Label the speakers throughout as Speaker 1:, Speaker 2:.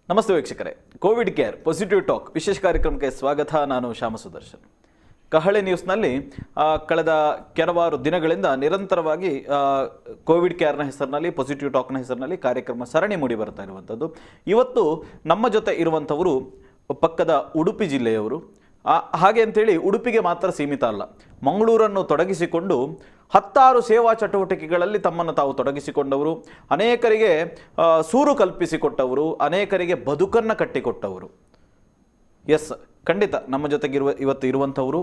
Speaker 1: ನಮಸ್ತೆ ವೀಕ್ಷಕರೇ, Covid care positive talk ವಿಶೇಷ ಕಾರ್ಯಕ್ರಮಕ್ಕೆ ಸ್ವಾಗತ. ನಾನು ಶ್ಯಾಮ ಸುದರ್ಶನ್. ಕಹಳೆ ನ್ಯೂಸ್ನಲ್ಲಿ ಕಳೆದ ಕೆಲವಾರು ದಿನಗಳಿಂದ ನಿರಂತರವಾಗಿ ಕೋವಿಡ್ ಕೇರ್ನ ಹೆಸರಿನಲ್ಲಿ, ಪಾಸಿಟಿವ್ ಟಾಕ್ನ ಹೆಸರಿನಲ್ಲಿ ಕಾರ್ಯಕ್ರಮ ಸರಣಿ ಮೂಡಿ ಬರ್ತಾ ಇರುವಂಥದ್ದು. ಇವತ್ತು ನಮ್ಮ ಜೊತೆ ಇರುವಂಥವರು ಪಕ್ಕದ ಉಡುಪಿ ಜಿಲ್ಲೆಯವರು. ಹಾಗೆ ಅಂಥೇಳಿ ಉಡುಪಿಗೆ ಮಾತ್ರ ಸೀಮಿತ ಅಲ್ಲ, ಮಂಗಳೂರನ್ನು ತೊಡಗಿಸಿಕೊಂಡು 10 ಸೇವಾ ಚಟುವಟಿಕೆಗಳಲ್ಲಿ ತಮ್ಮನ್ನು ತಾವು ತೊಡಗಿಸಿಕೊಂಡವರು, ಅನೇಕರಿಗೆ ಸೂರು ಕಲ್ಪಿಸಿಕೊಟ್ಟವರು, ಅನೇಕರಿಗೆ ಬದುಕನ್ನು ಕಟ್ಟಿಕೊಟ್ಟವರು. ಎಸ್, ಖಂಡಿತ ನಮ್ಮ ಜೊತೆಗಿರುವ ಇವತ್ತು ಇರುವಂಥವರು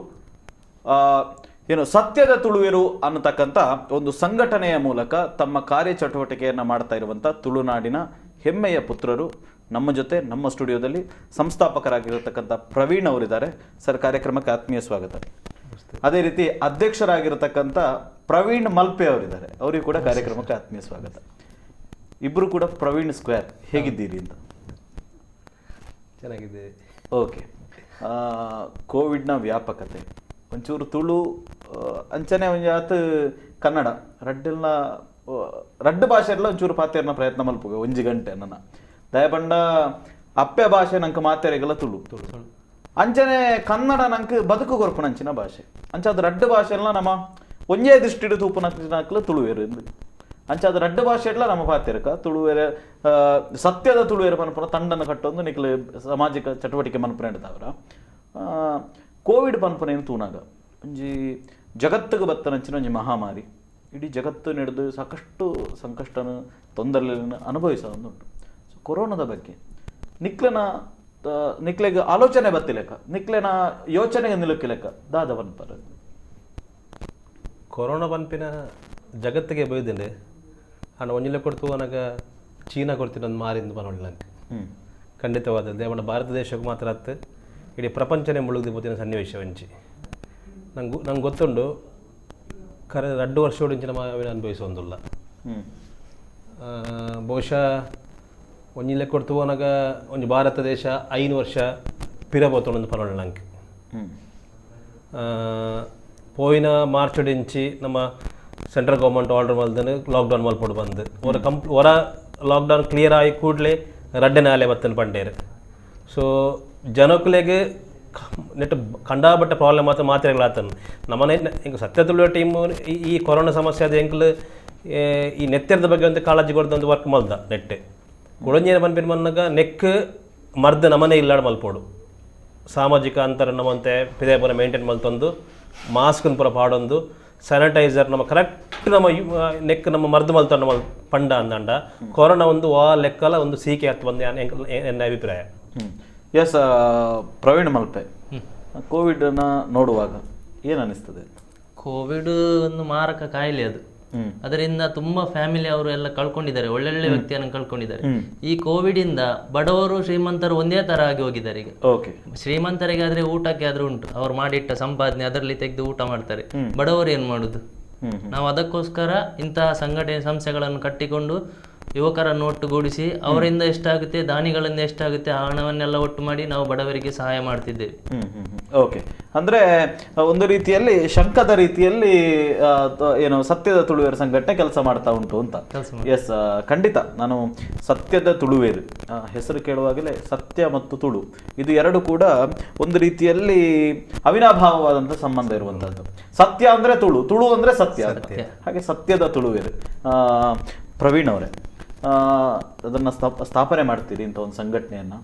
Speaker 1: ಏನು ಸತ್ಯದ ತುಳುವೆರು ಅನ್ನತಕ್ಕಂಥ ಒಂದು ಸಂಘಟನೆಯ ಮೂಲಕ ತಮ್ಮ ಕಾರ್ಯಚಟುವಟಿಕೆಯನ್ನು ಮಾಡ್ತಾ ಇರುವಂಥ ತುಳುನಾಡಿನ ಹೆಮ್ಮೆಯ ಪುತ್ರರು ನಮ್ಮ ಜೊತೆ ನಮ್ಮ ಸ್ಟುಡಿಯೋದಲ್ಲಿ ಸಂಸ್ಥಾಪಕರಾಗಿರತಕ್ಕಂಥ ಪ್ರವೀಣ್ ಅವರಿದ್ದಾರೆ. ಸರ್, ಕಾರ್ಯಕ್ರಮಕ್ಕೆ ಆತ್ಮೀಯ ಸ್ವಾಗತ. ಅದೇ ರೀತಿ ಅಧ್ಯಕ್ಷರಾಗಿರತಕ್ಕಂಥ ಪ್ರವೀಣ್ ಮಲ್ಪೆ ಅವರಿದ್ದಾರೆ, ಅವರಿಗೂ ಕೂಡ ಕಾರ್ಯಕ್ರಮಕ್ಕೆ ಆತ್ಮೀಯ ಸ್ವಾಗತ. ಇಬ್ಬರು ಕೂಡ ಪ್ರವೀಣ್ ಸ್ಕ್ವೇರ್, ಹೇಗಿದ್ದೀರಿ ಅಂತ?
Speaker 2: ಚೆನ್ನಾಗಿದೆ.
Speaker 1: ಓಕೆ. ಕೋವಿಡ್ನ ವ್ಯಾಪಕತೆ ಒಂಚೂರು ತುಳು ಅಂಚನೆ ಒಂಜಾತ್ ಕನ್ನಡ ರಡ್ಡೆಲ್ಲ ರಡ್ಡು ಭಾಷೆ ಎಲ್ಲ ಒಂಚೂರು ಪಾತೆರ್ನ ಪ್ರಯತ್ನ ಮಲ್ಪುಗ ಒಂಜಿ ಗಂಟೆ ನನ್ನ ದಯಪಂಡ ಅಪ್ಪೆ ಭಾಷೆ ನಂಗೆ ಮಾತೆರೆಗೆಲ್ಲ ತುಳು ತುಳು ಅಂಚನೆ ಕನ್ನಡ ನಂಗೆ ಬದುಕು ಕೊರ್ಪುನಂಚಿನ ಭಾಷೆ ಅಂಚಾದ ರಡ್ಡು ಭಾಷೆ ಎಲ್ಲ ನಮ್ಮ ಒಂಜೇ ದೃಷ್ಟಿಡು ತೂಪುನಕ್ಲು ತುಳುವೇರು ಎಂದು ಅಂಚಾದ ರಡ್ಡು ಭಾಷೆ ಎಲ್ಲ ನಮ್ಮ ಪಾತೆರಕ ತುಳುವೇರೆ ಸತ್ಯದ ತುಳುವೇರು ಪನ್ಪುನ ತಂಡನ್ನು ಕಟ್ಟೊಂದು ನಿಕ್ಲು ಸಾಮಾಜಿಕ ಚಟುವಟಿಕೆ ಮನ್ಪುನ ಹಿಡ್ದವರ. ಕೋವಿಡ್ ಪನ್ಪುನೇನು ತೂನಾಗ ಒಂಜಿ ಜಗತ್ತಿಗೆ ಬತ್ತನಂಚಿನ ಒಂಜಿ ಮಹಾಮಾರಿ ಇಡೀ ಜಗತ್ತು ನಡೆದು ಸಾಕಷ್ಟು ಸಂಕಷ್ಟನ ತೊಂದರೆಗಳನ್ನು ಅನುಭವಿಸೋದುಂಟು. ಸೊ ಕೊರೋನಾದ ಬಗ್ಗೆ ನಿಕ್ಲೆನ ನಿಕ್ಲೆಗೆ ಆಲೋಚನೆ ಬತ್ತಿಲೆಕ್ಕ, ನಿಕ್ಲೆನ ಯೋಚನೆಗೆ ನಿಲುಕಿಲೆಕ್ಕ ದಾದ ಪನ್ಪರ?
Speaker 2: ಕೊರೋನಾ ಪನ್ಪಿನ ಜಗತ್ತಿಗೆ ಬೈದಿಂಡೆ ಅಂಡ್ ಒಂಜಿಲೆ ಕೊಡ್ತು ಅನಗ ಚೀನಾ ಕೊಡ್ತೀನಿ ಒಂದು ಮಾರಿಂದ ಪನೊಳ್ಳಿ ನಂಗೆ ಖಂಡಿತವಾದ ದೇವನ ಭಾರತ ದೇಶಕ್ಕೆ ಮಾತ್ರ ಅತ್ತು ಇಡೀ ಪ್ರಪಂಚನೇ ಮುಳುಗ್ದು ಪೋತಿನ ಸನ್ನಿವೇಶ ಒಂಚಿ ನಂಗೆ ನಂಗೆ ಗೊತ್ತುಂಡು ಕರೆ 2 ವರ್ಷ ನಮ್ಮ ಅನುಭವಿಸೋಂದಿಲ್ಲ. ಬಹುಶಃ ಒಂಜಿಲೆ ಕೊಡ್ತು ಅನಗ ಒಂಜಿ ಭಾರತ ದೇಶ 5 ವರ್ಷ ಪಿರಬೋತೊಂದು ಪನೊಳ್ಳಿ ನಂಗೆ. ಪೋಯಿನ ಮಾರ್ಚ್ ಇಂಚಿ ನಮ್ಮ central government order ಮಲ್ದನು lockdown ಮಲ್ಪೊಡು ಬಂದು ಹೊರ ಹೊರ ಲಾಕ್ಡೌನ್ ಕ್ಲಿಯರ್ ಆಗಿ ಕೂಡಲೇ ರಡ್ಡನೆ ಅಲೆ ಬತ್ತನ ಪಂಡೇರು. ಸೊ ಜನಕುಲೆಗೆ ನೆಟ್ ಕಂಡಾಬಟ್ಟ ಪ್ರಾಬ್ಲಮ್ ಮಾತ್ರ ಮಾತ್ರೆಗಳಾತನು ನಮ್ಮನೆ ಎಂಕ್ ಸತ್ಯ ತುಳುವ ಟೀಮು ಈ ಕೊರೋನಾ ಸಮಸ್ಯೆ ಅದು ಎಂಕ್ಲು ಈ ನೆತ್ತೆರದ ಬಗ್ಗೆ ಒಂದು ಕಾಳಜಿ ಕೊಡ್ದು ಒಂದು ವರ್ಕ್ ಮಲ್ದ ನೆಟ್ಟೆ ಕುಡಂಜೇನ ಪನ್ಪಿನ ಮನ್ನಾಗ ನೆಕ್ ಮರ್ದ ನಮ್ಮನೆ ಇಲ್ಲಾಡ್ ಮಲ್ಪೋಡು ಸಾಮಾಜಿಕ ಅಂತರ ನಮ್ಮಂತೆ ಪಿದೆ ಪೂರ ಮೇಂಟೈನ್ ಮಲ್ತೊಂದು ಮಾಸ್ಕ್ನ ಪೂರ ಪಾಡೊಂದು ಸ್ಯಾನಿಟೈಸರ್ ನಮ್ಮ ಕರೆಕ್ಟ್ ನಮ್ಮ ನೆಕ್ ನಮ್ಮ ಮರ್ದು ಮಲ್ತ ನಮ್ಮ ಪಂಡ ಅಂದಂಡ ಕೊರೋನಾ ಒಂದು ಆ ಲೆಕ್ಕಲ ಒಂದು ಸೀಕೆ ಹತ್ತು ಬಂದು ಎನ್ನ ಅಭಿಪ್ರಾಯ.
Speaker 1: ಎಸ್, ಪ್ರವೀಣ್ ಮಲ್ಪೆ, ಕೋವಿಡನ್ನು ನೋಡುವಾಗ ಏನು ಅನ್ನಿಸ್ತದೆ?
Speaker 3: ಕೋವಿಡ್ ಒಂದು ಮಾರಕ ಕಾಯಿಲೆ ಅದು, ಅದರಿಂದ ತುಂಬಾ ಫ್ಯಾಮಿಲಿ ಅವರು ಎಲ್ಲ ಕಳ್ಕೊಂಡಿದ್ದಾರೆ, ಒಳ್ಳೊಳ್ಳೆ ವ್ಯಕ್ತಿಯನ್ನು ಕಳ್ಕೊಂಡಿದ್ದಾರೆ. ಈ ಕೋವಿಡ್ ಇಂದ ಬಡವರು ಶ್ರೀಮಂತರು ಒಂದೇ ತರ ಆಗಿ ಹೋಗಿದ್ದಾರೆ ಈಗ. ಶ್ರೀಮಂತರಿಗಾದ್ರೆ ಊಟಕ್ಕೆ ಆದ್ರೂ ಉಂಟು, ಅವ್ರು ಮಾಡಿಟ್ಟ ಸಂಪಾದನೆ ಅದರಲ್ಲಿ ತೆಗೆದು ಊಟ ಮಾಡ್ತಾರೆ. ಬಡವರು ಏನ್ ಮಾಡುದು? ನಾವು ಅದಕ್ಕೋಸ್ಕರ ಇಂತಹ ಸಂಘಟನೆ ಸಂಸ್ಥೆಗಳನ್ನು ಕಟ್ಟಿಕೊಂಡು ಯುವಕರನ್ನು ಒಟ್ಟುಗೂಡಿಸಿ ಅವರಿಂದ ಎಷ್ಟಾಗುತ್ತೆ, ದಾನಿಗಳಿಂದ ಎಷ್ಟಾಗುತ್ತೆ ಆ ಹಣವನ್ನೆಲ್ಲ ಒಟ್ಟು ಮಾಡಿ ನಾವು ಬಡವರಿಗೆ ಸಹಾಯ ಮಾಡ್ತಿದ್ದೇವೆ.
Speaker 1: ಓಕೆ, ಅಂದ್ರೆ ಒಂದು ರೀತಿಯಲ್ಲಿ ಶಂಕದ ರೀತಿಯಲ್ಲಿ ಏನು ಸತ್ಯದ ತುಳುವೇರು ಸಂಘಟನೆ ಕೆಲಸ ಮಾಡ್ತಾ ಉಂಟು ಅಂತ. ಎಸ್, ಖಂಡಿತ. ನಾನು ಸತ್ಯದ ತುಳುವೇರು ಹೆಸರು ಕೇಳುವಾಗಲೇ ಸತ್ಯ ಮತ್ತು ತುಳು ಇದು ಎರಡು ಕೂಡ ಒಂದು ರೀತಿಯಲ್ಲಿ ಅವಿನಾಭಾವವಾದಂಥ ಸಂಬಂಧ ಇರುವಂತಹದ್ದು. ಸತ್ಯ ಅಂದ್ರೆ ತುಳು, ತುಳು ಅಂದ್ರೆ ಸತ್ಯ ಅಂತ. ಹಾಗೆ ಸತ್ಯದ ತುಳುವೇರು. ಪ್ರವೀಣ್ ಅವರೇ, ಅದನ್ನು ಸ್ಥಾಪನೆ ಮಾಡ್ತೀರಿ ಅಂತ ಒಂದು ಸಂಘಟನೆಯನ್ನು,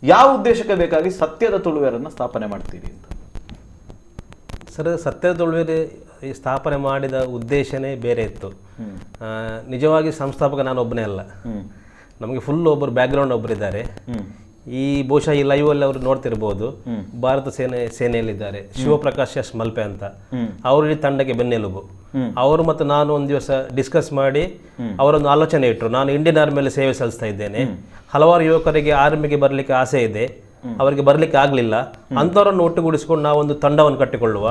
Speaker 1: ಯಾವ ಉದ್ದೇಶಕ್ಕೆ ಬೇಕಾಗಿ ಸತ್ಯದ ತುಳುವೇರನ್ನು ಸ್ಥಾಪನೆ ಮಾಡ್ತೀರಿ ಅಂತ?
Speaker 2: ಸರ್, ಸತ್ಯದ ತುಳುವೇರು ಸ್ಥಾಪನೆ ಮಾಡಿದ ಉದ್ದೇಶನೇ ಬೇರೆ ಇತ್ತು. ನಿಜವಾಗಿ ಸಂಸ್ಥಾಪಕ ನಾನು ಒಬ್ಬನೇ ಅಲ್ಲ, ನಮಗೆ ಫುಲ್ ಒಬ್ಬರು ಬ್ಯಾಕ್ಗ್ರೌಂಡ್ ಒಬ್ಬರಿದ್ದಾರೆ. ಈ ಬಹುಶಃ ಈ ಲೈವ್ ಅಲ್ಲಿ ಅವರು ನೋಡ್ತಿರ್ಬೋದು, ಭಾರತ ಸೇನೆಯಲ್ಲಿದ್ದಾರೆ ಶಿವಪ್ರಕಾಶ್ ಎಸ್ ಮಲ್ಪೆ ಅಂತ. ಅವರು ಈ ತಂಡಕ್ಕೆ ಬೆನ್ನೆಲುಬು. ಅವರು ಮತ್ತು ನಾನು ಒಂದು ದಿವಸ ಡಿಸ್ಕಸ್ ಮಾಡಿ ಅವರೊಂದು ಆಲೋಚನೆ ಇಟ್ಟರು. ನಾನು ಇಂಡಿಯನ್ ಆರ್ಮಿಯಲ್ಲಿ ಸೇವೆ ಸಲ್ಲಿಸ್ತಾ ಇದ್ದೇನೆ, ಹಲವಾರು ಯುವಕರಿಗೆ ಆರ್ಮಿಗೆ ಬರಲಿಕ್ಕೆ ಆಸೆ ಇದೆ, ಅವರಿಗೆ ಬರಲಿಕ್ಕೆ ಆಗಲಿಲ್ಲ, ಅಂಥವರನ್ನು ಒಟ್ಟುಗೂಡಿಸಿಕೊಂಡು ನಾವೊಂದು ತಂಡವನ್ನು ಕಟ್ಟಿಕೊಳ್ಳುವ,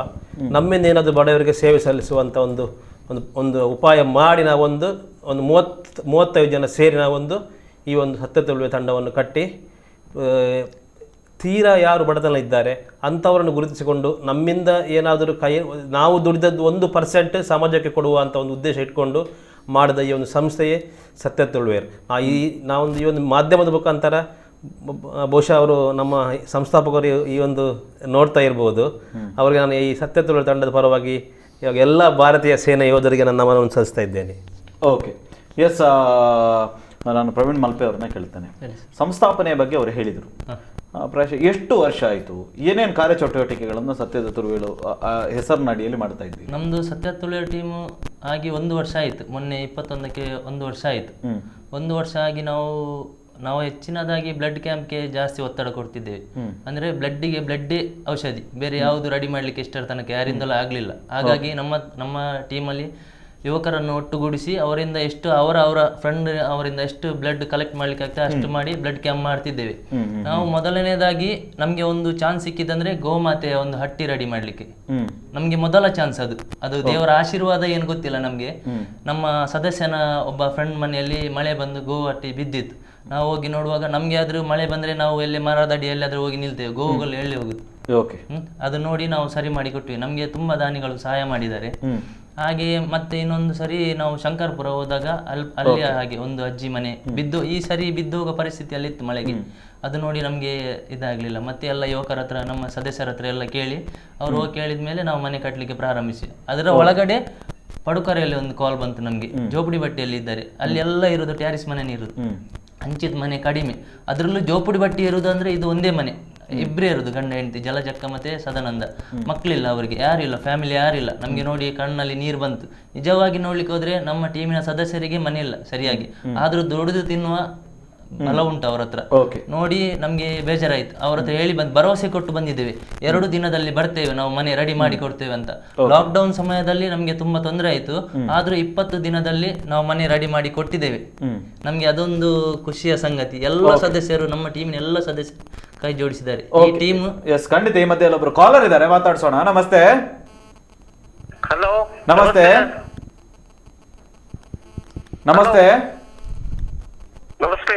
Speaker 2: ನಮ್ಮಿಂದ ಏನಾದರೂ ಬಡವರಿಗೆ ಸೇವೆ ಸಲ್ಲಿಸುವಂಥ ಒಂದು ಒಂದು ಒಂದು ಉಪಾಯ ಮಾಡಿ ನಾವೊಂದು ಒಂದು 30-35 ಜನ ಸೇರಿ ನಾವೊಂದು ಈ ಒಂದು ಸತ್ಯ ತುಳುವೆ ತಂಡವನ್ನು ಕಟ್ಟಿ ತೀರಾ ಯಾರು ಬಡತನ ಇದ್ದಾರೆ ಅಂಥವರನ್ನು ಗುರುತಿಸಿಕೊಂಡು ನಮ್ಮಿಂದ ಏನಾದರೂ ನಾವು ದುಡಿದದ್ದು 1% ಸಮಾಜಕ್ಕೆ ಕೊಡುವ ಅಂತ ಒಂದು ಉದ್ದೇಶ ಇಟ್ಕೊಂಡು ಮಾಡಿದ ಈ ಒಂದು ಸಂಸ್ಥೆಯೇ ಸತ್ಯ ತುಳುವೇರು. ಈ ನಾವೊಂದು ಈ ಒಂದು ಮಾಧ್ಯಮದ ಮುಖಾಂತರ ಬಹುಶಃ ಅವರು ನಮ್ಮ ಸಂಸ್ಥಾಪಕರು ಈ ಒಂದು ನೋಡ್ತಾ ಇರ್ಬೋದು. ಅವರಿಗೆ ನಾನು ಈ ಸತ್ಯ ತುಳುವೆರ್ ತಂಡದ ಪರವಾಗಿ ಇವಾಗ ಎಲ್ಲ ಭಾರತೀಯ ಸೇನೆ ಯೋಧರಿಗೆ ನನ್ನ ನಮನವನ್ನು ಸಲ್ಲಿಸ್ತಾ ಇದ್ದೇನೆ.
Speaker 1: ಓಕೆ, ಎಸ್, ನಾನು ಪ್ರವೀಣ್ ಮಲ್ಪೆ ಅವ್ರನ್ನ ಕೇಳ್ತೇನೆ. ಸಂಸ್ಥಾಪನೆಯ ಬಗ್ಗೆ ಅವರು ಹೇಳಿದರು. ಪ್ರಾಯಶಃ ಎಷ್ಟು ವರ್ಷ ಆಯಿತು, ಏನೇನು ಕಾರ್ಯಚಟುವಟಿಕೆಗಳನ್ನು ಸತ್ಯದ ತುಳುವೆರು ಹೆಸರಿನಡಿಯಲ್ಲಿ ಮಾಡ್ತಾ ಇದ್ದೀವಿ?
Speaker 3: ನಮ್ಮದು ಸತ್ಯ ತುಳುವೆರ್ ಟೀಮು ಆಗಿ 1 ವರ್ಷ ಆಯಿತು. ಮೊನ್ನೆ 21ಕ್ಕೆ 1 ವರ್ಷ ಆಯಿತು. 1 ವರ್ಷ ಆಗಿ ನಾವು ಹೆಚ್ಚಿನದಾಗಿ ಬ್ಲಡ್ ಕ್ಯಾಂಪ್ಗೆ ಜಾಸ್ತಿ ಒತ್ತಡ ಕೊಡ್ತಿದ್ದೇವೆ. ಅಂದರೆ ಬ್ಲಡ್ಡಿಗೆ ಬ್ಲಡ್ಡೇ ಔಷಧಿ, ಬೇರೆ ಯಾವುದು ರೆಡಿ ಮಾಡಲಿಕ್ಕೆ ಇಷ್ಟರ ತನಕ ಯಾರಿಂದಲೂ ಆಗಲಿಲ್ಲ. ಹಾಗಾಗಿ ನಮ್ಮ ನಮ್ಮ ಟೀಮಲ್ಲಿ ಯುವಕರನ್ನು ಒಟ್ಟುಗೂಡಿಸಿ ಅವರಿಂದ ಎಷ್ಟು ಅವರ ಅವರ ಫ್ರೆಂಡ್ ಅವರಿಂದ ಎಷ್ಟು ಬ್ಲಡ್ ಕಲೆಕ್ಟ್ ಮಾಡ್ಲಿಕ್ಕೆ ಆಗ್ತದೆ ಅಷ್ಟು ಮಾಡಿ ಬ್ಲಡ್ ಕ್ಯಾಂಪ್ ಮಾಡ್ತಿದ್ದೇವೆ. ನಾವು ಮೊದಲನೇದಾಗಿ ನಮಗೆ ಒಂದು ಚಾನ್ಸ್ ಸಿಕ್ಕಿದಂದ್ರೆ ಗೋಮಾತೆಯ ಒಂದು ಹಟ್ಟಿ ರೆಡಿ ಮಾಡಲಿಕ್ಕೆ ನಮಗೆ ಮೊದಲ ಚಾನ್ಸ್ ಅದು. ಅದು ದೇವರ ಆಶೀರ್ವಾದ ಏನು ಗೊತ್ತಿಲ್ಲ ನಮಗೆ. ನಮ್ಮ ಸದಸ್ಯನ ಒಬ್ಬ ಫ್ರೆಂಡ್ ಮನೆಯಲ್ಲಿ ಮಳೆ ಬಂದು ಗೋ ಹಟ್ಟಿ ಬಿದ್ದಿತ್ತು. ನಾವು ಹೋಗಿ ನೋಡುವಾಗ ನಮ್ಗೆ ಆದ್ರೂ ಮಳೆ ಬಂದ್ರೆ ನಾವು ಎಲ್ಲಿ ಮರದ ಅಡಿಯಲ್ಲಿ ಹೋಗಿ ನಿಲ್ತೇವೆ, ಗೋವುಗಳು ಎಲ್ಲಿ ಹೋಗುದು. ಅದು ನೋಡಿ ನಾವು ಸರಿ ಮಾಡಿ ಕೊಟ್ವಿ. ನಮ್ಗೆ ತುಂಬಾ ದಾನಿಗಳು ಸಹಾಯ ಮಾಡಿದ್ದಾರೆ. ಹಾಗೆಯೇ ಮತ್ತೆ ಇನ್ನೊಂದು ಸರಿ ನಾವು ಶಂಕರ್ಪುರ ಹೋದಾಗ ಅಲ್ಲಿ ಹಾಗೆ ಒಂದು ಅಜ್ಜಿ ಮನೆ ಬಿದ್ದು ಈ ಸರಿ ಬಿದ್ದೋಗೋ ಪರಿಸ್ಥಿತಿಯಲ್ಲಿ ಇತ್ತು ಮಳೆಗೆ. ಅದು ನೋಡಿ ನಮಗೆ ಇದಾಗಲಿಲ್ಲ. ಮತ್ತೆ ಎಲ್ಲ ಯುವಕರ ಹತ್ರ ನಮ್ಮ ಸದಸ್ಯರ ಹತ್ರ ಎಲ್ಲ ಕೇಳಿ ಅವರು ಹೋಗಿ ಕೇಳಿದ ಮೇಲೆ ನಾವು ಮನೆ ಕಟ್ಟಲಿಕ್ಕೆ ಪ್ರಾರಂಭಿಸಿ. ಅದರ ಒಳಗಡೆ ಪಡುಕರೆಯಲ್ಲಿ ಒಂದು ಕಾಲ್ ಬಂತು ನಮಗೆ, ಜೋಪಡಿ ಬಟ್ಟಿಯಲ್ಲಿ ಇದ್ದಾರೆ, ಅಲ್ಲಿ ಎಲ್ಲ ಇರೋದು ಟ್ಯಾರಿಸ್ ಮನೆ ಇರುದು, ಹಂಚಿದ ಮನೆ ಕಡಿಮೆ. ಅದರಲ್ಲೂ ಜೋಪಡಿ ಬಟ್ಟಿ ಇರುವುದು ಅಂದ್ರೆ ಇದು ಒಂದೇ ಮನೆ, ಇಬ್ಬರೇ ಇರುದು, ಗಂಡ ಹೆಂಡತಿ, ಜಲಜಕ್ಕ ಮತ್ತೆ ಸದಾನಂದ. ಮಕ್ಕಳಿಲ್ಲ ಅವರಿಗೆ, ಯಾರಿಲ್ಲ, ಫ್ಯಾಮಿಲಿ ಯಾರಿಲ್ಲ. ನಮಗೆ ನೋಡಿ ಕಣ್ಣಲ್ಲಿ ನೀರು ಬಂತು. ನಿಜವಾಗಿ ನೋಡ್ಲಿಕ್ಕೆ ಹೋದ್ರೆ ನಮ್ಮ ಟೀಮಿನ ಸದಸ್ಯರಿಗೆ ಮನೆ ಇಲ್ಲ ಸರಿಯಾಗಿ, ಆದ್ರೂ ದುಡಿದು ತಿನ್ನುವ ಬಲ ಉಂಟು ಅವ್ರ ಹತ್ರ. ನೋಡಿ ನಮ್ಗೆ ಬೇಜಾರಾಯ್ತು. ಅವ್ರ ಹತ್ರ ಹೇಳಿ ಬಂದು ಭರವಸೆ ಕೊಟ್ಟು ಬಂದಿದ್ದೇವೆ, 2 ದಿನದಲ್ಲಿ ಬರ್ತೇವೆ ನಾವು, ಮನೆ ರೆಡಿ ಮಾಡಿ ಕೊಡ್ತೇವೆ ಅಂತ. ಲಾಕ್ಡೌನ್ ಸಮಯದಲ್ಲಿ ನಮ್ಗೆ ತುಂಬಾ ತೊಂದರೆ ಆಯ್ತು, ಆದ್ರೂ 20 ದಿನದಲ್ಲಿ ನಾವು ಮನೆ ರೆಡಿ ಮಾಡಿ ಕೊಟ್ಟಿದ್ದೇವೆ. ನಮ್ಗೆ ಅದೊಂದು ಖುಷಿಯ ಸಂಗತಿ. ಎಲ್ಲ ಸದಸ್ಯರು, ನಮ್ಮ ಟೀಮಿನ ಎಲ್ಲ ಸದಸ್ಯರು ಕೈ ಜೋಡಿಸಿದ್ದಾರೆ ಈ ಟೀಮ್.
Speaker 1: ಎಸ್, ಖಂಡಿತ. ಈ ಮಧ್ಯೆ ಒಬ್ಬರು ಕಾಲರ್ ಇದ್ದಾರೆ, ಮಾತಾಡ್ಸೋಣ. ನಮಸ್ತೆ. ಹಲೋ, ನಮಸ್ತೆ. ನಮಸ್ತೆ.
Speaker 4: ನಮಸ್ತೆ.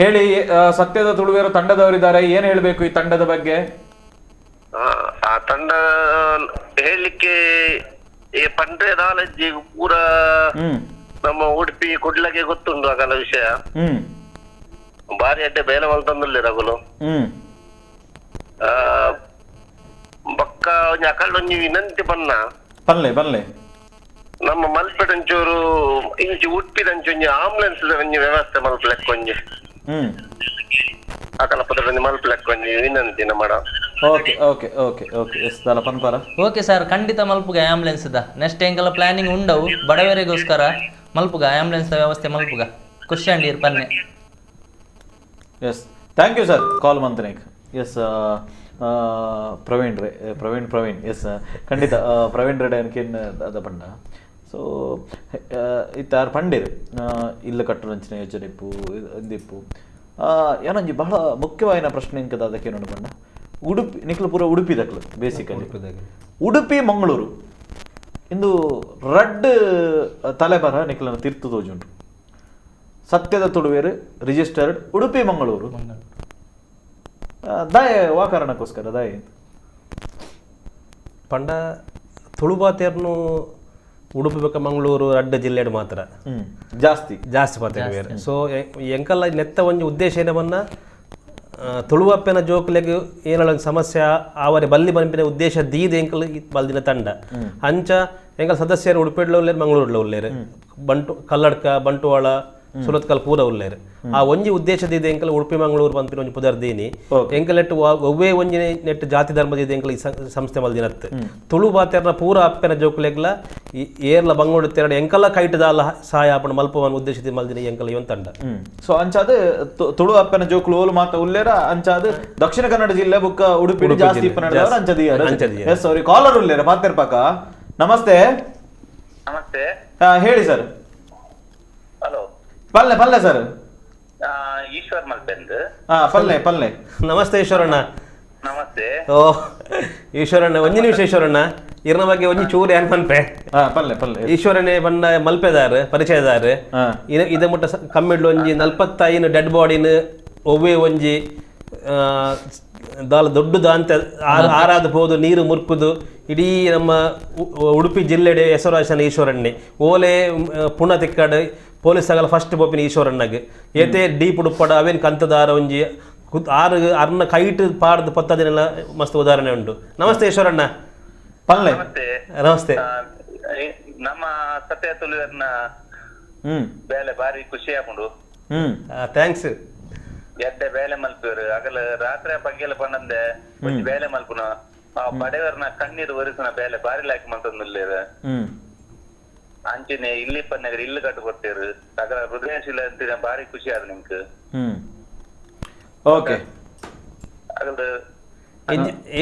Speaker 1: ಹೇಳಿ, ಸತ್ಯದ ತುಳುವೆರ ತಂಡದವರಿದ್ದಾರೆ, ಏನ್ ಹೇಳ್ಬೇಕು ಈ ತಂಡದ ಬಗ್ಗೆ?
Speaker 4: ಆ ತಂಡ ಹೇಳಲಿಕ್ಕೆ ಪಂಡ್ರೆ ನಾಲೆಜ್ ಪೂರ ನಮ್ಮ ಉಡುಪಿ ಕುಡ್ಲಗೆ ಗೊತ್ತುಂಟು ಆಗಲ ವಿಷಯ. ಬಾರಿ ಅಡ್ಡೆ ಬೇಲೆ ಮಲ್ತಂದುಲ್ಲೆ ರಘುಲು. ಬಕ್ಕ ಒಂಜಿ ಅಕಲ್ ಒಂಜಿ ವಿನಂತಿ ಬನ್ನ
Speaker 1: ಪಲ್ಲೆ ಪಲ್ಲೆ
Speaker 4: ನಮ್ಮ ಮಲ್ಪೆಡಂಚೂರು ಇಂಚಿ ಉಡುಪಿದಂಚು ಒಂಜಿ ಆಂಬುಲೆನ್ಸ್ ಒಂಜಿ ವ್ಯವಸ್ಥೆ ಮಲ್ಪಲೆಕ್ ಒಂಜಿ ಅಕಲ ಪದ ಮಲ್ಪಲೆಕ್ ಒಂಜಿ ವಿನಂತಿ ನಮ್ಮ.
Speaker 1: Okay okay okay okay yes ದಾಲ ಪನ್ಪಾರ.
Speaker 3: Okay sir, ಖಂಡಿತ ಮಲ್ಪುಗ ambulance the next ಎಂಕಲ planning ಉಂಡವು ಬಡವರಿಗೋಸ್ಕರ ಮಲ್ಪುಗ ಆಂಬುಲೆನ್ಸ್ ವ್ಯವಸ್ಥೆ ಮಲ್ಪುಗ. ಖುಷಿ ಅಂಡೀರ್ ಪನ್ನೆ.
Speaker 1: Yes, thank you sir call ಮಂತ್ರೇಕ್. S Praveen ರೇ, ಪ್ರವೀಣ್ ಪ್ರವೀಣ್ ಎಸ್ ಖಂಡಿತ ಪ್ರವೀಣ್ ರೆಡ್ ಅನ್ಕೇನ್ ಅದ ಪಂಡ. ಸೊ ಇತ್ತಾರು ಪಂಡೇರು ಇಲ್ಲ ಕಟ್ಟುನಂಚಿನ ಯೋಜನೆ ಇಪ್ಪು ಇಂದಿಪ್ಪು ಏನೊಂಜಿ ಬಹಳ ಮುಖ್ಯವಾಯಿನ ಪ್ರಶ್ನೆ ಇಂಕದ ಅದಕ್ಕೆ ನೋಡು ಪಂಡ. ಉಡುಪಿ ನಿಕ್ಲು ಪೂರ ಉಡುಪಿ ದಕ್ಲು ಬೇಸಿಕಲಿ ಉಡುಪಿ ಮಂಗಳೂರು ಇಂದು ರಡ್ಡ್ ತಲೆಬರ ನಿಕ್ಲನ ತೀರ್ಥ ತೋಜುಂಟು. ಸತ್ಯದ ತುಳುವೇರು ರಿಜಿಸ್ಟರ್ಡ್ ಉಡುಪಿ ಮಂಗಳೂರು ದಾಯ ವಾ ಕಾರಣಕ್ಕೋಸ್ಕರ ದಾಯ
Speaker 2: ಪಂಡ ತುಳುಬಾತೆರ್ನು ಉಡುಪಿ ಬೊಕ್ಕ ಮಂಗಳೂರು ರಡ್ಡ್ ಜಿಲ್ಲೆಡ್ ಮಾತ್ರ
Speaker 1: ಜಾಸ್ತಿ
Speaker 2: ಜಾಸ್ತಿ ಪಾತೆರ್ವೇರು. ಸೊ ಎಂಕಲ್ಲ ನೆತ್ತ ಒಂಜಿ ಉದ್ದೇಶ ಏನವನ್ನ ತುಳುವಪ್ಪನ ಜೋಕುಲೆಗ್ ಏನಾಳ ಸಮಸ್ಯೆ ಆವರೆ ಬಲ್ಲಿ ಬನ್ಪಿನ ಉದ್ದೇಶ ದೀದ ಎಂಕಲ್ ಬಲ್ದಿನ ತಂಡ. ಅಂಚ ಎಂಕಲ್ ಸದಸ್ಯರು ಉಡುಪಿಡ್ಲ ಉಲ್ಲೇರು, ಮಂಗಳೂರುಡ್ಲ ಉಲ್ಲೇರು, ಬಂಟು ಕಲ್ಲಡ್ಕ ಬಂಟುವಾಳ ಸುರತ್ಕಲ್ ಪೂರ ಉಲ್ಲೇರು. ಆ ಒಂಜಿ ಉದ್ದೇಶದ ಎಂಕಲ್ ಉಡುಪಿ ಮಂಗಳೂರು ಪನ್ಪಿನ ಒಂಜಿ ಪುದರ್ ದೀನಿ ಎಂಕಲ್ ನೆಟ್ ಒವ್ವೇ ಒಂಜಿ ನೆಟ್ ಜಾತಿ ಧರ್ಮದ ಎಂಕಲ್ ಈ ಸಂಸ್ಥೆ ಮಲ್ದಿನತ್ತು. ತುಳು ಬಾತೆರ್ನ ಪೂರ ಅಪ್ಪೆನ ಜೋಕುಲೆಗ್ಲ ಏರ್ಲ ಬಂಗೋಡು ತೆರಡು ಎಂಕಲ್ಲ ಕೈಟದಾಲ ಸಹಾಯ ಆಪಣ ಮಲ್ಪವನ್ ಉದ್ದೇಶದ ಮಲ್ದಿನ ಎಂಕಲ್ ಇವನ್ ತಂಡ.
Speaker 1: ಸೊ ಅಂಚಾದ ತುಳು ಅಪ್ಪನ ಜೋಕುಲು ಓಲು ಮಾತ ಉಲ್ಲೇರ ಅಂಚಾದ ದಕ್ಷಿಣ ಕನ್ನಡ ಜಿಲ್ಲೆ ಬುಕ್ಕ ಉಡುಪಿ ಜಾಸ್ತಿ ಅಂಚದಿ. ಸಾರಿ ಕಾಲರ್ ಉಲ್ಲೇರ ಮಾತಿರ್ಪಾಕ. ನಮಸ್ತೆ.
Speaker 5: ನಮಸ್ತೆ.
Speaker 1: ಹೇಳಿ ಸರ್.
Speaker 5: ಹಲೋ.
Speaker 1: ಪಲ್ಲೆ ಪಲ್ಲೆ ಸರ್.
Speaker 5: ಈಶ್ವರ್ ಮಲ್ಪೆಂದ್.
Speaker 1: ಪಲ್ಲೆ ಪಲ್ಲೆ.
Speaker 2: ನಮಸ್ತೆ ಈಶ್ವರಣ್ಣ.
Speaker 5: ನಮಸ್ತೆ.
Speaker 2: ಓ ಈಶ್ವರಣ್ಣ ಒಂಜಿ ನಿಮಿಷ ಈಶ್ವರಣ್ಣ ಇರ್ನ ಬಗ್ಗೆ ಒಂಜಿ ಚೂರು ಏನ್ ಪನ್ಪೆ.
Speaker 1: ಪಲ್ಲೆ ಪಲ್ಲೆ.
Speaker 2: ಈಶ್ವರನೇ ಬಂಡ ಮಲ್ಪೆದಾರ್ ಪರಿಚಯದಾರ್ ಇದ ಮುಟ್ಟ ಕಮ್ಮಿಡ್ಲು ಒಂಜಿ 45 ಡೆಡ್ ಬಾಡಿನ ಒವ್ವೇ ಒಂಜಿ ದಾಲ ದೊಡ್ಡ ದಾಂತ ಆರಾದ ಪೋದು ನೀರು ಮುರ್ಕುದು ಇಡೀ ನಮ್ಮ ಉಡುಪಿ ಜಿಲ್ಲೆಡೆ ಹೆಸರುವಾಸನ ಈಶ್ವರಣ್ಣೆ ಓಲೆ ಪುಣ ತಿಕ್ಕಡ್ ಪೊಲೀಸ್ ಆಗಲ್ಲ ಫಸ್ಟ್ ಬೋಪಿನ ಈಶ್ವರಣ್ಣಗೆ ಏತೆ ಡೀಪ್ ಉಡುಪಡ ಅವೇನು ಕಂತದಾರ ಒಂಜಿ ಆರು ಅರ್ನ ಕೈಟ್ ಪಾಡ್ದು ಪತ್ತದಿನೆಲ್ಲ ಮಸ್ತ್ ಉದಾಹರಣೆ ಉಂಟು. ನಮಸ್ತೆ ಈಶ್ವರಣ್ಣ.
Speaker 1: ಪಲ್ಲೆ
Speaker 2: ನಮಸ್ತೆ.
Speaker 5: ನಮ್ಮ ಸತ್ಯ ತುಳುವೆರ್ನ ಬೇಲೆ ಬಾರಿ ಖುಷಿ ಆಪುಂಡು.
Speaker 2: Thanks.
Speaker 5: ಎಡ್ಡೆ ಬೇಲೆ ಮಲ್ಪುವೆರ್ ಅಗಲ ರಾತ್ರಿ ಪಗ್ಗೆಲ ಪನ್ನಂದೆ ಒಂಜಿ ಬೇಲೆ ಮಲ್ಪುನ ಆ ಬಡವರ್ನ ಕಣ್ಣೀರು ಒರೆಸುನ ಬೇಲೆ ಬಾರಿ ಲಾಯ್ಕ್ ಮಲ್ತೊಂದುಲ್ಲೆರ್. ಅಂಚನೆ ಇಲ್ಲಿ ಪನ್ನಗರ್ ಇಲ್ಲು ಕಟ್ಟು ಕೊಡ್ತೇರು ಅಗಲ ಹೃದಯಶೀಲ ಅಂತಿನ ಬಾರಿ ಖುಷಿ ಆದ ನಿಂಕ್.
Speaker 1: ಓಕೆ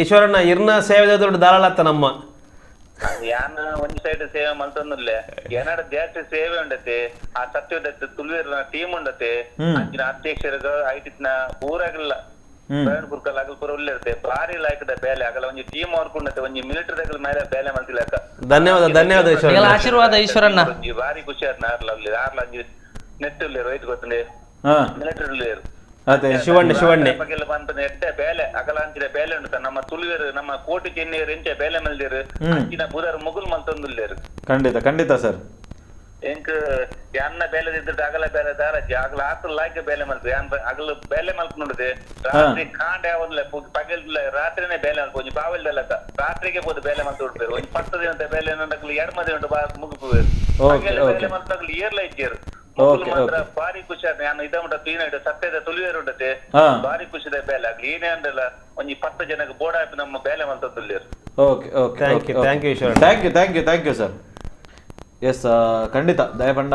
Speaker 2: ಈಶ್ವರಣ್ಣ ಇರ್ನ ಸೇವೆ ದೊಡ್ಡ ದಾಳಾತ ನಮ್ಮ
Speaker 5: ಯಾನ್ ಒಂಜಿ ಸೈಡ್ ಸೇವೆ ಮಲ್ತೊಂದುಲ್ಲೆ ಏನಾಡ ಜಾಸ್ತಿ ಸೇವೆ ಉಂಡತೆ ಆ ಸತ್ಯದ ತುಳುವೆರ್ನ ಟೀಮ್ ಉಂಡತೆ ಅಂಚಿನ ಅಧ್ಯಕ್ಷರ ಐಟಿನ ಪೂರಾಗಲ್ಲ ಪ್ರವೀಣ್ ಕುರ್ಕಲ್ ಅಗಲ್ ಪೂರ ಉಲ್ಲೆರ್ತೆ ಬಾರಿ ಲಾಯ್ಕದ ಬೇಲೆ ಅಗಲ ಒಂಜಿ ಟೀಮ್ ವರ್ಕ್ ಉಂಡತೆ ಒಂಜಿ ಮಿಲಿಟರಿ ದಗಲ್ ಮೇಲೆ ಬೇಲೆ ಮಲ್ತಿಲಕ.
Speaker 2: ಧನ್ಯವಾದ ಧನ್ಯವಾದ ಈಶ್ವರಣ್ಣ.
Speaker 3: ಆಶೀರ್ವಾದ ಈಶ್ವರಣ್ಣ.
Speaker 5: ಬಾರಿ ಖುಷಿ ಆದ್ ನಾರ್ಲ ಆರ್ಲ ಒಂಜಿ ನೆಟ್ ಉಲ್ಲೇರು ಐತ್ ಗೊತ್ತುಂಡೆ ಮಿಲಿಟರಿ ಉಲ್ಲೇರು
Speaker 2: ಶಿವಣ್ಣ ಶಿವಣ್ಣೆ
Speaker 5: ಎಡ್ಡೆ ಬೇಲೆ ಅಗಲ ಅಂಚಿನ ಬೇಲೆ ಉಂಟು ನಮ್ಮ ತುಳುವೆರು ನಮ್ಮ ಕೋಟಿ ಚೆನ್ನಿಯರು ಎಂಚ ಬೇಲೆ ಮಲ್ದೇರು ಅಂಚಿನ ಬುಧರ್ ಮುಗುಲ್ ಮಲ್ತೊಂದುಲ್ಲೇರು.
Speaker 1: ಖಂಡಿತ ಖಂಡಿತ ಸರ್.
Speaker 5: ಎಂಕ್ ಯಾನ್ನ ಬೇಲೆ ಇದ್ದರೆ ಅಗಲ ಬೇಲೆ ದಾರಜ್ಜಿ ಅಗಲ ಆತು ಲಾಯ್ಕ ಬೇಲೆ ಮಲ್ತು ಯಾನ್ ಅಗಲ ಬೇಲೆ ಮಲ್ಪುನುಂಡುದೆ ರಾತ್ರಿ ಕಾಂಡೆ ಯಾವಲ್ಲ ಪಗಲ್ ರಾತ್ರಿನೇ ಬೇಲೆ ಮಲ್ಪ ಒಂಜಿ ಬಾವೆಲ್ದಲ್ಲಕ ರಾತ್ರಿಗೆ ಪೋದು ಬೇಲೆ ಮಲ್ತು ಉಡ್ಪೇರು ಒಂಜಿ 10 ದಿನದ ಬೇಲೆ ನಡಕಲು 2 ದಿನ ಉಂಟು ಮುಗಿಪುವೇರು ಪಗಲ್ ಬೇಲೆ ಮಲ್ತಾಗಲು ಏರ್ಲ ಇಜ್ಜೇರು. ಮಾತ್ರ ಬಾರಿ ಖುಷಿ ಆದ ನಾನು ಇದ ಉಂಟ ತೀನ ಸತ್ಯದ ತುಳುವೆರು ಉಂಟತೆ ಬಾರಿ ಖುಷಿದ ಬೇಲೆ ಆಗ್ಲಿ ಏನೇ ಅಂದ್ರಲ್ಲ ಒಂಜಿ 10 ಜನಕ್ಕೆ ಬೋರ್ಡ್ ಹಾಕಿ ನಮ್ಮ ಬೇಲೆ ಮಲ್ತೊಂದುಲ್ಲೇರು.
Speaker 1: Okay okay
Speaker 2: thank you thank you Eshwaranna.
Speaker 1: Thank you thank you thank you sir. Yes ಖಂಡಿತ ದಯಪಂಡ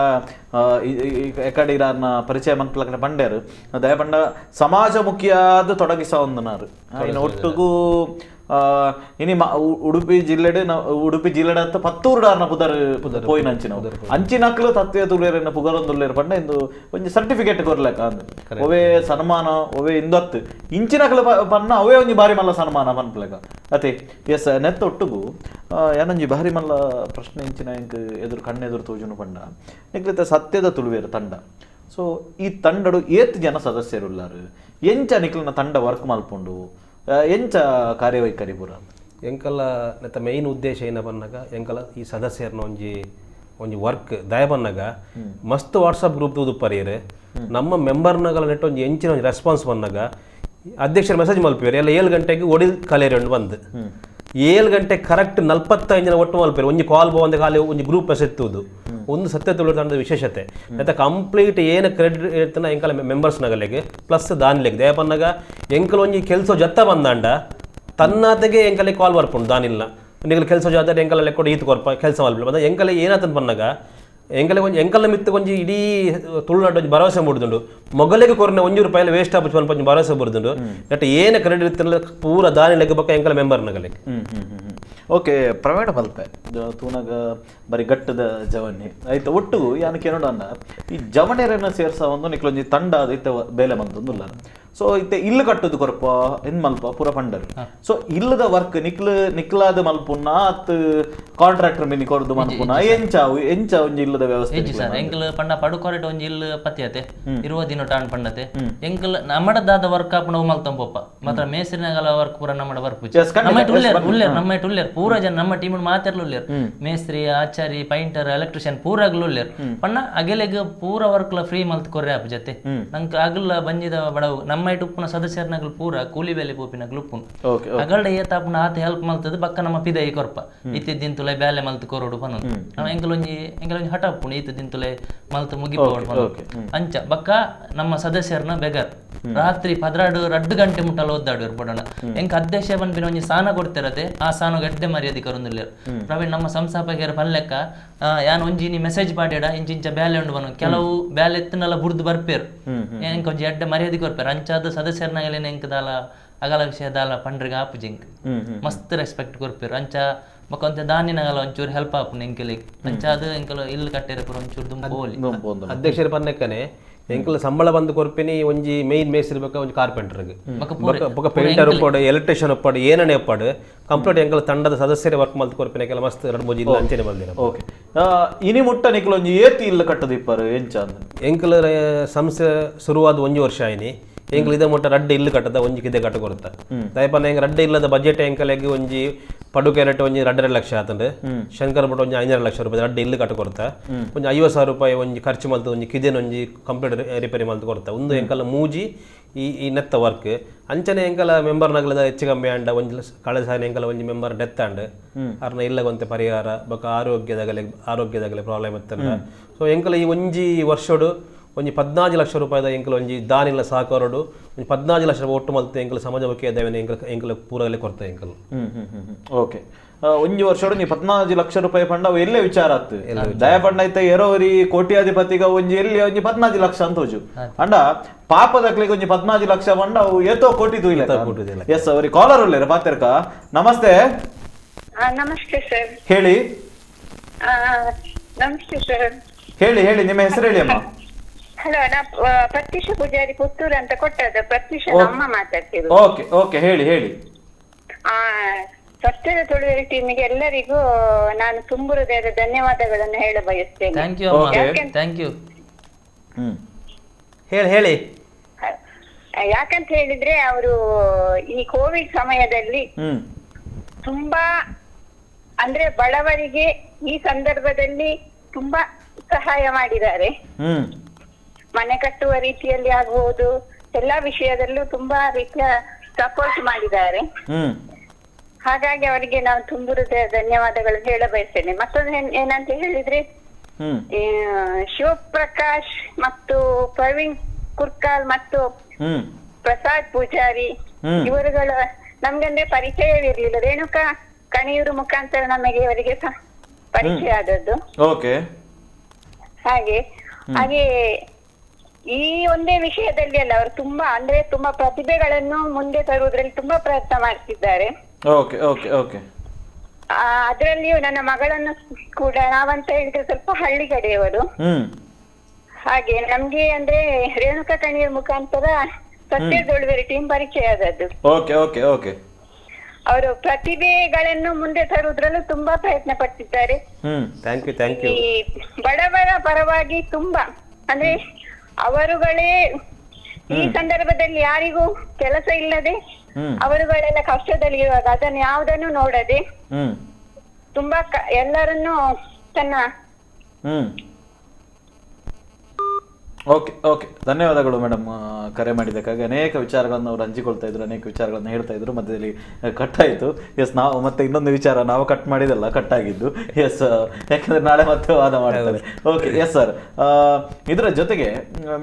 Speaker 1: ಎಕಡೆ ಇರಾರ್ನ ಪರಿಚಯ ಮನ್ಪಲಕನೆ ಪಂಡ್ಯಾರು ದಯಪಂಡ ಸಮಾಜಮುಖಿಯಾದ ತೊಡಗಿಸ ಒಂದನಾರು ಇನ್ನು ಒಟ್ಟುಗೂ ಇನಿ ಉಡುಪಿ ಜಿಲ್ಲೆಡ್ ಉಡುಪಿ ಜಿಲ್ಲೆಡ್ ಅಂತ ಪತ್ತೂರುಡಾರ್ನ ಪುದರ್ ಪೋಯಿನ ಅಂಚಿನ ಅಂಚಿನಕ್ಲು ತತ್ವ ತುಳುವೆರೆನ ಪುಗರೊಂದುಲ್ಲೇರು ಪಂಡ ಇಂದು ಒಂಜಿ ಸರ್ಟಿಫಿಕೇಟ್ ಕೊರ್ಲೆಕ ಅಂದ್ ಒವೇ ಸನ್ಮಾನ ಒವೇ ಇಂದತ್ತು ಇಂಚಿನಕ್ಲು ಪನ್ನ ಅವೇ ಒಂಜಿ ಬಾರಿ ಮಲ್ಲ ಸನ್ಮಾನ ಪನ್ಪಲೆಕ ಅತೆ. ಎಸ್ ನೆತ್ತ ಒಟ್ಟುಗು ಏನೊಂಜಿ ಬಾರಿ ಮಲ್ಲ ಪ್ರಶ್ನೆ ಇಂಚಿನ ಇಂಕ್ ಎದುರು ಕಣ್ಣೆದುರು ತೋಜುನು ಪಂಡ ನಿಕ್ಲಿತ ಸತ್ಯದ ತುಳುವೆರು ತಂಡ. ಸೊ ಈ ತಂಡಡು ಏತ್ ಜನ ಸದಸ್ಯರುಲ್ಲಾರು ಎಂಚ ನಿಕ್ಲನ ತಂಡ ವರ್ಕ್ ಮಲ್ಪುಂಡು ಎಂಚ ಕಾರ್ಯವೈಖರಿ ಪೂರ
Speaker 2: ಎಂಕಲ ನೆತ್ತ ಮೇನ್ ಉದ್ದೇಶ ಏನ ಬನ್ನಾಗ ಎಂಕಲ ಈ ಸದಸ್ಯರನ್ನ ಒಂಜಿ ಒಂಜಿ ವರ್ಕ್ ದಯ ಬನ್ನಾಗ ಮಸ್ತ್ ವಾಟ್ಸಪ್ ಗ್ರೂಪ್ ತೂದುಪ್ಪರಿಯರು ನಮ್ಮ ಮೆಂಬರ್ನಗಲ ನೆಟ್ ಒಂಜಿ ಎಂಚಿನ ಒಂಜಿ ರೆಸ್ಪಾನ್ಸ್ ಬಂದಾಗ ಅಧ್ಯಕ್ಷರ ಮೆಸೇಜ್ ಮಲ್ಪಿಯರು ಎಲ್ಲ 7 ಗಂಟೆಗೆ ಒಡಿಲ್ ಕಲೇರಿ ಉಂಡು ಬಂದು 7 ಗಂಟೆ ಕರೆಕ್ಟ್ 45 ಜನ ಒಟ್ಟು ಮಲ್ಪೇರು ಒಂಜಿ ಕಾಲ್ ಒಂದು ಖಾಲಿ ಒಂಜಿ ಗ್ರೂಪ್ ಮೆಸೇಜ್ ತೂದು ಒಂದು ಸತ್ಯ ತುಳು ತಂಡದ ವಿಶೇಷತೆ ಮತ್ತು ಕಂಪ್ಲೀಟ್ ಏನು ಕ್ರೆಡಿಟ್ ಇರ್ತನ ಎಂಕಲ ಮೆಂಬರ್ಸ್ನಗಲೆಗೆ ಪ್ಲಸ್ ದಾನಿಲೆಗೆ ದಯಪನ್ನಾಗ ಎಂಕಲ ಒಂಜಿ ಕೆಲಸ ಜತ್ತ ಬಂದಾಂಡ ತನ್ನಾತೆಗೆ ಎಂಕಲೆ ಕಾಲ್ ಬರ್ಪುಂಡು ದಾನಿಲ್ಲ ನಿಗಲ ಕೆಲಸ ಜಾತ್ರೆ ಎಂಕಲ ಲೆಕ್ಕೊಡು ಈತ್ ಕೊರ್ಪ ಕೆಲಸ ಮಲ್ಪಿಲ್ಲ ಬಂದ ಎಂಕಲೆ ಏನಾತಂತ ಬಂದಾಗ ಎಂಕಲೆ ಒಂಜಿ ಎಂಕಲ್ನ ಮಿತ್ತು ಒಂಜಿ ಇಡೀ ತುಳುನಾಡು ಒಂಜಿ ಭರವಸೆ ಮೂಡುದುಂಡು ಮೊಗಲಿಗೆ ಕೊರನೆ 1 ರೂಪಾಯಿ ವೇಸ್ಟ್ ಆಪು ಸ್ವಲ್ಪ ಒಂಜಿ ಭರವಸೆ ಬರುದುಂಡು ಬಟ್ ಏನು ಕ್ರೆಡಿಟ್ ಇರ್ತಲ್ಲ ಪೂರ ದಾನಿ ಲೆಕ್ಕ ಬಕ್ಕ ಎಂಕಲ ಮೆಂಬರ್ನಗಲೆಗೆ.
Speaker 1: ಓಕೆ ಪ್ರವೀಣ ಮಲ್ಪೆ ತೂನಾಗ ಬರೀ ಗಟ್ಟದ ಜವನಿ ಆಯ್ತು ಒಟ್ಟು ಯಾನಕ್ಕೆ ಏನೋಡ ಅನ್ನ ಈ ಜವನಿಯರನ್ನ ಸೇರ್ಸ ಒಂದು ನಿಕ್ಲೊಂಜಿ ತಂಡ ಅದು ಇತ್ತೆ ಬೇಲೆ ಬಂತಂದುಲ್ಲ. ಸೊ ಇತ್ತೆ ಇಲ್ಲು ಕಟ್ಟುದು ಕೊರಪ ಎನ್ ಮಲ್ಪ ಪೂರ ಪಂಡರು. ಸೊ ಇಲ್ಲದ ವರ್ಕ್ ನಿಕ್ಲು ನಿಕ್ಲಾದ ಮಲ್ಪುನ ಅತ್ ಕಾಂಟ್ರಾಕ್ಟರ್ ಮಿನಿ ಕೊರದು ಮಲ್ಪುನ ಎಂಚಾವು ಎಂಚ ಒಂಜಿ ಇಲ್ಲದ ವ್ಯವಸ್ಥೆ
Speaker 3: ಇಜ್ಜಿ ಸರ್. ಎಂಕಲ್ ಪಂಡ ಪಡುಕೊರಟೆ ಒಂಜಿ ಇಲ್ಲು ಪತ್ತಿಯತೆ 20 ದಿನ ಟಾಣ್ ಪಂಡತೆ ಎಂಕಲ್ ನಮ್ಮಡದಾದ ವರ್ಕ್ ಆಪುನ ಮಲ್ತಂಪೊಪ್ಪ ಮಾತ್ರ ಮೇಸ್ರಿನಗಲ ವರ್ಕ್ ಪೂರ ನಮ್ಮಡ ವರ್ಕ್ ನಮ್ಮ ಉಲ್ಲೇರ್ ಉಲ್ಲೇರ್ ನಮ್ಮ ಉಲ್ಲೇರ್ ಪೂರ ಜನ ನಮ್ಮ ಟೀಮ್ ಮಾತಾಡ್ಲು ಉಲ್ಲೇರ್ ಮೇಸ್ತ್ರಿ ಆಚಾರಿ ಪೈಂಟರ್ ಎಲೆಕ್ಟ್ರಿಷಿಯನ್ ಪೂರ ಅಗಲು ಉಲ್ಲೇರ್ ಪಣ್ಣ ಅಗೆಲೆಗ್ ಪೂರ ವರ್ಕ್ಲ ಫ್ರೀ ಮಲ್ತ್ ಕೊರ್ರೆ ಆಪ್ ಜೊತೆ ನಂಗೆ ಅಗಲ ಬಂಜಿದ ಬಡವು ನಮ್ಮ ಇಟ್ಟು ಉಪ್ಪುನ ಸದಸ್ಯರ್ನಗಲು ಪೂರ ಕೂಲಿ ಬೇಲೆ ಪೋಪಿನಗಲು ಉಪ್ಪುನು ಅಗಲ್ಡ ಏತಾಪುನ ಆತ ಹೆಲ್ಪ್ ಮಲ್ತದ ಬಕ್ಕ ನಮ್ಮ ಪಿದೈ ಕೊರ್ಪ ಇತ್ತಿದ್ದಿನ ತುಲೆ ಬೇಲೆ ಮಲ್ತ್ ಕೊರಡು ಪನ ನಮ್ಮ ಎಂಕಲೊಂಜಿ ಎಂಕಲೊಂಜಿ ಹಠ ಉಪ್ಪುನು ಇತ್ತಿದ್ದಿನ ತುಲೆ ಮಲ್ತ್ ಮುಗಿಪೋಡು ಪನ ಅಂಚ ಬಕ್ಕ ನಮ್ಮ ಸದಸ್ಯರ್ನ ಬೆಗರ್ ರಾತ್ರಿ 12 ಗಂಟೆ ಮುಟ್ಟಲ ಒದ್ದಾಡುವರು ಬಡೋಣ ಎಂಕ ಅಧ್ಯಕ್ಷ ಪನ್ಪಿನ ಒಂಜಿ ಸಾನ ಕೊಡ್ತಿರತೆ ಆ ಸಾನ ಗಡ್ಡೆ ಮರ್ಯಾದೆ ಕರೊಂದುಲ್ಲೇರು. ಪ್ರವೀಣ್ ನಮ್ಮ ಸಂಸ್ಥಾಪಕರ ಪಲ್ಲೆಕ್ಕ ಯಾನ್ ಒಂಜಿ ನೀ ಮೆಸೇಜ್ ಪಾಡ್ಯಾಡ ಇಂಚಿಂಚ ಬೇಲೆ ಉಂಡು ಬನ ಕೆಲವು ಬೇಲೆ ಎತ್ತನೆಲ್ಲ ಬುಡ್ದು ಬರ್ಪೇರು ಎಂಕ ಒಂಜಿ ಎಡ್ಡೆ ಮರ್ಯಾದೆ ಕೊರ್ಪೇರು ಅಂಚಾದ ಸದಸ್ಯರ್ನಾಗಲೇನೆ ಎಂಕ ದಾಲ ಅಗಲ ವಿಷಯ ದಾಲ ಪಂಡ್ರಿಗೆ ಆಪುಜಿಂಕ್ ಮಸ್ತ್ ರೆಸ್ಪೆಕ್ಟ್ ಕೊರ್ಪೇರು ಅಂಚ ಬೊಕ್ಕ ಒಂತೆ ದಾನಿನಗಲ ಒಂಚೂರು ಹೆಲ್ಪ್ ಆಪುಂಡು ಎಂಕೆಲಿಗ್ ಅಂಚಾದ ಎಂಕಲ ಇಲ್ಲು ಕಟ್ಟೆರೆ ಪೂರ ಒಂಚೂರು ದುಂಬು ಪೋಲಿ.
Speaker 2: ಅಧ್ಯಕ್ಷರ ಪನ್ನೆಕ್ಕನೆ ಎಂಕಲ ಸಂಬಳ ಬಂದು ಕೊರ್ಪಿನಿ ಒಂಜಿ ಮೇನ್ ಮೇಸ್ತ್ರಿ ಬೊಕ್ಕ ಒಂಜಿ ಕಾರ್ಪೆಂಟರ್ಗೆ ಬೊಕ್ಕ ಪೇಂಟರ್ ಉಪ್ಪಾಡು ಎಲೆಕ್ಟ್ರಿಷಿಯನ್ ಉಪ್ಪಾಡು ಏನನೇ ಉಪ್ಪಾಡು ಕಂಪ್ಲೀಟ್ ಎಂಕಲ ತಂಡದ ಸದಸ್ಯರೇ ವರ್ಕ್ ಮಲ್ತ್ ಕೊರ್ಪಿನ ಕೆಲ ಮಸ್ತ್ 2 3 ಇಲ್ಲ ಅಂಚನೆ ಬಂದಿನ.
Speaker 1: ಓಕೆ ಇನಿ ಮುಟ್ಟ ನಿಕ್ಲ ಒಂಜಿ ಏತಿ ಇಲ್ಲ ಕಟ್ಟದ ಇಪ್ಪರು ಎಂಚ
Speaker 2: ಎಂಕಲ ಸಂಸ್ಥೆ ಶುರುವಾದ 1 ವರ್ಷ ಆಯ್ನಿ ಎಂಕಲ್ ಇದ ಮುಟ್ಟ ರಡ್ಡೆ ಇಲ್ಲು ಕಟ್ಟದ ಒಂಜಿ ಕಿದೆ ಕಟ್ಟ ಕೊರತ ದಯಪನ್ನ ಎಂಕ್ ರಡ್ಡೆ ಇಲ್ಲದ ಬಜೆಟ್ ಎಂಕಲೆಗ್ ಒಂಜಿ ಪಡುಕೆರೆಟ್ ಒಂಜಿ 2.5 ಲಕ್ಷ ಆತಂಡು ಶಂಕರ ಭಟ್ ಒಂಜಿ 5.5 ಲಕ್ಷ ರೂಪಾಯಿ ರಡ್ಡ್ ಇಲ್ಲು ಕಟ್ಟು ಕೊರ್ತ ಒಂಜಿ 50,000 ರೂಪಾಯಿ ಒಂಜಿ ಖರ್ಚು ಮಲ್ತು ಒಂಜಿ ಕಿದೆನ್ ಒಂಜಿ ಕಂಪ್ಲೀಟ್ ರಿಪೇರಿ ಮಲ್ತು ಕೊರ್ತ ಉಂದು ಎಂಕಲ ಮೂಜಿ ಈ ಈ ನೆತ್ತ ವರ್ಕ್ ಅಂಚನೆ ಎಂಕಲ ಮೆಂಬರ್ ನಗಲದ ಹೆಚ್ಚು ಕಮ್ಮಿ ಆಂಡ ಒಂಜಿ ಕಳೆದ ಸಾರಿ ಎಂಕಲ ಒಂಜಿ ಮೆಂಬರ್ ಡೆತ್ ಆಂಡ್ ಅರ್ನ ಇಲ್ಲಗೊಂತೆ ಪರಿಹಾರ ಬೊಕ ಆರೋಗ್ಯದಾಗಲೆ ಪ್ರಾಬ್ಲಮ್ ಇತ್ತಂಡ ಸೊ ಎಂಕಲ ಈ ಒಂಜಿ ವರ್ಷಡು ಒಂಜಿ 14 ಲಕ್ಷ ರೂಪಾಯಿದ ಎಂಕಲ ಒಂಜಿ ದಾನಿಲ ಸಹಕಾರಡು ಒಂಜಿ 14 ಲಕ್ಷ ಒಟ್ಟು ಮಲ್ತು ಎಂಕಲ ಸಮಾಜಮುಖಿ ದೇವನ ಎಂಕಲ ಎಂಕಲ ಪೂರಗಲೆ ಕೊರ್ತ ಎಂಕಲ
Speaker 1: ಓಕೆ ಒಂಜಿ ವರ್ಷಡು ನೀ 14 ಲಕ್ಷ ರೂಪಾಯಿ ಪಂಡ ಅವು ಎಲ್ಲೇ ವಿಚಾರ ಆಗ್ತದೆ ದಯ ಪಂಡ ಐತ ಎರೋರಿ ಕೋಟ್ಯಾಧಿಪತಿಗ ಒಂಜಿ ಎಲ್ಲಿ ಒಂಜಿ 14 ಲಕ್ಷ ಅಂತ ಹೋಜು ಅಂಡ ಪಾಪದಕ್ಲಿಗೆ ಒಂಜಿ 14 ಲಕ್ಷ ಪಂಡ ಅವು ಏತೋ ಕೋಟಿ ತೂಯಿಲ್ಲ ಎಸ್ ಅವ್ರಿಗೆ ಕಾಲರ್ ಉಲ್ಲೇರ ಪಾತೆರ್ಕ ನಮಸ್ತೆ
Speaker 6: ನಮಸ್ತೆ ಸರ್
Speaker 1: ಹೇಳಿ
Speaker 6: ನಮಸ್ತೆ ಸರ್
Speaker 1: ಹೇಳಿ ಹೇಳಿ ನಿಮ್ಮ ಹೆಸರು ಹೇಳಿ ಅಮ್ಮ
Speaker 6: ಹಲೋ ನಾ ಪ್ರತ್ಯೂಷ ಪೂಜಾರಿ ಪುತ್ತೂರು ಅಂತ ಕೊಟ್ಟದ್ದು ಪ್ರತ್ಯೂಷ ಅಮ್ಮ ಮಾತಾಡ್ತಿರೋದು
Speaker 1: ಓಕೆ ಓಕೆ ಹೇಳಿ ಹೇಳಿ
Speaker 6: ಸತ್ಯದ ತುಳುವೆರೆ ಟೀಮಿಗೆ ಎಲ್ಲರಿಗೂ ನಾನು ತುಂಬು ಹೃದಯದ ಧನ್ಯವಾದಗಳನ್ನು ಹೇಳ ಬಯಸ್ತೇನೆ.
Speaker 3: Thank you thank you.
Speaker 2: ಹೇಳಿ ಹೇಳಿ.
Speaker 6: ಯಾಕಂತ ಹೇಳಿದ್ರೆ ಅವರು ಈ ಕೋವಿಡ್ ಸಮಯದಲ್ಲಿ ತುಂಬಾ ಅಂದ್ರೆ ಬಡವರಿಗೆ ಈ ಸಂದರ್ಭದಲ್ಲಿ ತುಂಬಾ ಸಹಾಯ ಮಾಡಿದ್ದಾರೆ. ಮನೆ ಕಟ್ಟುವ ರೀತಿಯಲ್ಲಿ ಆಗಬಹುದು, ಎಲ್ಲಾ ವಿಷಯದಲ್ಲೂ ತುಂಬಾ ರೀತಿಯ ಸಪೋರ್ಟ್ ಮಾಡಿದ್ದಾರೆ. ಹಾಗಾಗಿ ಅವರಿಗೆ ನಾವು ತುಂಬು ಹೃದಯ ಧನ್ಯವಾದಗಳು ಹೇಳ ಬಯಸ್ತೇನೆ. ಮತ್ತೊಂದು ಏನಂತ ಹೇಳಿದ್ರೆ, ಶಿವಪ್ರಕಾಶ್ ಮತ್ತು ಪ್ರವೀಣ್ ಕುರ್ಕಾಲ್ ಮತ್ತು ಪ್ರಸಾದ್ ಪೂಜಾರಿ ಇವರುಗಳ ನಮ್ಗಂದ್ರೆ ಪರಿಚಯವಿರ್ಲಿಲ್ಲ. ರೇಣುಕಾ ಕಣಿಯೂರು ಮುಖಾಂತರ ನಮಗೆ ಇವರಿಗೆ ಪರಿಚಯ ಆದದ್ದು. ಹಾಗೆ ಹಾಗೆ ಈ ಒಂದೇ ವಿಷಯದಲ್ಲಿ ಅಲ್ಲ, ಅವರು ತುಂಬಾ ಅಂದ್ರೆ ತುಂಬಾ ಪ್ರತಿಭೆಗಳನ್ನು ಮುಂದೆ ತರುವುದ್ರಲ್ಲಿ ತುಂಬಾ ಪ್ರಯತ್ನ ಮಾಡ್ತಿದ್ದಾರೆ. ಅದರಲ್ಲಿಯೂ ನನ್ನ ಮಗಳನ್ನು ಕೂಡ, ನಾವಂತ ಹೇಳಿದ್ರೆ ಸ್ವಲ್ಪ ಹಳ್ಳಿ ಕಡೆಯವರು, ಹಾಗೆ ನಮ್ಗೆ ಅಂದ್ರೆ ರೇಣುಕಾ ಕಣಿಯೂರ್ ಮುಖಾಂತರ ಸತ್ಯದೊಳುವೆರೆ ಟೀಮ್ ಪರಿಚಯ ಆದದ್ದು. ಅವರು ಪ್ರತಿಭೆಗಳನ್ನು ಮುಂದೆ ತರುವುದ್ರಲ್ಲೂ ತುಂಬಾ ಪ್ರಯತ್ನ ಪಟ್ಟಿದ್ದಾರೆ. ಈ ಬಡವರ ಪರವಾಗಿ ತುಂಬಾ ಅಂದ್ರೆ ಅವರುಗಳೇ ಈ ಸಂದರ್ಭದಲ್ಲಿ ಯಾರಿಗೂ ಕೆಲಸ ಇಲ್ಲದೆ ಅವರುಗಳೆಲ್ಲ ಕಷ್ಟದಲ್ಲಿ ಇರುವಾಗ ಅದನ್ನು ಯಾವುದನ್ನು ನೋಡದೆ ತುಂಬಾ ಎಲ್ಲರನ್ನೂ ತನ್ನ.
Speaker 1: ಓಕೆ ಓಕೆ, ಧನ್ಯವಾದಗಳು ಮೇಡಮ್ ಕರೆ ಮಾಡಿದ್ದಕ್ಕಾಗಿ. ಅನೇಕ ವಿಚಾರಗಳನ್ನು ಅವರು ಹಂಚಿಕೊಳ್ತಾ ಇದ್ರು, ಅನೇಕ ವಿಚಾರಗಳನ್ನು ಹೇಳ್ತಾ ಇದ್ರು, ಮಧ್ಯದಲ್ಲಿ ಕಟ್ ಆಯಿತು. ಎಸ್, ನಾವು ಮತ್ತೆ ಇನ್ನೊಂದು ವಿಚಾರ ನಾವು ಕಟ್ ಮಾಡಿದಲ್ಲ, ಕಟ್ ಆಗಿದ್ದು. ಎಸ್, ಯಾಕಂದರೆ ನಾಳೆ ಮತ್ತೆ ವಾದ ಮಾಡ್ತಾರೆ. Okay, yes sir. ಇದರ ಜೊತೆಗೆ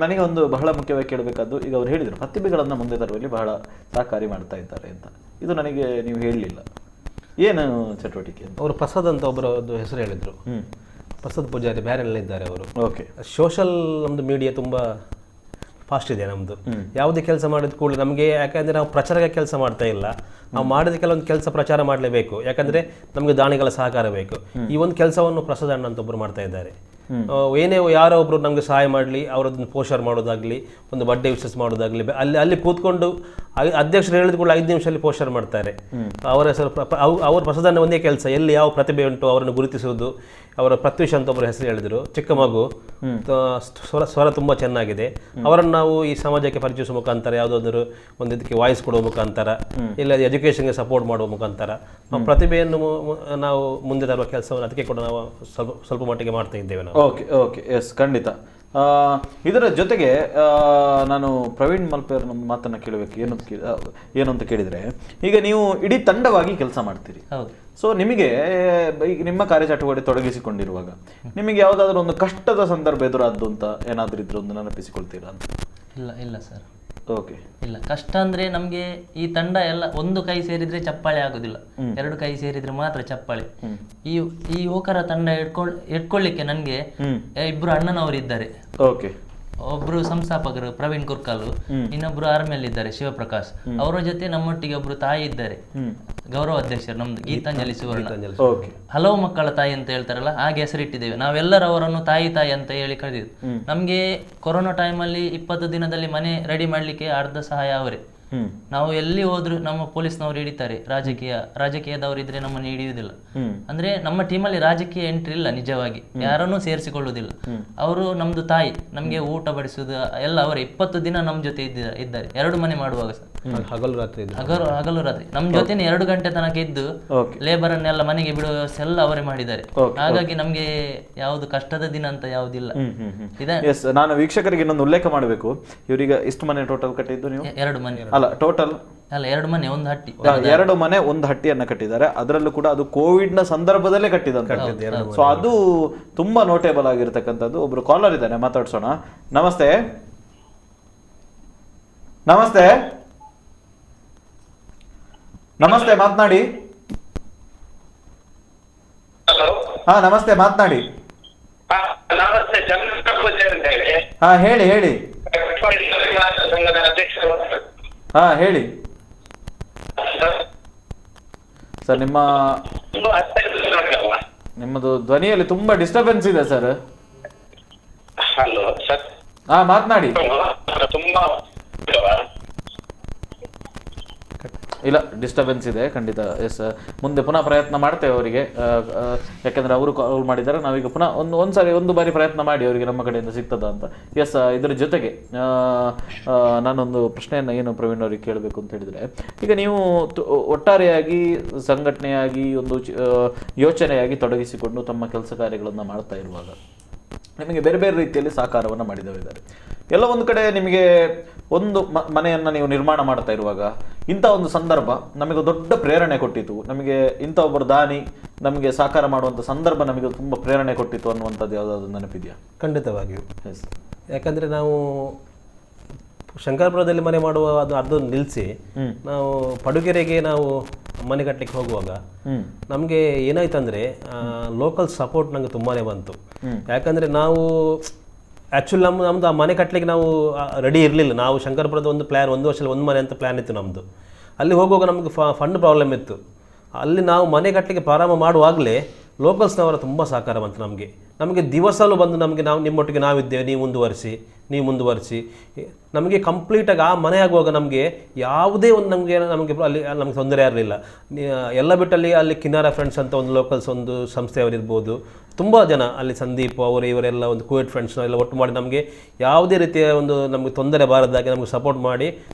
Speaker 1: ನನಗೆ ಒಂದು ಬಹಳ ಮುಖ್ಯವಾಗಿ ಕೇಳಬೇಕಾದ್ದು, ಈಗ ಅವರು ಹೇಳಿದರು ಪ್ರತಿಭೆಗಳನ್ನು ಮುಂದೆ ತರುವಲ್ಲಿ ಬಹಳ ಸಹಕಾರಿ ಮಾಡ್ತಾ ಇದ್ದಾರೆ ಅಂತ, ಇದು ನನಗೆ ನೀವು ಹೇಳಲಿಲ್ಲ, ಏನು ಚಟುವಟಿಕೆ?
Speaker 2: ಅವರು ಪ್ರಸಾದ್ ಅಂತ ಒಬ್ಬರದ್ದು ಹೆಸರು ಹೇಳಿದರು, ಪ್ರಸಾದ್ ಪೂಜಾರಿ ಬ್ಯಾರೆಲ್ಲ ಇದ್ದಾರೆ ಅವರು.
Speaker 1: ಓಕೆ,
Speaker 2: ಸೋಷಲ್ ನಮ್ಮದು ಮೀಡಿಯಾ ತುಂಬ ಫಾಸ್ಟ್ ಇದೆ ನಮ್ಮದು. ಯಾವುದೇ ಕೆಲಸ ಮಾಡಿದ ಕೂಡಲೇ ನಮಗೆ, ಯಾಕಂದರೆ ನಾವು ಪ್ರಚಾರಕ್ಕೆ ಕೆಲಸ ಮಾಡ್ತಾ ಇಲ್ಲ, ನಾವು ಮಾಡಿದ ಕೆಲವೊಂದು ಕೆಲಸ ಪ್ರಚಾರ ಮಾಡಲೇಬೇಕು, ಯಾಕಂದರೆ ನಮಗೆ ದಾನಿಗಳ ಸಹಕಾರ ಬೇಕು. ಈ ಒಂದು ಕೆಲಸವನ್ನು ಪ್ರಸಾದ್ ಅಣ್ಣ ಅಂತ ಒಬ್ಬರು ಮಾಡ್ತಾ ಇದ್ದಾರೆ. ಏನೇ ಯಾರೋ ಒಬ್ಬರು ನಮಗೆ ಸಹಾಯ ಮಾಡಲಿ, ಅವರದನ್ನು ಪೋಷರ್ ಮಾಡೋದಾಗಲಿ, ಒಂದು ಬರ್ಡೇ ವಿಶಸ್ ಮಾಡೋದಾಗಲಿ, ಅಲ್ಲಿ ಅಲ್ಲಿ ಕೂತ್ಕೊಂಡು ಅಧ್ಯಕ್ಷರು ಹೇಳಿದ ಕೂಡ 5 ನಿಮಿಷದಲ್ಲಿ ಪೋಷರ್ ಮಾಡ್ತಾರೆ. ಅವರ ಹೆಸರು ಅವರ ಪ್ರಸಾದನ ಒಂದೇ ಕೆಲಸ, ಎಲ್ಲಿ ಯಾವ ಪ್ರತಿಭೆ ಉಂಟು ಅವರನ್ನು ಗುರುತಿಸುವುದು. ಅವರ ಪ್ರತ್ಯೂಷ ಅಂತ ಒಬ್ಬರು ಹೆಸರು ಹೇಳಿದರು, ಚಿಕ್ಕ ಮಗು, ಸ್ವರ ತುಂಬ ಚೆನ್ನಾಗಿದೆ. ಅವರನ್ನು ನಾವು ಈ ಸಮಾಜಕ್ಕೆ ಪರಿಚಯಿಸುವ ಮುಖಾಂತರ, ಯಾವುದಾದರೂ ಒಂದು ಇದಕ್ಕೆ ವಾಯ್ಸ್ ಕೊಡುವ ಮುಖಾಂತರ, ಇಲ್ಲ ಎಜುಕೇಷನ್ಗೆ ಸಪೋರ್ಟ್ ಮಾಡುವ ಮುಖಾಂತರ ನಾವು ಪ್ರತಿಭೆಯನ್ನು ನಾವು ಮುಂದೆ ತರುವ ಕೆಲಸವನ್ನು ಅದಕ್ಕೆ ಕೂಡ ನಾವು ಸ್ವಲ್ಪ ಸ್ವಲ್ಪ ಮಟ್ಟಿಗೆ ಮಾಡ್ತಾ ಇದ್ದೇವೆ ನಾವು.
Speaker 1: Okay okay, S, ಖಂಡಿತ. ಇದರ ಜೊತೆಗೆ ನಾನು ಪ್ರವೀಣ್ ಮಲ್ಪೆಯವರ ಒಂದು ಮಾತನ್ನು ಕೇಳಬೇಕು. ಏನು ಅಂತ ಕೇಳಿದರೆ, ಈಗ ನೀವು ಇಡೀ ತಂಡವಾಗಿ ಕೆಲಸ ಮಾಡ್ತೀರಿ, ಸೊ ನಿಮಗೆ ಈಗ ನಿಮ್ಮ ಕಾರ್ಯಚಟುವಟಿಕೆ ತೊಡಗಿಸಿಕೊಂಡಿರುವಾಗ ನಿಮಗೆ ಯಾವುದಾದ್ರೂ ಒಂದು ಕಷ್ಟದ ಸಂದರ್ಭ ಎದುರಾದ್ದು ಅಂತ ಏನಾದರೂ ಇದ್ರೆ ಒಂದು ನೆನಪಿಸಿಕೊಳ್ತೀರಾ ಅಂತ?
Speaker 3: ಇಲ್ಲ ಇಲ್ಲ ಸರ್.
Speaker 1: ಓಕೆ,
Speaker 3: ಇಲ್ಲ, ಕಷ್ಟ ಅಂದ್ರೆ ನಮ್ಗೆ ಈ ತಂಡ ಎಲ್ಲ ಒಂದು ಕೈ ಸೇರಿದ್ರೆ ಚಪ್ಪಾಳೆ ಆಗುದಿಲ್ಲ, ಎರಡು ಕೈ ಸೇರಿದ್ರೆ ಮಾತ್ರ ಚಪ್ಪಾಳೆ. ಈ ಈ ಯುವಕರ ತಂಡ ಇಟ್ಕೊಳ್ಳಿಕ್ಕೆ ನನ್ಗೆ ಇಬ್ರು ಅಣ್ಣನವರು ಇದ್ದಾರೆ.
Speaker 1: ಓಕೆ,
Speaker 3: ಒಬ್ರು ಸಂಸ್ಥಾಪಕರು ಪ್ರವೀಣ್ ಕುರ್ಕಾಲು, ಇನ್ನೊಬ್ರು ಆರ್ಮಿಯಲ್ಲಿ ಇದ್ದಾರೆ ಶಿವಪ್ರಕಾಶ್. ಅವರ ಜೊತೆ ನಮ್ಮೊಟ್ಟಿಗೆ ಒಬ್ರು ತಾಯಿ ಇದ್ದಾರೆ, ಗೌರವ ಅಧ್ಯಕ್ಷರು ನಮ್ದು ಗೀತಾಂಜಲಿ ಸುವರ್ಣ. ಹಲವು ಮಕ್ಕಳ ತಾಯಿ ಅಂತ ಹೇಳ್ತಾರಲ್ಲ, ಹಾಗೆ ಹೆಸರಿಟ್ಟಿದ್ದೇವೆ ನಾವೆಲ್ಲರೂ. ಅವರನ್ನು ತಾಯಿ ತಾಯಿ ಅಂತ ಹೇಳಿ ಕರೆದಿದ್ದು. ನಮ್ಗೆ ಕೊರೋನಾ ಟೈಮಲ್ಲಿ 20 ದಿನದಲ್ಲಿ ಮನೆ ರೆಡಿ ಮಾಡ್ಲಿಕ್ಕೆ ಅರ್ಧ ಸಹಾಯ ಅವರೇ. ನಾವು ಎಲ್ಲಿ ಹೋದ್ರು ನಮ್ಮ ಪೊಲೀಸ್ನವರು ಹಿಡಿತಾರೆ, ರಾಜಕೀಯದವರು ಇದ್ರೆ ನಮ್ಮನ್ನು ಹಿಡಿಯುವುದಿಲ್ಲ. ಅಂದ್ರೆ ನಮ್ಮ ಟೀಮಲ್ಲಿ ರಾಜಕೀಯ ಎಂಟ್ರಿ ಇಲ್ಲ, ನಿಜವಾಗಿ ಯಾರನ್ನೂ ಸೇರಿಸಿಕೊಳ್ಳುವುದಿಲ್ಲ. ಅವರು ನಮ್ದು ತಾಯಿ, ನಮ್ಗೆ ಊಟ ಬಡಿಸುವುದು ಎಲ್ಲ ಅವರೇ. 20 ದಿನ ನಮ್ಮ ಜೊತೆ ಇದ್ದಾರೆ, 2 ಮನೆ ಮಾಡುವಾಗ ಸಹ.
Speaker 2: ಹಗಲು ರಾತ್ರಿ,
Speaker 3: ಹಗಲು ರಾತ್ರಿ ನಮ್ಮ ಜೊತೆನೆ 2 ಗಂಟೆ ತನಕ ಇದ್ದು ಲೇಬರ್ ಅನ್ನೆಲ್ಲ ಮನೆಗೆ ಬಿಡುವ ವ್ಯವಸ್ಥೆ ಎಲ್ಲ ಅವರೇ ಮಾಡಿದ್ದಾರೆ. ಹಾಗಾಗಿ ನಮ್ಗೆ ಯಾವುದು ಕಷ್ಟದ ದಿನ ಅಂತ ಯಾವುದಿಲ್ಲ.
Speaker 1: ನಾನು ವೀಕ್ಷಕರಿಗೆ ಇನ್ನೊಂದು ಉಲ್ಲೇಖ ಮಾಡಬೇಕು. ಇವರೀಗ ಎಷ್ಟು ಮನೆ ಟೋಟಲ್ ಕಟ್ಟಿದ್ದು ನೀವು?
Speaker 3: 2 ಮನೆ
Speaker 1: ಅಲ್ಲ, ಟೋಟಲ್
Speaker 3: ಅಲ್ಲ, 2 ಮನೆ 1 ಹಟ್ಟಿ.
Speaker 1: 2 ಮನೆ 1 ಹಟ್ಟಿಯನ್ನ ಕಟ್ಟಿದ್ದಾರೆ. ಅದರಲ್ಲೂ ಕೂಡ ಅದು ಕೋವಿಡ್ ನ ಸಂದರ್ಭದಲ್ಲೇ ಕಟ್ಟಿದಂತ. ಸೊ ಅದು ತುಂಬಾ ನೋಟೇಬಲ್ ಆಗಿರ್ತಕ್ಕಂಥದ್ದು. ಒಬ್ರು ಕಾಲರ್ ಇದ್ದಾನೆ, ಮಾತಾಡ್ಸೋಣ. ನಮಸ್ತೆ. ನಮಸ್ತೆ. ನಮಸ್ತೆ, ಮಾತನಾಡಿ. ಹಾ ನಮಸ್ತೆ, ಮಾತನಾಡಿ. ಹಾ ಹೇಳಿ ಹೇಳಿ. ಹಾ ಹೇಳಿ ಸರ್. ನಿಮ್ಮ ನಿಮ್ಮದು ಧ್ವನಿಯಲ್ಲಿ ತುಂಬಾ ಡಿಸ್ಟರ್ಬೆನ್ಸ್ ಇದೆ ಸರ್. ಹಾ ಮಾತನಾಡಿ. ಇಲ್ಲ, ಡಿಸ್ಟರ್ಬೆನ್ಸ್ ಇದೆ ಖಂಡಿತ. ಎಸ್, ಮುಂದೆ ಪುನಃ ಪ್ರಯತ್ನ ಮಾಡ್ತೇವೆ ಅವರಿಗೆ. ಯಾಕೆಂದರೆ ಅವರು ಕಾಲ್ ಮಾಡಿದ್ದಾರೆ, ನಾವೀಗ ಪುನಃ ಒಂದು ಬಾರಿ ಪ್ರಯತ್ನ ಮಾಡಿ ಅವರಿಗೆ ನಮ್ಮ ಕಡೆಯಿಂದ ಸಿಗ್ತದ ಅಂತ. ಎಸ್, ಇದರ ಜೊತೆಗೆ ನಾನೊಂದು ಪ್ರಶ್ನೆಯನ್ನು ಏನು ಪ್ರವೀಣ್ ಅವರಿಗೆ ಕೇಳಬೇಕು ಅಂತ ಹೇಳಿದರೆ, ಈಗ ನೀವು ಒಟ್ಟಾರೆಯಾಗಿ ಸಂಘಟನೆಯಾಗಿ ಒಂದು ಯೋಚನೆಯಾಗಿ ತೊಡಗಿಸಿಕೊಂಡು ತಮ್ಮ ಕೆಲಸ ಕಾರ್ಯಗಳನ್ನು ಮಾಡ್ತಾ ಇರುವಾಗ ನಿಮಗೆ ಬೇರೆ ಬೇರೆ ರೀತಿಯಲ್ಲಿ ಸಹಕಾರವನ್ನು ಮಾಡಿದವರಿದ್ದಾರೆ. ಎಲ್ಲ ಒಂದು ಕಡೆ ನಿಮಗೆ ಒಂದು ಮನೆಯನ್ನು ನೀವು ನಿರ್ಮಾಣ ಮಾಡ್ತಾ ಇರುವಾಗ ಇಂಥ ಒಂದು ಸಂದರ್ಭ ನಮಗೆ ದೊಡ್ಡ ಪ್ರೇರಣೆ ಕೊಟ್ಟಿತು, ನಮಗೆ ಇಂಥ ಒಬ್ಬರು ದಾನಿ ನಮಗೆ ಸಹಕಾರ ಮಾಡುವಂಥ ಸಂದರ್ಭ ನಮಗೆ ತುಂಬ ಪ್ರೇರಣೆ ಕೊಟ್ಟಿತು ಅನ್ನುವಂಥದ್ದು ಯಾವುದಾದ್ರು ನೆನಪಿದೆಯಾ?
Speaker 2: ಖಂಡಿತವಾಗಿಯೂ. ಯಾಕಂದರೆ ನಾವು ಶಂಕರಪುರದಲ್ಲಿ ಮನೆ ಮಾಡುವ ಅದು ಅರ್ಧ ನಿಲ್ಲಿಸಿ ನಾವು ಪಡುಗೆರೆಗೆ ನಾವು ಮನೆ ಕಟ್ಟಲಿಕ್ಕೆ ಹೋಗುವಾಗ ನಮಗೆ ಏನಾಯ್ತಂದರೆ ಲೋಕಲ್ ಸಪೋರ್ಟ್ ನಂಗೆ ತುಂಬಾ ಬಂತು. ಯಾಕಂದರೆ ನಾವು ಆ್ಯಕ್ಚುಲಿ ನಮ್ಮದು ಆ ಮನೆ ಕಟ್ಟಲಿಕ್ಕೆ ನಾವು ರೆಡಿ ಇರಲಿಲ್ಲ. ನಾವು ಶಂಕರಪುರದ ಒಂದು ಪ್ಲ್ಯಾನ್, ಒಂದು ವರ್ಷದಲ್ಲಿ ಒಂದು ಮನೆ ಅಂತ ಪ್ಲ್ಯಾನ್ ಇತ್ತು ನಮ್ಮದು. ಅಲ್ಲಿ ಹೋಗುವಾಗ ನಮಗೆ ಫಂಡ್ ಪ್ರಾಬ್ಲಮ್ ಇತ್ತು. ಅಲ್ಲಿ ನಾವು ಮನೆ ಕಟ್ಟಲಿಕ್ಕೆ ಪ್ರಾರಂಭ ಮಾಡುವಾಗಲೇ ಲೋಕಲ್ಸ್ನವರ ತುಂಬ ಸಹಕಾರ ಬಂತು ನಮಗೆ. ನಮಗೆ ದಿವಸಲು ಬಂದು ನಮಗೆ ನಾವು ನಿಮ್ಮೊಟ್ಟಿಗೆ ನಾವಿದ್ದೇವೆ, ನೀವು ಮುಂದುವರಿಸಿ, ನೀವು ಮುಂದುವರಿಸಿ. ನಮಗೆ ಕಂಪ್ಲೀಟಾಗಿ ಆ ಮನೆ ಆಗುವಾಗ ನಮಗೆ ಯಾವುದೇ ಒಂದು ನಮಗೆ ನಮಗೆ ಅಲ್ಲಿ ನಮಗೆ ತೊಂದರೆ ಇರಲಿಲ್ಲ. ಎಲ್ಲ ಬಿಟ್ಟಲ್ಲಿ ಅಲ್ಲಿ ಕಿನಾರಾ ಫ್ರೆಂಡ್ಸ್ ಅಂತ ಒಂದು ಲೋಕಲ್ಸ್ ಒಂದು ಸಂಸ್ಥೆಯವರಿರ್ಬೋದು, ತುಂಬ ಜನ ಅಲ್ಲಿ ಸಂದೀಪ್ ಅವರು ಇವರೆಲ್ಲ ಒಂದು ಕುವೇಟ್ ಫ್ರೆಂಡ್ಸ್ನ ಎಲ್ಲ ಒಟ್ಟು ಮಾಡಿ ನಮಗೆ ಯಾವುದೇ ರೀತಿಯ ಒಂದು ನಮಗೆ ತೊಂದರೆ ಬಾರದಾಗೆ ನಮಗೆ ಸಪೋರ್ಟ್ ಮಾಡಿ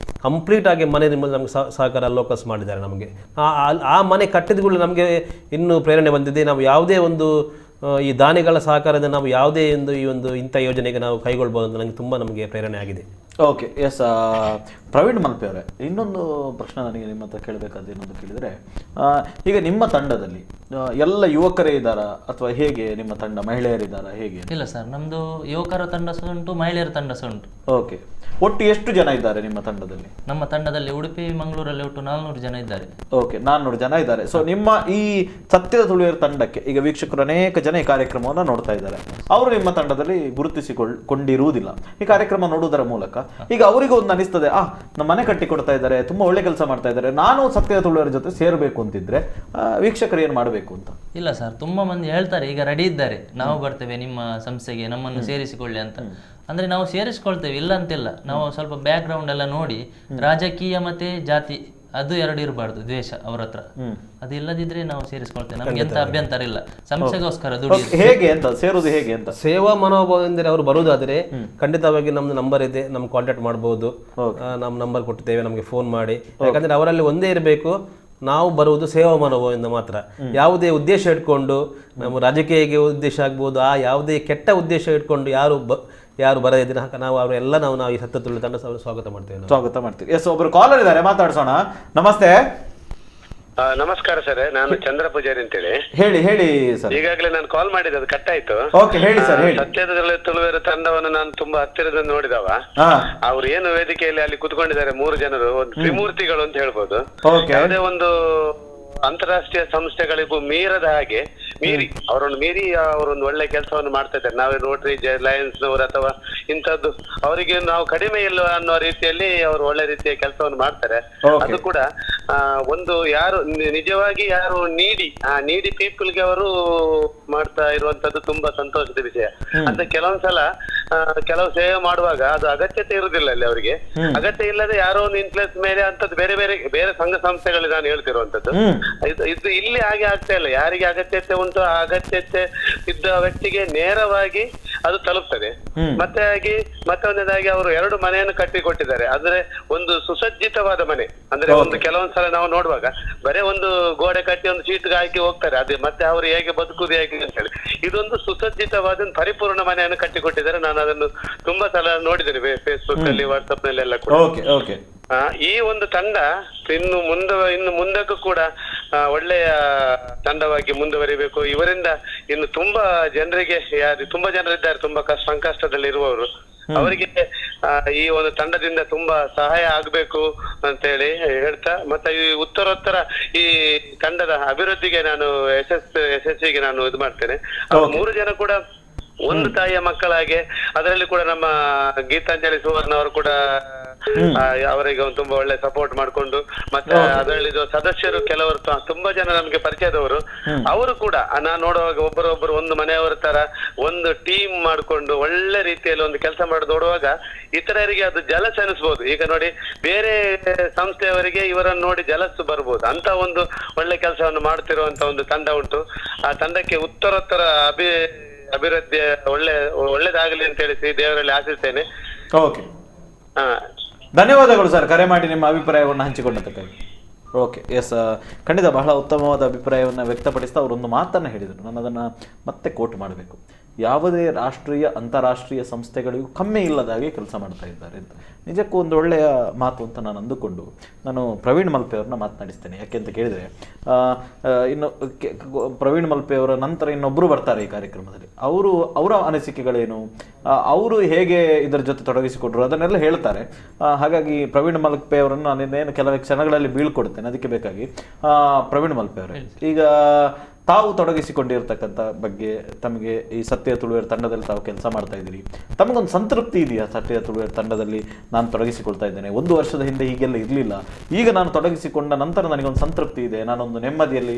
Speaker 2: ಕಂಪ್ಲೀಟಾಗಿ ಮನೆ ನಿಮ್ಮಲ್ಲಿ ನಮಗೆ ಸಹಕಾರ ಲೋಕಲ್ಸ್ ಮಾಡಿದ್ದಾರೆ ನಮಗೆ. ಆ ಮನೆ ಕಟ್ಟಿದ ಕೂಡಲೇ ನಮಗೆ ಇನ್ನೂ ಪ್ರೇರಣೆ ಬಂದಿದೆ. ನಾವು ಯಾವುದೇ ಒಂದು ಈ ದಾನಿಗಳ ಸಹಕಾರದಿಂದ ನಾವು ಯಾವುದೇ ಒಂದು ಈ ಒಂದು ಇಂಥ ಯೋಜನೆಗೆ ನಾವು ಕೈಗೊಳ್ಬೋದು ಅಂತ ನನಗೆ ತುಂಬ ನಮಗೆ ಪ್ರೇರಣೆ ಆಗಿದೆ.
Speaker 1: ಓಕೆ, ಎಸ್ ಪ್ರವೀಣ್ ಮಲ್ಪೆ ಅವರೇ, ಇನ್ನೊಂದು ಪ್ರಶ್ನೆ ನನಗೆ ನಿಮ್ಮ ಹತ್ರ ಕೇಳಬೇಕಾದ ಇನ್ನೊಂದು ಕೇಳಿದರೆ, ಈಗ ನಿಮ್ಮ ತಂಡದಲ್ಲಿ ಎಲ್ಲ ಯುವಕರೇ ಇದ್ದಾರಾ ಅಥವಾ ಹೇಗೆ? ನಿಮ್ಮ ತಂಡ ಮಹಿಳೆಯರಿದ್ದಾರಾ ಹೇಗೆ?
Speaker 3: ಇಲ್ಲ ಸರ್, ನಮ್ಮದು ಯುವಕರ ತಂಡ ಸಹ ಉಂಟು, ಮಹಿಳೆಯರ ತಂಡ ಸಹ ಉಂಟು.
Speaker 1: ಓಕೆ, ಒಟ್ಟು ಎಷ್ಟು ಜನ ಇದ್ದಾರೆ ನಿಮ್ಮ ತಂಡದಲ್ಲಿ?
Speaker 3: ನಮ್ಮ ತಂಡದಲ್ಲಿ ಉಡುಪಿ ಮಂಗಳೂರಲ್ಲಿ ಒಟ್ಟು 400 ಜನ ಇದ್ದಾರೆ.
Speaker 1: ಓಕೆ, 400 ಜನ ಇದ್ದಾರೆ. ಸೊ ನಿಮ್ಮ ಈ ಸತ್ಯದ ತುಳುವೆರ ತಂಡಕ್ಕೆ ಈಗ ವೀಕ್ಷಕರು ಅನೇಕ ಜನ ಈ ಕಾರ್ಯಕ್ರಮವನ್ನು ನೋಡ್ತಾ ಇದ್ದಾರೆ. ಅವರು ನಿಮ್ಮ ತಂಡದಲ್ಲಿ ಗುರುತಿಸಿಕೊಂಡಿರುವುದಿಲ್ಲ. ಈ ಕಾರ್ಯಕ್ರಮ ನೋಡುವುದರ ಮೂಲಕ ಈಗ ಅವರಿಗೂ ಒಂದು ಅನಿಸ್ತದೆ, ಆ ನಮ್ಮ ಮನೆ ಕಟ್ಟಿ ಕೊಡ್ತಾ ಇದ್ದಾರೆ, ತುಂಬಾ ಒಳ್ಳೆ ಕೆಲಸ ಮಾಡ್ತಾ ಇದ್ದಾರೆ, ನಾನು ಸತ್ಯದ ತುಳುವೆರ ಜೊತೆ ಸೇರಬೇಕು ಅಂತಿದ್ರೆ ವೀಕ್ಷಕರು ಏನು ಮಾಡಬೇಕು ಅಂತ?
Speaker 3: ಇಲ್ಲ ಸರ್, ತುಂಬಾ ಮಂದಿ ಹೇಳ್ತಾರೆ ಈಗ ರೆಡಿ ಇದ್ದಾರೆ, ನಾವು ಬರ್ತೇವೆ ನಿಮ್ಮ ಸಂಸ್ಥೆಗೆ, ನಮ್ಮನ್ನು ಸೇರಿಸಿಕೊಳ್ಳಿ ಅಂತ. ಅಂದ್ರೆ ನಾವು ಸೇರಿಸಿಕೊಳ್ತೇವೆ, ಇಲ್ಲ ಅಂತಿಲ್ಲ. ನಾವು ಸ್ವಲ್ಪ ಬ್ಯಾಕ್ ಗ್ರೌಂಡ್ ಎಲ್ಲ ನೋಡಿ, ರಾಜಕೀಯ ಮತ್ತೆ ಜಾತಿ ಅದು ಎರಡು ಇರಬಾರ್ದು, ದ್ವೇಷ ಅವ್ರ ಹತ್ರ ಅದು ಇಲ್ಲದಿದ್ರೆ ನಾವು ಸೇರಿಸ್ಕೊಳ್ತೇವೆ. ನಮ್ಗೆ ಎಂತ ಅಭ್ಯಂತರ ಇಲ್ಲ, ಸಂಸ್ಥೆಗೋಸ್ಕರ ದುಡಿಯೋದು.
Speaker 1: ಹೇಗೆ ಅಂತ ಸೇರುವುದು ಹೇಗೆ ಅಂತ?
Speaker 2: ಸೇವಾ ಮನೋಭಾವದಿಂದ ಅವರು ಬರುವುದಾದ್ರೆ ಖಂಡಿತವಾಗಿ ನಮ್ದು ನಂಬರ್ ಇದೆ, ನಮ್ಗೆ ಕಾಂಟ್ಯಾಕ್ಟ್ ಮಾಡಬಹುದು, ನಮ್ಮ ನಂಬರ್ ಕೊಟ್ಟಿದ್ದೇವೆ, ನಮಗೆ ಫೋನ್ ಮಾಡಿ. ಯಾಕಂದ್ರೆ ಅವರಲ್ಲಿ ಒಂದೇ ಇರಬೇಕು, ನಾವು ಬರುವುದು ಸೇವಾ ಮನೋಭಾವದಿಂದ ಮಾತ್ರ. ಯಾವುದೇ ಉದ್ದೇಶ ಇಟ್ಕೊಂಡು, ನಮ್ಮ ರಾಜಕೀಯಕ್ಕೆ ಉದ್ದೇಶ ಆಗ್ಬೋದು, ಆ ಯಾವುದೇ ಕೆಟ್ಟ ಉದ್ದೇಶ ಇಟ್ಕೊಂಡು ಯಾರು ಬರದಿದ್ರೆ ನಾವು ಅವರೆಲ್ಲ ನಾವು ನಾವು ಈ ಸತ್ಯ ತುಳು ತಂಡ ಸ್ವಾಗತ ಮಾಡ್ತೇವೆ,
Speaker 1: ಸ್ವಾಗತ ಮಾಡ್ತೀವಿ. ಎಸ್, ಒಬ್ಬರು ಕಾಲರ್ ಇದ್ದಾರೆ, ಮಾತಾಡ್ಸೋಣ. ನಮಸ್ತೆ.
Speaker 4: ನಮಸ್ಕಾರ ಸರ್, ನಾನು ಚಂದ್ರ ಪೂಜಾರಿ ಅಂತೇಳಿ.
Speaker 1: ಹೇಳಿ ಹೇಳಿ ಸರ್.
Speaker 4: ಈಗಾಗಲೇ ನಾನು ಕಾಲ್ ಮಾಡಿದ್ದು, ಅದು ಕಟ್ ಆಯ್ತು.
Speaker 1: ಓಕೆ, ಹೇಳಿ ಸರ್.
Speaker 4: ಸತ್ಯದ ತುಳುವೆರ ತಂಡವನ್ನು ನಾನು ತುಂಬಾ ಹತ್ತಿರದಿಂದ ನೋಡಿದವ. ಅವ್ರು ಏನು ವೇದಿಕೆಯಲ್ಲಿ ಅಲ್ಲಿ ಕುತ್ಕೊಂಡಿದ್ದಾರೆ 3 ಜನರು, ಒಂದು ತ್ರಿಮೂರ್ತಿಗಳು ಅಂತ ಹೇಳ್ಬೋದು. ಯಾವುದೇ ಒಂದು ಅಂತಾರಾಷ್ಟ್ರೀಯ ಸಂಸ್ಥೆಗಳಿಗೂ ಮೀರದ ಹಾಗೆ ಮೀರಿ ಅವರನ್ನು ಮೀರಿ ಅವರೊಂದು ಒಳ್ಳೆ ಕೆಲಸವನ್ನು ಮಾಡ್ತಾ ಇದ್ದಾರೆ. ನಾವೇ ರೋಟರಿ ಲಯನ್ಸ್ ನವರು ಅಥವಾ ಇಂಥದ್ದು ಅವರಿಗೆ ನಾವು ಕಡಿಮೆ ಇಲ್ಲ ಅನ್ನೋ ರೀತಿಯಲ್ಲಿ ಅವರು ಒಳ್ಳೆ ರೀತಿಯ ಕೆಲಸವನ್ನು ಮಾಡ್ತಾರೆ. ಅದು ಕೂಡ ಒಂದು ಯಾರು ನಿಜವಾಗಿ ಯಾರು ನೀಡಿ ಆ ನೀಡಿ ಪೀಪಲ್ಗೆ ಅವರು ಮಾಡ್ತಾ ಇರುವಂತದ್ದು ತುಂಬಾ ಸಂತೋಷದ ವಿಷಯ. ಅಂದ್ರೆ ಕೆಲವೊಂದ್ಸಲ ಕೆಲವು ಸೇವೆ ಮಾಡುವಾಗ ಅದು ಅಗತ್ಯತೆ ಇರುದಿಲ್ಲ ಅಲ್ಲಿ ಅವರಿಗೆ, ಅಗತ್ಯ ಇಲ್ಲದೆ ಯಾರೋ ಒಂದು ಇನ್ಫ್ಲೂಯೆನ್ಸ್ ಮೇಲೆ ಅಂತದ್ದು ಬೇರೆ ಬೇರೆ ಬೇರೆ ಸಂಘ ಸಂಸ್ಥೆಗಳಲ್ಲಿ ನಾನು ಹೇಳ್ತಿರುವಂತದ್ದು. ಇದು ಇಲ್ಲಿ ಹಾಗೆ ಆಗ್ತಾ ಇಲ್ಲ. ಯಾರಿಗೆ ಅಗತ್ಯತೆ ಉಂಟು ಆ ಅಗತ್ಯತೆ ಇದ್ದ ವ್ಯಕ್ತಿಗೆ ನೇರವಾಗಿ ಅದು ತಲುಪ್ತದೆ. ಮತ್ತೆ ಹಾಗೆ ಮತ್ತೊಂದನೇದಾಗಿ ಅವರು 2 ಮನೆಯನ್ನು ಕಟ್ಟಿ ಕೊಟ್ಟಿದ್ದಾರೆ. ಅಂದ್ರೆ ಒಂದು ಸುಸಜ್ಜಿತವಾದ ಮನೆ, ಅಂದ್ರೆ ಒಂದು ಕೆಲವೊಂದ್ಸಲ ನಾವು ನೋಡುವಾಗ ಬರೇ ಒಂದು ಗೋಡೆ ಕಟ್ಟಿ ಒಂದು ಶೀಟ್ಗೆ ಹಾಕಿ ಹೋಗ್ತಾರೆ, ಅದೇ ಮತ್ತೆ ಅವರು ಹೇಗೆ ಬದುಕುದು ಹೇಗೆ ಅಂತ ಹೇಳಿ. ಇದೊಂದು ಸುಸಜ್ಜಿತವಾದ ಒಂದು ಪರಿಪೂರ್ಣ ಮನೆಯನ್ನು ಕಟ್ಟಿಕೊಟ್ಟಿದ್ದಾರೆ. ನಾನು ಅದನ್ನು ತುಂಬಾ ಸಲ ನೋಡಿದ್ದೇನೆ ಫೇಸ್ಬುಕ್ ಅಲ್ಲಿ, ವಾಟ್ಸ್ಆಪ್ ನಲ್ಲಿ ಎಲ್ಲ ಕೂಡ. ಈ ಒಂದು ತಂಡ ಇನ್ನು ಮುಂದಕ್ಕೂ ಕೂಡ ಒಳ್ಳೆಯ ತಂಡವಾಗಿ ಮುಂದುವರಿಬೇಕು. ಇವರಿಂದ ಇನ್ನು ತುಂಬಾ ಜನರಿಗೆ, ಯಾರು ತುಂಬಾ ಜನರಿದ್ದಾರೆ ತುಂಬಾ ಸಂಕಷ್ಟದಲ್ಲಿ ಇರುವವರು, ಅವರಿಗೆ ಈ ಒಂದು ತಂಡದಿಂದ ತುಂಬಾ ಸಹಾಯ ಆಗ್ಬೇಕು ಅಂತ ಹೇಳಿ ಹೇಳ್ತಾ, ಮತ್ತೆ ಈ ಉತ್ತರೋತ್ತರ ಈ ತಂಡದ ಅಭಿವೃದ್ಧಿಗೆ ನಾನು ಯಶಸ್ವಿಗೆ ನಾನು ಇದು ಮಾಡ್ತೇನೆ. 3 ಜನ ಕೂಡ ಒಂದು ತಾಯಿಯ ಮಕ್ಕಳಾಗೆ, ಅದರಲ್ಲಿ ಕೂಡ ನಮ್ಮ ಗೀತಾಂಜಲಿ ಸುವರ್ಣ ಅವರು ಕೂಡ ಅವರಿಗೆ ಒಂದು ತುಂಬಾ ಒಳ್ಳೆ ಸಪೋರ್ಟ್ ಮಾಡ್ಕೊಂಡು, ಮತ್ತೆ ಅದರಲ್ಲಿ ಸದಸ್ಯರು ಕೆಲವರು ತುಂಬಾ ಜನ ನಮ್ಗೆ ಪರಿಚಯದವರು, ಅವರು ಕೂಡ ನಾನು ನೋಡುವಾಗ ಒಬ್ಬರೊಬ್ಬರು ಒಂದು ಮನೆಯವರ ತರ ಒಂದು ಟೀಮ್ ಮಾಡ್ಕೊಂಡು ಒಳ್ಳೆ ರೀತಿಯಲ್ಲಿ ಒಂದು ಕೆಲಸ ಮಾಡಿ ನೋಡುವಾಗ ಇತರರಿಗೆ ಅದು ಜಲಸ್ ಅನಿಸ್ಬೋದು. ಈಗ ನೋಡಿ, ಬೇರೆ ಸಂಸ್ಥೆಯವರಿಗೆ ಇವರನ್ನು ನೋಡಿ ಜಲಸ್ಸು ಬರ್ಬೋದು ಅಂತ ಒಂದು ಒಳ್ಳೆ ಕೆಲಸವನ್ನು ಮಾಡ್ತಿರುವಂತ ಒಂದು ತಂಡ ಉಂಟು. ಆ ತಂಡಕ್ಕೆ ಉತ್ತರೋತ್ತರ ಅಭಿವೃದ್ಧಿ ಒಳ್ಳೇದಾಗಲಿ ಅಂತ ಹೇಳಿ ದೇವರಲ್ಲಿ ಆಶಿಸ್ತೇನೆ.
Speaker 1: ಓಕೆ, ಧನ್ಯವಾದಗಳು ಸರ್, ಕರೆ ಮಾಡಿ ನಿಮ್ಮ ಅಭಿಪ್ರಾಯವನ್ನು ಹಂಚಿಕೊಂಡದಕ್ಕಾಗಿ. ಓಕೆ, ಎಸ್, ಖಂಡಿತ ಬಹಳ ಉತ್ತಮವಾದ ಅಭಿಪ್ರಾಯವನ್ನು ವ್ಯಕ್ತಪಡಿಸ್ತಾ ಅವರೊಂದು ಮಾತನ್ನು ಹೇಳಿದರು. ನಾನು ಅದನ್ನು ಮತ್ತೆ ಕೋಟ್ ಮಾಡಬೇಕು. ಯಾವುದೇ ರಾಷ್ಟ್ರೀಯ ಅಂತಾರಾಷ್ಟ್ರೀಯ ಸಂಸ್ಥೆಗಳಿಗೂ ಕಮ್ಮಿ ಇಲ್ಲದಾಗೆ ಕೆಲಸ ಮಾಡ್ತಾ ಇದ್ದಾರೆ ಅಂತ ನಿಜಕ್ಕೂ ಒಂದು ಒಳ್ಳೆಯ ಮಾತು ಅಂತ ನಾನು ಅಂದುಕೊಂಡು ನಾನು ಪ್ರವೀಣ್ ಮಲ್ಪೆ ಅವ್ರನ್ನ ಮಾತನಾಡಿಸ್ತೇನೆ. ಯಾಕೆ ಅಂತ ಕೇಳಿದರೆ, ಇನ್ನು ಪ್ರವೀಣ್ ಮಲ್ಪೆ ಅವರ ನಂತರ ಇನ್ನೊಬ್ಬರು ಬರ್ತಾರೆ ಈ ಕಾರ್ಯಕ್ರಮದಲ್ಲಿ. ಅವರು ಅವರ ಅನಿಸಿಕೆಗಳೇನು, ಅವರು ಹೇಗೆ ಇದರ ಜೊತೆ ತೊಡಗಿಸಿಕೊಂಡರು ಅದನ್ನೆಲ್ಲ ಹೇಳ್ತಾರೆ. ಹಾಗಾಗಿ ಪ್ರವೀಣ್ ಮಲ್ಪೆ ಅವರನ್ನು ನಾನು ಇನ್ನೇನು ಕೆಲವೇ ಕ್ಷಣಗಳಲ್ಲಿ ಬೀಳ್ಕೊಡ್ತೇನೆ. ಅದಕ್ಕೆ ಬೇಕಾಗಿ ಪ್ರವೀಣ್ ಮಲ್ಪೆ ಅವರೇ, ಈಗ ತಾವು ತೊಡಗಿಸಿಕೊಂಡಿರ್ತಕ್ಕಂಥ ಬಗ್ಗೆ, ತಮಗೆ ಈ ಸತ್ಯ ತುಳುವೇರ್ ತಂಡದಲ್ಲಿ ತಾವು ಕೆಲಸ ಮಾಡ್ತಾ ಇದ್ದೀರಿ, ತಮಗೊಂದು ಸಂತೃಪ್ತಿ ಇದೆಯಾ? ಸತ್ಯ ತುಳುವೇರ್ ತಂಡದಲ್ಲಿ ನಾನು ತೊಡಗಿಸಿಕೊಳ್ತಾ ಇದ್ದೇನೆ, 1 ವರ್ಷದ ಹಿಂದೆ ಹೀಗೆಲ್ಲ ಇರಲಿಲ್ಲ, ಈಗ ನಾನು ತೊಡಗಿಸಿಕೊಂಡ ನಂತರ ನನಗೊಂದು ಸಂತೃಪ್ತಿ ಇದೆ, ನಾನೊಂದು ನೆಮ್ಮದಿಯಲ್ಲಿ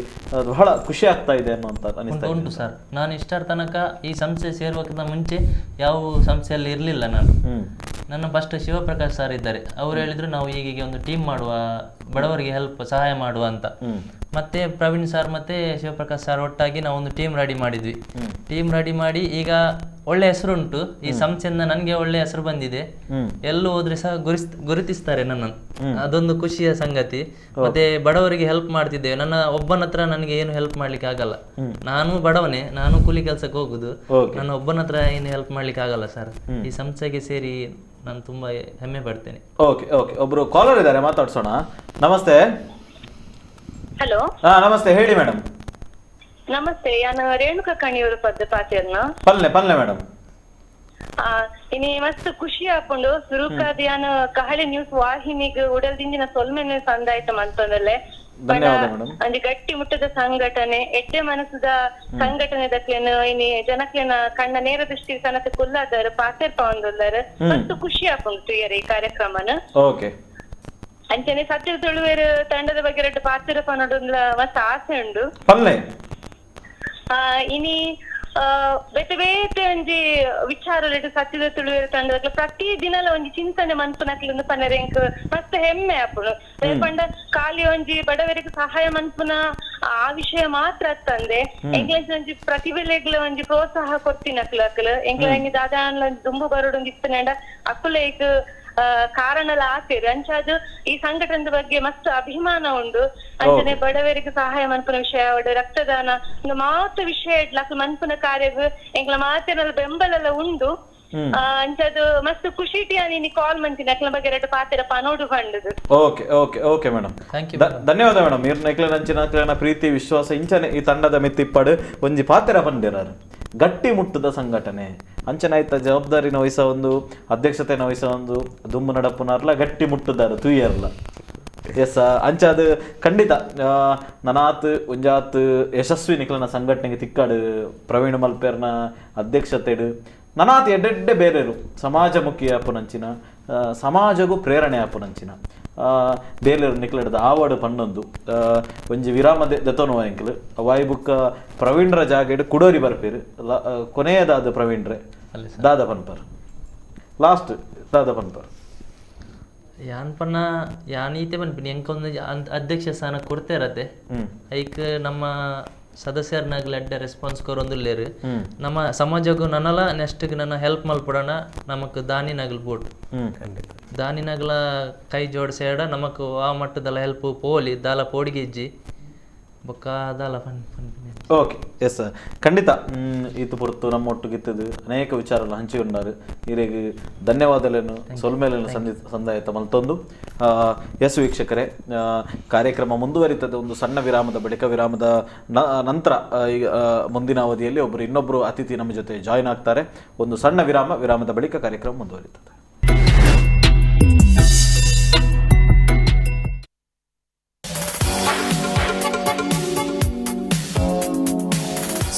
Speaker 1: ಬಹಳ ಖುಷಿ ಆಗ್ತಾ ಇದೆ ಅನ್ನುವಂಥ ಅನಿಸ್ತಾ
Speaker 3: ಉಂಟು ಸರ್. ನಾನು ಇಷ್ಟರ ತನಕ ಈ ಸಂಸ್ಥೆ ಸೇರುವಕ್ಕಿಂತ ಮುಂಚೆ ಯಾವ ಸಂಸ್ಥೆಯಲ್ಲಿ ಇರಲಿಲ್ಲ ನಾನು. ನನ್ನ ಫಸ್ಟ್ ಶಿವಪ್ರಕಾಶ್ ಸರ್ ಇದ್ದಾರೆ, ಅವರು ಹೇಳಿದ್ರು ನಾವು ಈಗೀಗ ಒಂದು ಟೀಮ್ ಮಾಡುವ, ಬಡವರಿಗೆ ಹೆಲ್ಪ್ ಸಹಾಯ ಮಾಡುವ ಅಂತ. ಮತ್ತೆ ಪ್ರವೀಣ್ ಸರ್ ಮತ್ತೆ ಶಿವಪ್ರಕಾಶ್ ಸರ್ ಒಟ್ಟಾಗಿ ನಾವು ಒಂದು ಟೀಮ್ ರೆಡಿ ಮಾಡಿದ್ವಿ. ಟೀಮ್ ರೆಡಿ ಮಾಡಿ ಈಗ ಒಳ್ಳೆ ಹೆಸರುಂಟು ಈ ಸಂಸ್ಥೆಯಿಂದ, ನನಗೆ ಒಳ್ಳೆ ಹೆಸರು ಬಂದಿದೆ. ಎಲ್ಲೂ ಹೋದ್ರೆ ಸಹ ಗುರುತಿಸ್ತಾರೆ ನನ್ನನ್ನು, ಅದೊಂದು ಖುಷಿಯ ಸಂಗತಿ. ಮತ್ತೆ ಬಡವರಿಗೆ ಹೆಲ್ಪ್ ಮಾಡ್ತಿದ್ದೇವೆ. ನನ್ನ ಒಬ್ಬನ ಹತ್ರ ನನಗೆ ಏನು ಹೆಲ್ಪ್ ಮಾಡ್ಲಿಕ್ಕೆ ಆಗಲ್ಲ, ನಾನು ಬಡವನೇ, ನಾನು ಕೂಲಿ ಕೆಲಸಕ್ಕೆ ಹೋಗುದು, ನನ್ನ ಒಬ್ಬನ ಹತ್ರ ಏನು ಹೆಲ್ಪ್ ಮಾಡ್ಲಿಕ್ಕೆ ಆಗಲ್ಲ ಸರ್. ಈ ಸಂಸ್ಥೆಗೆ ಸೇರಿ ನಾನು ತುಂಬಾ ಹೆಮ್ಮೆ ಪಡ್ತೇನೆ.
Speaker 1: ಓಕೆ ಓಕೆ, ಒಬ್ರು ಕಾಲರ್ ಇದ್ದಾರೆ, ಮಾತಾಡ್ಸೋಣ. ನಮಸ್ತೆ.
Speaker 6: ಹಲೋ,
Speaker 1: ನಮಸ್ತೆ, ಹೇಳಿ ಮೇಡಮ್.
Speaker 6: ನಮಸ್ತೆ, ನಾನು ರೇಣುಕಾ ಕಣಿಯೂರು ಪದ್ದ ಪಾತೆರ್ನ.
Speaker 1: ಪಲ್ಲೆ ಪಲ್ಲೆ ಮೇಡಮ್.
Speaker 6: ಇನಿ ಮಸ್ತ್ ಖುಷಿ ಹಾಕೊಂಡು ಸುರುಕಾದ ಯಾನ್ ಕಹಳೆ ನ್ಯೂಸ್ ವಾಹಿನಿಗ್ ಉಡಲ್ದಿಂದಿನ ಸೊಲ್ಮೆನೆ ಸಂದಾಯ್ತ ಮಂತಂದಲ್ಲೇ. ಒಂಜಿ ಗಟ್ಟಿ ಮುಟ್ಟದ ಸಂಘಟನೆ, ಎಡ್ಡೆ ಮನಸ್ಸುದ ಸಂಘಟನೆ ದಕ್ಲೇನ ಇನಿ ಜನಕ್ಲೇನ ಕಣ್ಣ ನೇರ ದೃಷ್ಟಿ ತನಕ ಕುಲ್ಲಾದಾರ ಪಾತೆರ್ಪ ಒಂದುಲ್ಲಾರ. ಮಸ್ತ್ ಖುಷಿ ಹಾಕೊಂಡು ತುಯ್ಯರ ಈ ಕಾರ್ಯಕ್ರಮನ. ಅಂಚನೆ ಸತ್ಯ ತುಳುವೇರು ತಂಡದ ಬಗ್ಗೆ ಎರಡು ಪಾತ್ರ ಪನೋಡುಂದ್ಲ ಮಸ್ತ್ ಆಸೆ ಉಂಡು. ಇನಿ ಬೇತೆ ಬೇತೆ ಒಂಜಿ ವಿಚಾರ ಸತ್ಯದ ತುಳುವೇರು ತಂಡದ ಪ್ರತಿ ದಿನಲ ಒಂಜಿ ಚಿಂತನೆ ಮನ್ಪುನಕ್ಲು ಪನರೆಂಕ್ ಮಸ್ತ್ ಹೆಮ್ಮೆ ಆಪುಂಡು. ಪಂಡ ಖಾಲಿ ಒಂಜಿ ಬಡವರಿಗೆ ಸಹಾಯ ಮನ್ಪುನ ಆ ವಿಷಯ ಮಾತ್ರ ಅತ್ತಂದೆ ಎಂಗ್ಲೇಜ್ ಒಂಜಿ ಪ್ರತಿಭೆಲೆಗ್ಲ ಒಂಜಿ ಪ್ರೋತ್ಸಾಹ ಕೊಡ್ತಿನಕ್ಲ ಅಕ್ಲು ಎಂಗ್ಲ ಹೆಂಗೆ ದಾದಾನ್ಲ ದುಂಬು ಬರೋಡೊಂದು ಇತ್ತನೇಂಡ ಅಕುಲೇಗ್ ಕಾರಣಲ ಆತೇರು. ಅಂಚಾದು ಈ ಸಂಘಟನೆದ ಬಗ್ಗೆ ಮಸ್ತ್ ಅಭಿಮಾನ ಉಂಡು. ಅಂಚನೆ ಬಡವರಿಗೆ ಸಹಾಯ ಮನ್ಪುನ ವಿಷಯ, ರಕ್ತದಾನ ಮಾತು ವಿಷಯ ಇಡ್ಲ ಮನ್ಪುನ ಕಾರ್ಯಗ್ ಎಂಗ್ಲ ಮಾತಿನ ಬೆಂಬಲ ಉಂಡು. ಅಂಚದು ಮಸ್ತ್ ಖುಷಿ ನೀನು ಕಾಲ್ ಮಂತಿನ ಅಕ್ಲ ಬಗ್ಗೆ ಎರಡು ಪಾತ್ರ ಪನೋಡು ಪಂಡುದು.
Speaker 1: Okay okay okay madam, ಧನ್ಯವಾದ ಮೇಡಮ್. ಇರ್ನ ನಂಚಿನ ಪ್ರೀತಿ ವಿಶ್ವಾಸ ಇಂಚನೆ ಈ ತಂಡದ ಮಿತ್ತಿಪ್ಪಡು ಒಂಜಿ ಪಾತ್ರ ಪಂಡಿರಾರು ಗಟ್ಟಿ ಮುಟ್ಟದ ಸಂಘಟನೆ ಅಂಚನಾಯ್ತ ಜವಾಬ್ದಾರಿನ ವಹಿಸ ಒಂದು, ಅಧ್ಯಕ್ಷತೆನ ವಹಿಸ ಒಂದು, ದುಮ್ಮು ನಡಪುನಾರ್ಲ ಗಟ್ಟಿ ಮುಟ್ಟುದಾರ ತೂಯರ್ಲ. ಎಸ್, ಅಂಚಾದ ಖಂಡಿತ ನನಾತ್ ಒಂಜಾತ್ ಯಶಸ್ವಿ ನಿಕ್ಲನ ಸಂಘಟನೆಗೆ ತಿಕ್ಕಾಡು ಪ್ರವೀಣ್ ಮಲ್ಪೆರ್ನ ಅಧ್ಯಕ್ಷತೆಡು ನನಾತ್ ಎಡ್ಡೆಡ್ಡೆ ಬೇರೆರು ಸಮಾಜಮುಖಿ ಆಪುನಂಚಿನ, ಸಮಾಜಗೂ ಪ್ರೇರಣೆ ಆಪುನಂಚಿನ ಬೇಲೆರು ನಿಕ್ಲಡ್ದ ಆವಡು ಪನ್ನೊಂದು ಒಂಜಿ ವಿರಾಮ ದೆತೊನುವ ಎಂಕ್ಲು ವಾಯ್ಬುಕ್ಕ ಪ್ರವೀಣ್ರ ಜಾಗೆಡ್ ಕುಡೋರಿ ಬರ್ಪೇರು. ಕೊನೆಯದಾದ ಪ್ರವೀಣ್ರೆ ದಾದ ಪನ್ಪರ್ ಲಾಸ್ಟ್ ದಾದ ಪನ್ಪರ್
Speaker 3: ಯಾನ್ ಪನ್ನ ಯಾನ್ ಈತೆ ಪನ್ಪಿನಿ ಎಂಕೊಂದು ಅಧ್ಯಕ್ಷ ಸ್ಥಾನ ಕೊಡ್ತೇರತೆ. ಐಕ್ ನಮ್ಮ ಸದಸ್ಯರನಾಗ್ಲಿ ಅಡ್ಡ ರೆಸ್ಪಾನ್ಸ್ ಕೊರೊಂದುಲ್ಲೇರು. ನಮ್ಮ ಸಮಾಜಕ್ಕೂ ನನಲ ನೆಕ್ಸ್ಟ್ ನನ್ನ ಹೆಲ್ಪ್ ಮಲ್ಪಡೋಣ ನಮಕ್ ದಾನಿನಾಗ್ಲಿ ಬೋಟ್ ದಾನಿನಾಗ್ಲ ಕೈ ಜೋಡಿಸೇಡ ನಮಕ್ ಆ ಮಟ್ಟದಲ್ಲ ಹೆಲ್ಪ್ ಪೋಲಿ ದಾಲ ಪೋಡಿಗೆ ಇಜ್ಜಿ ಬೊಕ್ಕ ದಾಲ fun fun.
Speaker 1: Okay yes ಖಂಡಿತ ಈತು ಪೊರ್ತು ನಮ್ಮ ಒಟ್ಟುಗಿತ್ತದು ಅನೇಕ ವಿಚಾರಗಳು ಹಂಚಿಕೊಂಡಾರು. ಇರೆಗ್ ಧನ್ಯವಾದಗಳನ್ನು ಸೊಲ್ಮೇಲನ್ನು ಸಂದಾಯತ ಮಲ್ತೊಂದು. ಎಸ್ ವೀಕ್ಷಕರೇ, ಕಾರ್ಯಕ್ರಮ ಮುಂದುವರಿತದೆ. ಒಂದು ಸಣ್ಣ ವಿರಾಮದ ಬಳಿಕ, ವಿರಾಮದ ನಂತರ ಈಗ ಮುಂದಿನ ಅವಧಿಯಲ್ಲಿ ಒಬ್ಬರು ಇನ್ನೊಬ್ಬರು ಅತಿಥಿ ನಮ್ಮ ಜೊತೆ ಜಾಯಿನ್ ಆಗ್ತಾರೆ. ಒಂದು ಸಣ್ಣ ವಿರಾಮ, ವಿರಾಮದ ಬಳಿಕ ಕಾರ್ಯಕ್ರಮ ಮುಂದುವರಿತದೆ.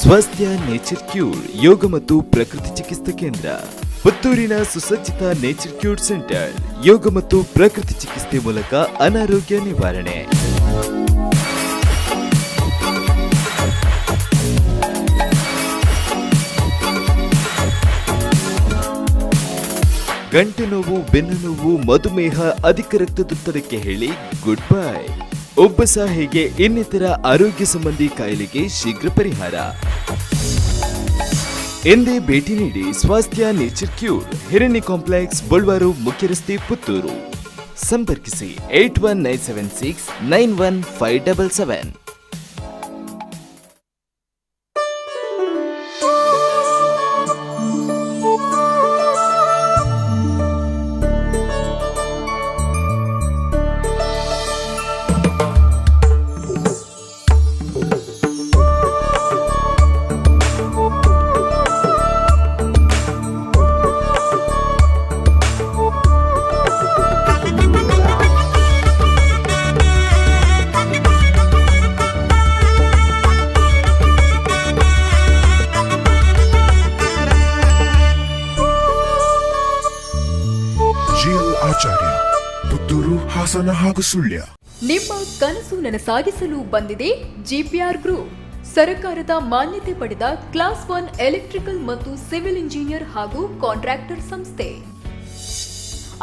Speaker 7: ಸ್ವಾಸ್ಥ್ಯ ನೇಚರ್ ಕ್ಯೂರ್ ಯೋಗ ಮತ್ತು ಪ್ರಕೃತಿ ಚಿಕಿತ್ಸಾ ಕೇಂದ್ರ, ಪುತ್ತೂರಿನ ಸುಸಜ್ಜಿತ nature cure centre ಯೋಗ ಮತ್ತು ಪ್ರಕೃತಿ ಚಿಕಿತ್ಸೆ ಮೂಲಕ ಅನಾರೋಗ್ಯ ನಿವಾರಣೆ. ಗಂಟು ನೋವು, ಬೆನ್ನು ನೋವು, ಮಧುಮೇಹ, ಅಧಿಕ ರಕ್ತದೊತ್ತಡಕ್ಕೆ ಹೇಳಿ ಗುಡ್ ಬೈ. ಉಬ್ಬಸ ಹೇಗೆ ಇನ್ನಿತರ ಆರೋಗ್ಯ ಸಂಬಂಧಿ ಕಾಯಿಲೆಗೆ ಶೀಘ್ರ ಪರಿಹಾರ. ಎಂದೇ ಭೇಟಿ ನೀಡಿ Swasthya nature cure, Hiranya complex, Bolwaru ಮುಖ್ಯ ರಸ್ತೆ, ಪುತ್ತೂರು. ಸಂಪರ್ಕಿಸಿ 8197 6915777.
Speaker 8: ಹಾಗೂ ಸುಳ್ಯ.
Speaker 9: ನಿಮ್ಮ ಕನಸು ನನಸಾಗಿಸಲು ಬಂದಿದೆ ಜಿಪಿಆರ್ ಗ್ರೂಪ್. ಸರ್ಕಾರದ ಮಾನ್ಯತೆ ಪಡೆದ ಕ್ಲಾಸ್ 1 ಎಲೆಕ್ಟ್ರಿಕಲ್ ಮತ್ತು ಸಿವಿಲ್ ಇಂಜಿನಿಯರ್ ಹಾಗೂ ಕಾಂಟ್ರಾಕ್ಟರ್ ಸಂಸ್ಥೆ.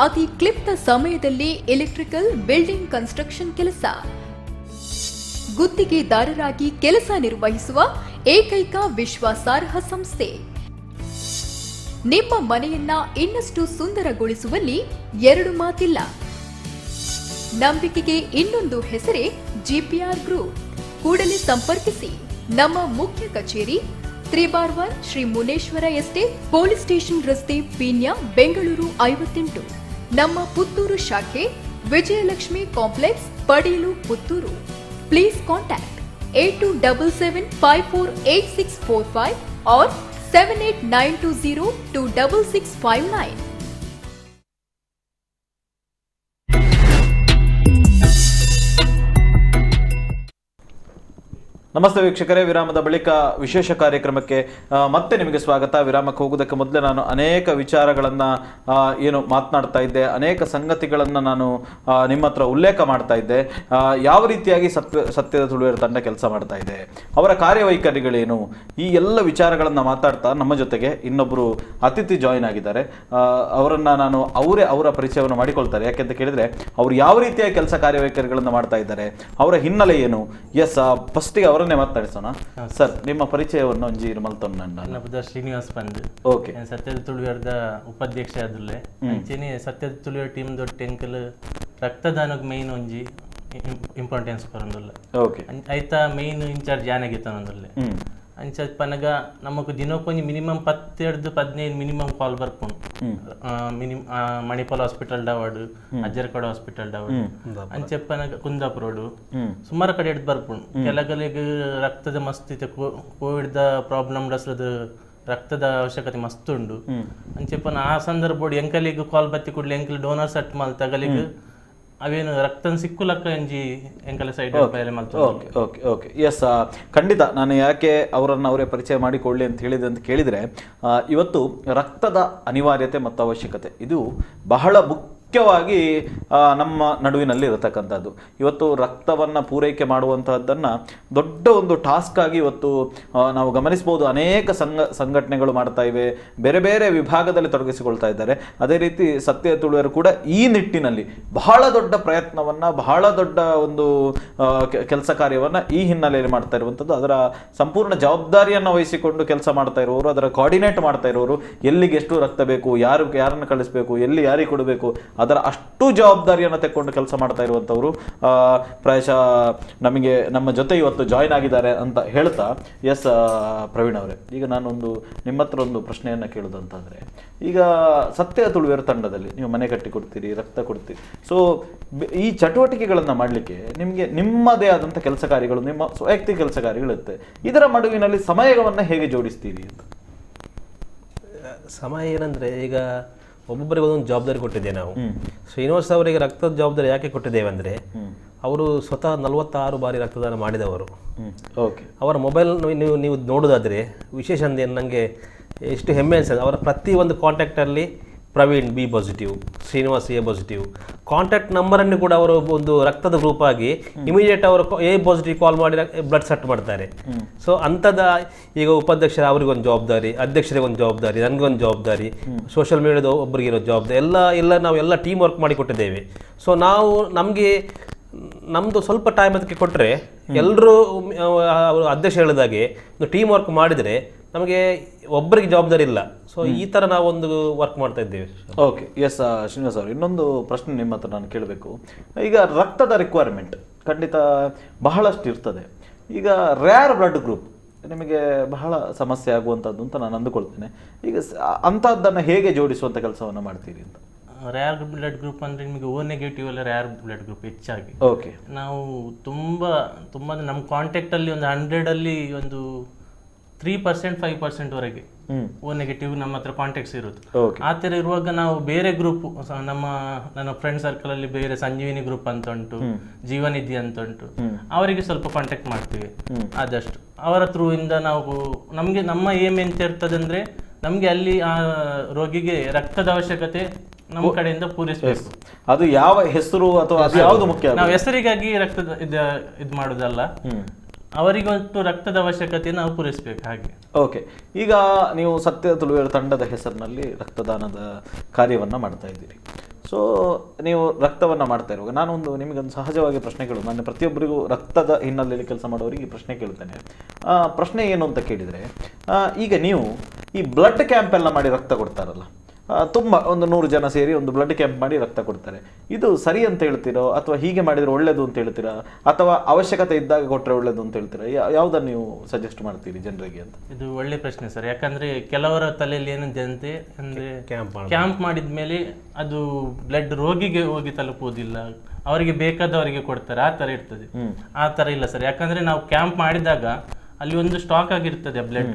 Speaker 9: ಅತಿ ಕ್ಲಿಪ್ತ ಸಮಯದಲ್ಲಿ electrical building construction ಕೆಲಸ, ಗುತ್ತಿಗೆದಾರರಾಗಿ ಕೆಲಸ ನಿರ್ವಹಿಸುವ ಏಕೈಕ ವಿಶ್ವಾಸಾರ್ಹ ಸಂಸ್ಥೆ. ನಿಮ್ಮ ಮನೆಯನ್ನ ಇನ್ನಷ್ಟು ಸುಂದರಗೊಳಿಸುವಲ್ಲಿ ಎರಡು ಮಾತಿಲ್ಲ. ನಂಬಿಕೆಗೆ ಇನ್ನೊಂದು ಹೆಸರೇ ಜಿಪಿಆರ್ ಗ್ರೂಪ್. ಕೂಡಲೇ ಸಂಪರ್ಕಿಸಿ. ನಮ್ಮ ಮುಖ್ಯ ಕಚೇರಿ 3/1 Shri Muneshwara estate, police station ರಸ್ತೆ, ಪೀಣ್ಯ, ಬೆಂಗಳೂರು 58. ನಮ್ಮ ಪುತ್ತೂರು ಶಾಖೆ Vijayalakshmi complex, Padilu, Puttur. Please contact 8277548645 or 789202 6659.
Speaker 1: Namaste ವೀಕ್ಷಕರೇ, ವಿರಾಮದ ಬಳಿಕ ವಿಶೇಷ ಕಾರ್ಯಕ್ರಮಕ್ಕೆ ಮತ್ತೆ ನಿಮಗೆ ಸ್ವಾಗತ. ವಿರಾಮಕ್ಕೆ ಹೋಗೋದಕ್ಕೆ ಮೊದಲೇ ನಾನು ಅನೇಕ ವಿಚಾರಗಳನ್ನು ಏನು ಮಾತನಾಡ್ತಾ ಇದ್ದೆ, ಅನೇಕ ಸಂಗತಿಗಳನ್ನು ನಾನು ನಿಮ್ಮ ಹತ್ರ ಉಲ್ಲೇಖ ಮಾಡ್ತಾ ಇದ್ದೆ. ಯಾವ ರೀತಿಯಾಗಿ ಸತ್ಯದ ತುಳುವೆರ ತಂಡ ಕೆಲಸ ಮಾಡ್ತಾ ಇದೆ, ಅವರ ಕಾರ್ಯವೈಖರಿಗಳೇನು, ಈ ಎಲ್ಲ ವಿಚಾರಗಳನ್ನು ಮಾತಾಡ್ತಾ ನಮ್ಮ ಜೊತೆಗೆ ಇನ್ನೊಬ್ಬರು ಅತಿಥಿ ಜಾಯಿನ್ ಆಗಿದ್ದಾರೆ. ಅವರನ್ನು ನಾನು ಅವರೇ ಅವರ ಪರಿಚಯವನ್ನು ಮಾಡಿಕೊಳ್ತಾರೆ. ಯಾಕೆಂತ ಕೇಳಿದರೆ ಅವರು ಯಾವ ರೀತಿಯ ಕೆಲಸ ಕಾರ್ಯವೈಖರಿಗಳನ್ನು ಮಾಡ್ತಾ ಇದ್ದಾರೆ, ಅವರ ಹಿನ್ನೆಲೆ ಏನು. ಎಸ್, ಫಸ್ಟಿಗೆ ಅವರನ್ನೇ ಮಾತಾಡಿಸೋಣ. ಸರ್, ನಿಮ್ಮ ಪರಿಚಯವನ್ನು ಒಂಜಿ ಮಲ್ತೊನ್ನ.
Speaker 10: ಶ್ರೀನಿವಾಸ್ ಪಂದ್.
Speaker 1: ಓಕೆ.
Speaker 10: ಸತ್ಯದ ತುಳುವೆರ್ದ ಉಪಾಧ್ಯಕ್ಷ ಆದುಲ್ಲೆ. ಅಂಚೆನೆ ಸತ್ಯದ ತುಳುವೆರ್ ಟೀಮ್ ದೊಡ್ಡ ಟೆಂಕಲ್ ರಕ್ತದಾನಕ್ಕೆ ಮೇನ್ ಒಂಜಿ ಇಂಪಾರ್ಟೆನ್ಸ್ ಕೊರೊಂದುಲ್ಲ.
Speaker 1: ಓಕೆ.
Speaker 10: ಐತ ಮೇನ್ ಇನ್ಚಾರ್ಜ್ ಯಾನಾಗಿತ್ತನೊಂದುಲ್ಲೆ. ಅಂಚ ಪನಗ ನಮಕ್ ದಿನಕ್ಕೊಂಜಿ minimum 10 15 minimum ಕಾಲ್ ಬರ್ಪುಂಡು. ಮಣಿಪಾಲ್ ಹಾಸ್ಪಿಟಲ್ ಡಾವಡ್, ಅಜ್ಜರ್ಕಡ ಹಾಸ್ಪಿಟಲ್ ಡಾವಡ್, ಅಂಚೆಪ್ಪನಗ ಕುಂದಾಪುರ ರೋಡು, ಸುಮಾರು ಕಡೆ ಹಿಡ್ದು ಬರ್ಪುಂಡು. ಕೆಲಗಲಿಗೆ ರಕ್ತದ ಮಸ್ತ್ ಇತ್ತೆ ಕೋವಿಡ್ the problem ಡಸ್ಲದ ರಕ್ತದ ಅವಶ್ಯಕತೆ ಮಸ್ತ್ ಉಂಡು. ಅಂಚೆಪ್ಪನ ಆ ಸಂದರ್ಭ ಎಂಕಲಿಗೆ ಕಾಲ್ ಬತ್ತಿ ಕೂಡಲೇ ಎಂಕಲ್ ಡೋನರ್ ಸೆಟ್ ಮಲ್ತಗಲಿಗೆ ಅವೇನು ರಕ್ತ ಸಿಕ್ಕುಲಕ್ಕ MG ಎಂಕಲ side.
Speaker 1: Okay okay okay yes, ಖಂಡಿತ. ನಾನು ಯಾಕೆ ಅವರನ್ನು ಅವರೇ ಪರಿಚಯ ಮಾಡಿಕೊಳ್ಳಿ ಅಂತ ಹೇಳಿದೆ ಅಂತ ಕೇಳಿದರೆ, ಇವತ್ತು ರಕ್ತದ ಅನಿವಾರ್ಯತೆ ಮತ್ತು ಅವಶ್ಯಕತೆ ಇದು ಬಹಳ ಮುಖ್ಯ ಮುಖ್ಯವಾಗಿ ನಮ್ಮ ನಡುವಿನಲ್ಲಿ ಇರತಕ್ಕಂಥದ್ದು. ಇವತ್ತು ರಕ್ತವನ್ನು ಪೂರೈಕೆ ಮಾಡುವಂತಹದ್ದನ್ನು ದೊಡ್ಡ ಒಂದು ಟಾಸ್ಕ್ ಆಗಿ ಇವತ್ತು ನಾವು ಗಮನಿಸ್ಬೋದು. ಅನೇಕ ಸಂಘಟನೆಗಳು ಮಾಡ್ತಾ ಇವೆ, ಬೇರೆ ಬೇರೆ ವಿಭಾಗದಲ್ಲಿ ತೊಡಗಿಸಿಕೊಳ್ತಾ ಇದ್ದಾರೆ. ಅದೇ ರೀತಿ ಸತ್ಯ ತುಳುವರು ಕೂಡ ಈ ನಿಟ್ಟಿನಲ್ಲಿ ಬಹಳ ದೊಡ್ಡ ಪ್ರಯತ್ನವನ್ನು, ಬಹಳ ದೊಡ್ಡ ಒಂದು ಕೆಲಸ ಕಾರ್ಯವನ್ನು ಈ ಹಿನ್ನೆಲೆಯಲ್ಲಿ ಮಾಡ್ತಾ ಇರುವಂಥದ್ದು. ಅದರ ಸಂಪೂರ್ಣ ಜವಾಬ್ದಾರಿಯನ್ನು ವಹಿಸಿಕೊಂಡು ಕೆಲಸ ಮಾಡ್ತಾ ಇರುವವರು, ಅದರ ಕೋಆರ್ಡಿನೇಟ್ ಮಾಡ್ತಾ ಇರುವವರು, ಎಲ್ಲಿಗೆ ಎಷ್ಟು ರಕ್ತ ಬೇಕು, ಯಾರನ್ನು ಕಳಿಸಬೇಕು, ಎಲ್ಲಿ ಯಾರಿಗೆ ಕೊಡಬೇಕು, ಅದರ ಅಷ್ಟು ಜವಾಬ್ದಾರಿಯನ್ನು ತೆಕ್ಕೊಂಡು ಕೆಲಸ ಮಾಡ್ತಾ ಇರುವಂಥವರು ಪ್ರಾಯಶಃ ನಮಗೆ ನಮ್ಮ ಜೊತೆ ಇವತ್ತು ಜಾಯ್ನ್ ಆಗಿದ್ದಾರೆ ಅಂತ ಹೇಳ್ತಾ, ಎಸ್ ಪ್ರವೀಣ್ ಅವರೇ, ಈಗ ನಾನೊಂದು ನಿಮ್ಮ ಹತ್ರ ಒಂದು ಪ್ರಶ್ನೆಯನ್ನು ಕೇಳೋದಂತಂದರೆ, ಈಗ ಸತ್ಯ ತುಳುವೆರ ತಂಡದಲ್ಲಿ ನೀವು ಮನೆ ಕಟ್ಟಿ ಕೊಡ್ತೀರಿ, ರಕ್ತ ಕೊಡ್ತೀರಿ, ಸೊ ಈ ಚಟುವಟಿಕೆಗಳನ್ನು ಮಾಡಲಿಕ್ಕೆ ನಿಮಗೆ ನಿಮ್ಮದೇ ಆದಂಥ ಕೆಲಸ ಕಾರ್ಯಗಳು, ನಿಮ್ಮ ವೈಯಕ್ತಿಕ ಕೆಲಸ ಕಾರ್ಯಗಳಿರುತ್ತೆ, ಇದರ ಮಡುವಿನಲ್ಲಿ ಸಮಯವನ್ನು ಹೇಗೆ ಜೋಡಿಸ್ತೀರಿ ಅಂತ?
Speaker 2: ಸಮಯ ಏನಂದರೆ, ಈಗ ಒಬ್ಬೊಬ್ಬರಿಗೆ ಒಂದೊಂದು ಜವಾಬ್ದಾರಿ ಕೊಟ್ಟಿದ್ದೇವೆ ನಾವು. ಶ್ರೀನಿವಾಸ್ ಅವರಿಗೆ ರಕ್ತದ ಜವಾಬ್ದಾರಿ ಯಾಕೆ ಕೊಟ್ಟಿದ್ದೇವೆ ಅಂದರೆ, ಅವರು ಸ್ವತಃ 46 ಬಾರಿ ರಕ್ತದಾನ ಮಾಡಿದವರು.
Speaker 1: ಓಕೆ,
Speaker 2: ಅವರ ಮೊಬೈಲ್ ನೀವು ನೀವು ನೋಡೋದಾದರೆ ವಿಶೇಷ ಅಂದರೆ ನನಗೆ ಎಷ್ಟು ಹೆಮ್ಮೆ ಅನಿಸ್ತದೆ, ಅವರ ಪ್ರತಿಯೊಂದು ಕಾಂಟ್ಯಾಕ್ಟಲ್ಲಿ Praveen B positive, Srinivas A positive contact ನಂಬರನ್ನು ಕೂಡ ಅವರು ಒಂದು ರಕ್ತದ ಗ್ರೂಪ್ ಆಗಿ ಇಮಿಡಿಯೇಟ್ ಅವರು ಎ ಪಾಸಿಟಿವ್ ಕಾಲ್ ಮಾಡಿ ಬ್ಲಡ್ ಸೆಟ್ ಮಾಡ್ತಾರೆ. ಸೊ ಅಂಥದ್ದು ಈಗ ಉಪಾಧ್ಯಕ್ಷರ ಅವ್ರಿಗೊಂದು ಜವಾಬ್ದಾರಿ, ಅಧ್ಯಕ್ಷರಿಗೊಂದು ಜವಾಬ್ದಾರಿ, ನನಗೊಂದು ಜವಾಬ್ದಾರಿ, ಸೋಷಿಯಲ್ ಮೀಡಿಯಾದ ಒಬ್ಬರಿಗಿರೋ ಜವಾಬ್ದಾರಿ, ಎಲ್ಲ ಎಲ್ಲ ನಾವೆಲ್ಲ ಟೀಮ್ ವರ್ಕ್ ಮಾಡಿ ಕೊಟ್ಟಿದ್ದೇವೆ. ಸೊ ನಾವು ನಮಗೆ ನಮ್ಮದು ಸ್ವಲ್ಪ ಟೈಮ್ ಅದಕ್ಕೆ ಕೊಟ್ಟರೆ ಎಲ್ಲರೂ ಅವರು ಅಧ್ಯಕ್ಷ ಹೇಳಿದಾಗೆ ಒಂದು ಟೀಮ್ ವರ್ಕ್ ಮಾಡಿದರೆ ನಮಗೆ ಒಬ್ಬರಿಗೆ ಜವಾಬ್ದಾರಿ ಇಲ್ಲ. ಸೊ ಈ ಥರ ನಾವೊಂದು ವರ್ಕ್ ಮಾಡ್ತಾ ಇದ್ದೇವೆ.
Speaker 1: ಓಕೆ, ಎಸ್ ಶ್ರೀನಿವಾಸ್ ಅವರು, ಇನ್ನೊಂದು ಪ್ರಶ್ನೆ ನಿಮ್ಮ ಹತ್ರ ನಾನು ಕೇಳಬೇಕು. ಈಗ ರಕ್ತದ ರಿಕ್ವೈರ್ಮೆಂಟ್ ಖಂಡಿತ ಬಹಳಷ್ಟು ಇರ್ತದೆ. ಈಗ ರೇರ್ ಬ್ಲಡ್ ಗ್ರೂಪ್ ನಿಮಗೆ ಬಹಳ ಸಮಸ್ಯೆ ಆಗುವಂಥದ್ದು ಅಂತ ನಾನು ಅಂದುಕೊಳ್ತೇನೆ. ಈಗ ಅಂಥದ್ದನ್ನು ಹೇಗೆ ಜೋಡಿಸುವಂಥ ಕೆಲಸವನ್ನು ಮಾಡ್ತೀರಿ ಅಂತ?
Speaker 10: ರೇರ್ ಬ್ಲಡ್ ಗ್ರೂಪ್ ಅಂದರೆ ನಿಮಗೆ ಓ ನೆಗೆಟಿವ್ ಎಲ್ಲ ರೇರ್ ಬ್ಲಡ್ ಗ್ರೂಪ್ ಹೆಚ್ಚಾಗಿ.
Speaker 1: ಓಕೆ,
Speaker 10: ನಾವು ತುಂಬ ತುಂಬ ನಮ್ಮ ಕಾಂಟ್ಯಾಕ್ಟಲ್ಲಿ ಒಂದು 100 ಒಂದು 3% 5% ವರೆಗೆ ಓ ನೆಗೆಟಿವ್ ನಮ್ಮ ಹತ್ರ ಕಾಂಟ್ಯಾಕ್ಟ್ಸ್ ಇರೋದು. ಆ ಥರ ಇರುವಾಗ ನಾವು ಬೇರೆ ಗ್ರೂಪ್, ನಮ್ಮ ನನ್ನ ಫ್ರೆಂಡ್ ಸರ್ಕಲ್ ಅಲ್ಲಿ ಬೇರೆ ಸಂಜೀವಿನಿ ಗ್ರೂಪ್ ಅಂತ ಉಂಟು, ಜೀವನಿಧಿ ಅಂತ ಉಂಟು, ಅವರಿಗೆ ಸ್ವಲ್ಪ ಕಾಂಟ್ಯಾಕ್ಟ್ ಮಾಡ್ತೀವಿ ಆದಷ್ಟು. ಅವರ ಥ್ರೂ ಇಂದ ನಾವು ನಮಗೆ ನಮ್ಮ ಏಮ್ ಎಂತ ಇರ್ತದೆ ಅಂದ್ರೆ, ನಮಗೆ ಅಲ್ಲಿ ಆ ರೋಗಿಗೆ ರಕ್ತದ ಅವಶ್ಯಕತೆ ನಮ್ಮ ಕಡೆಯಿಂದ ಪೂರೈಸಬೇಕು.
Speaker 1: ಅದು ಯಾವ ಹೆಸರು ಅಥವಾ ಅದು ಯಾವುದು ಮುಖ್ಯ,
Speaker 10: ನಾವು ಹೆಸರಿಗಾಗಿ ರಕ್ತದ ಇದು ಮಾಡುದಲ್ಲ, ಅವರಿಗಂತೂ ರಕ್ತದ ಅವಶ್ಯಕತೆ ನಾವು ಪೂರೈಸಬೇಕು ಹಾಗೆ.
Speaker 1: ಓಕೆ, ಈಗ ನೀವು ಸತ್ಯ ತುಳುವೆರ ತಂಡದ ಹೆಸರಿನಲ್ಲಿ ರಕ್ತದಾನದ ಕಾರ್ಯವನ್ನು ಮಾಡ್ತಾ ಇದ್ದೀರಿ. ಸೊ ನೀವು ರಕ್ತವನ್ನು ಮಾಡ್ತಾ ಇರುವಾಗ ನಾನೊಂದು ನಿಮಗೊಂದು ಸಹಜವಾಗಿ ಪ್ರಶ್ನೆ ಕೇಳೋದು, ನಾನು ಪ್ರತಿಯೊಬ್ಬರಿಗೂ ರಕ್ತದ ಹಿನ್ನೆಲೆಯಲ್ಲಿ ಕೆಲಸ ಮಾಡೋರಿಗೆ ಈ ಪ್ರಶ್ನೆ ಕೇಳ್ತೇನೆ. ಪ್ರಶ್ನೆ ಏನು ಅಂತ ಕೇಳಿದರೆ, ಈಗ ನೀವು ಈ ಬ್ಲಡ್ ಕ್ಯಾಂಪ್ ಎಲ್ಲ ಮಾಡಿ ರಕ್ತ ಕೊಡ್ತಾರಲ್ಲ, ತುಂಬ ಒಂದು 100 ಜನ ಸೇರಿ ಒಂದು ಬ್ಲಡ್ ಕ್ಯಾಂಪ್ ಮಾಡಿ ರಕ್ತ ಕೊಡ್ತಾರೆ, ಇದು ಸರಿ ಅಂತ ಹೇಳ್ತೀರೋ ಅಥವಾ ಹೀಗೆ ಮಾಡಿದರೆ ಒಳ್ಳೇದು ಅಂತ ಹೇಳ್ತೀರಾ, ಅಥವಾ ಅವಶ್ಯಕತೆ ಇದ್ದಾಗ ಕೊಟ್ಟರೆ ಒಳ್ಳೇದು ಅಂತ ಹೇಳ್ತೀರಾ? ಯಾವುದನ್ನು ನೀವು ಸಜೆಸ್ಟ್ ಮಾಡ್ತೀರಿ ಜನರಿಗೆ ಅಂತ?
Speaker 10: ಇದು ಒಳ್ಳೆ ಪ್ರಶ್ನೆ ಸರ್. ಯಾಕಂದ್ರೆ ಕೆಲವರ ತಲೆಯಲ್ಲಿ ಏನಂತೆ ಅಂದ್ರೆ, ಕ್ಯಾಂಪ್ ಮಾಡಿದ ಮೇಲೆ ಅದು ಬ್ಲಡ್ ರೋಗಿಗೆ ಹೋಗಿ ತಲುಪುವುದಿಲ್ಲ, ಅವರಿಗೆ ಬೇಕಾದವರಿಗೆ ಕೊಡ್ತಾರೆ, ಆ ಥರ ಇರ್ತದೆ. ಆ ಥರ ಇಲ್ಲ ಸರ್. ಯಾಕಂದ್ರೆ ನಾವು ಕ್ಯಾಂಪ್ ಮಾಡಿದಾಗ ಅಲ್ಲಿ ಒಂದು ಸ್ಟಾಕ್ ಆಗಿರ್ತದೆ ಬ್ಲಡ್,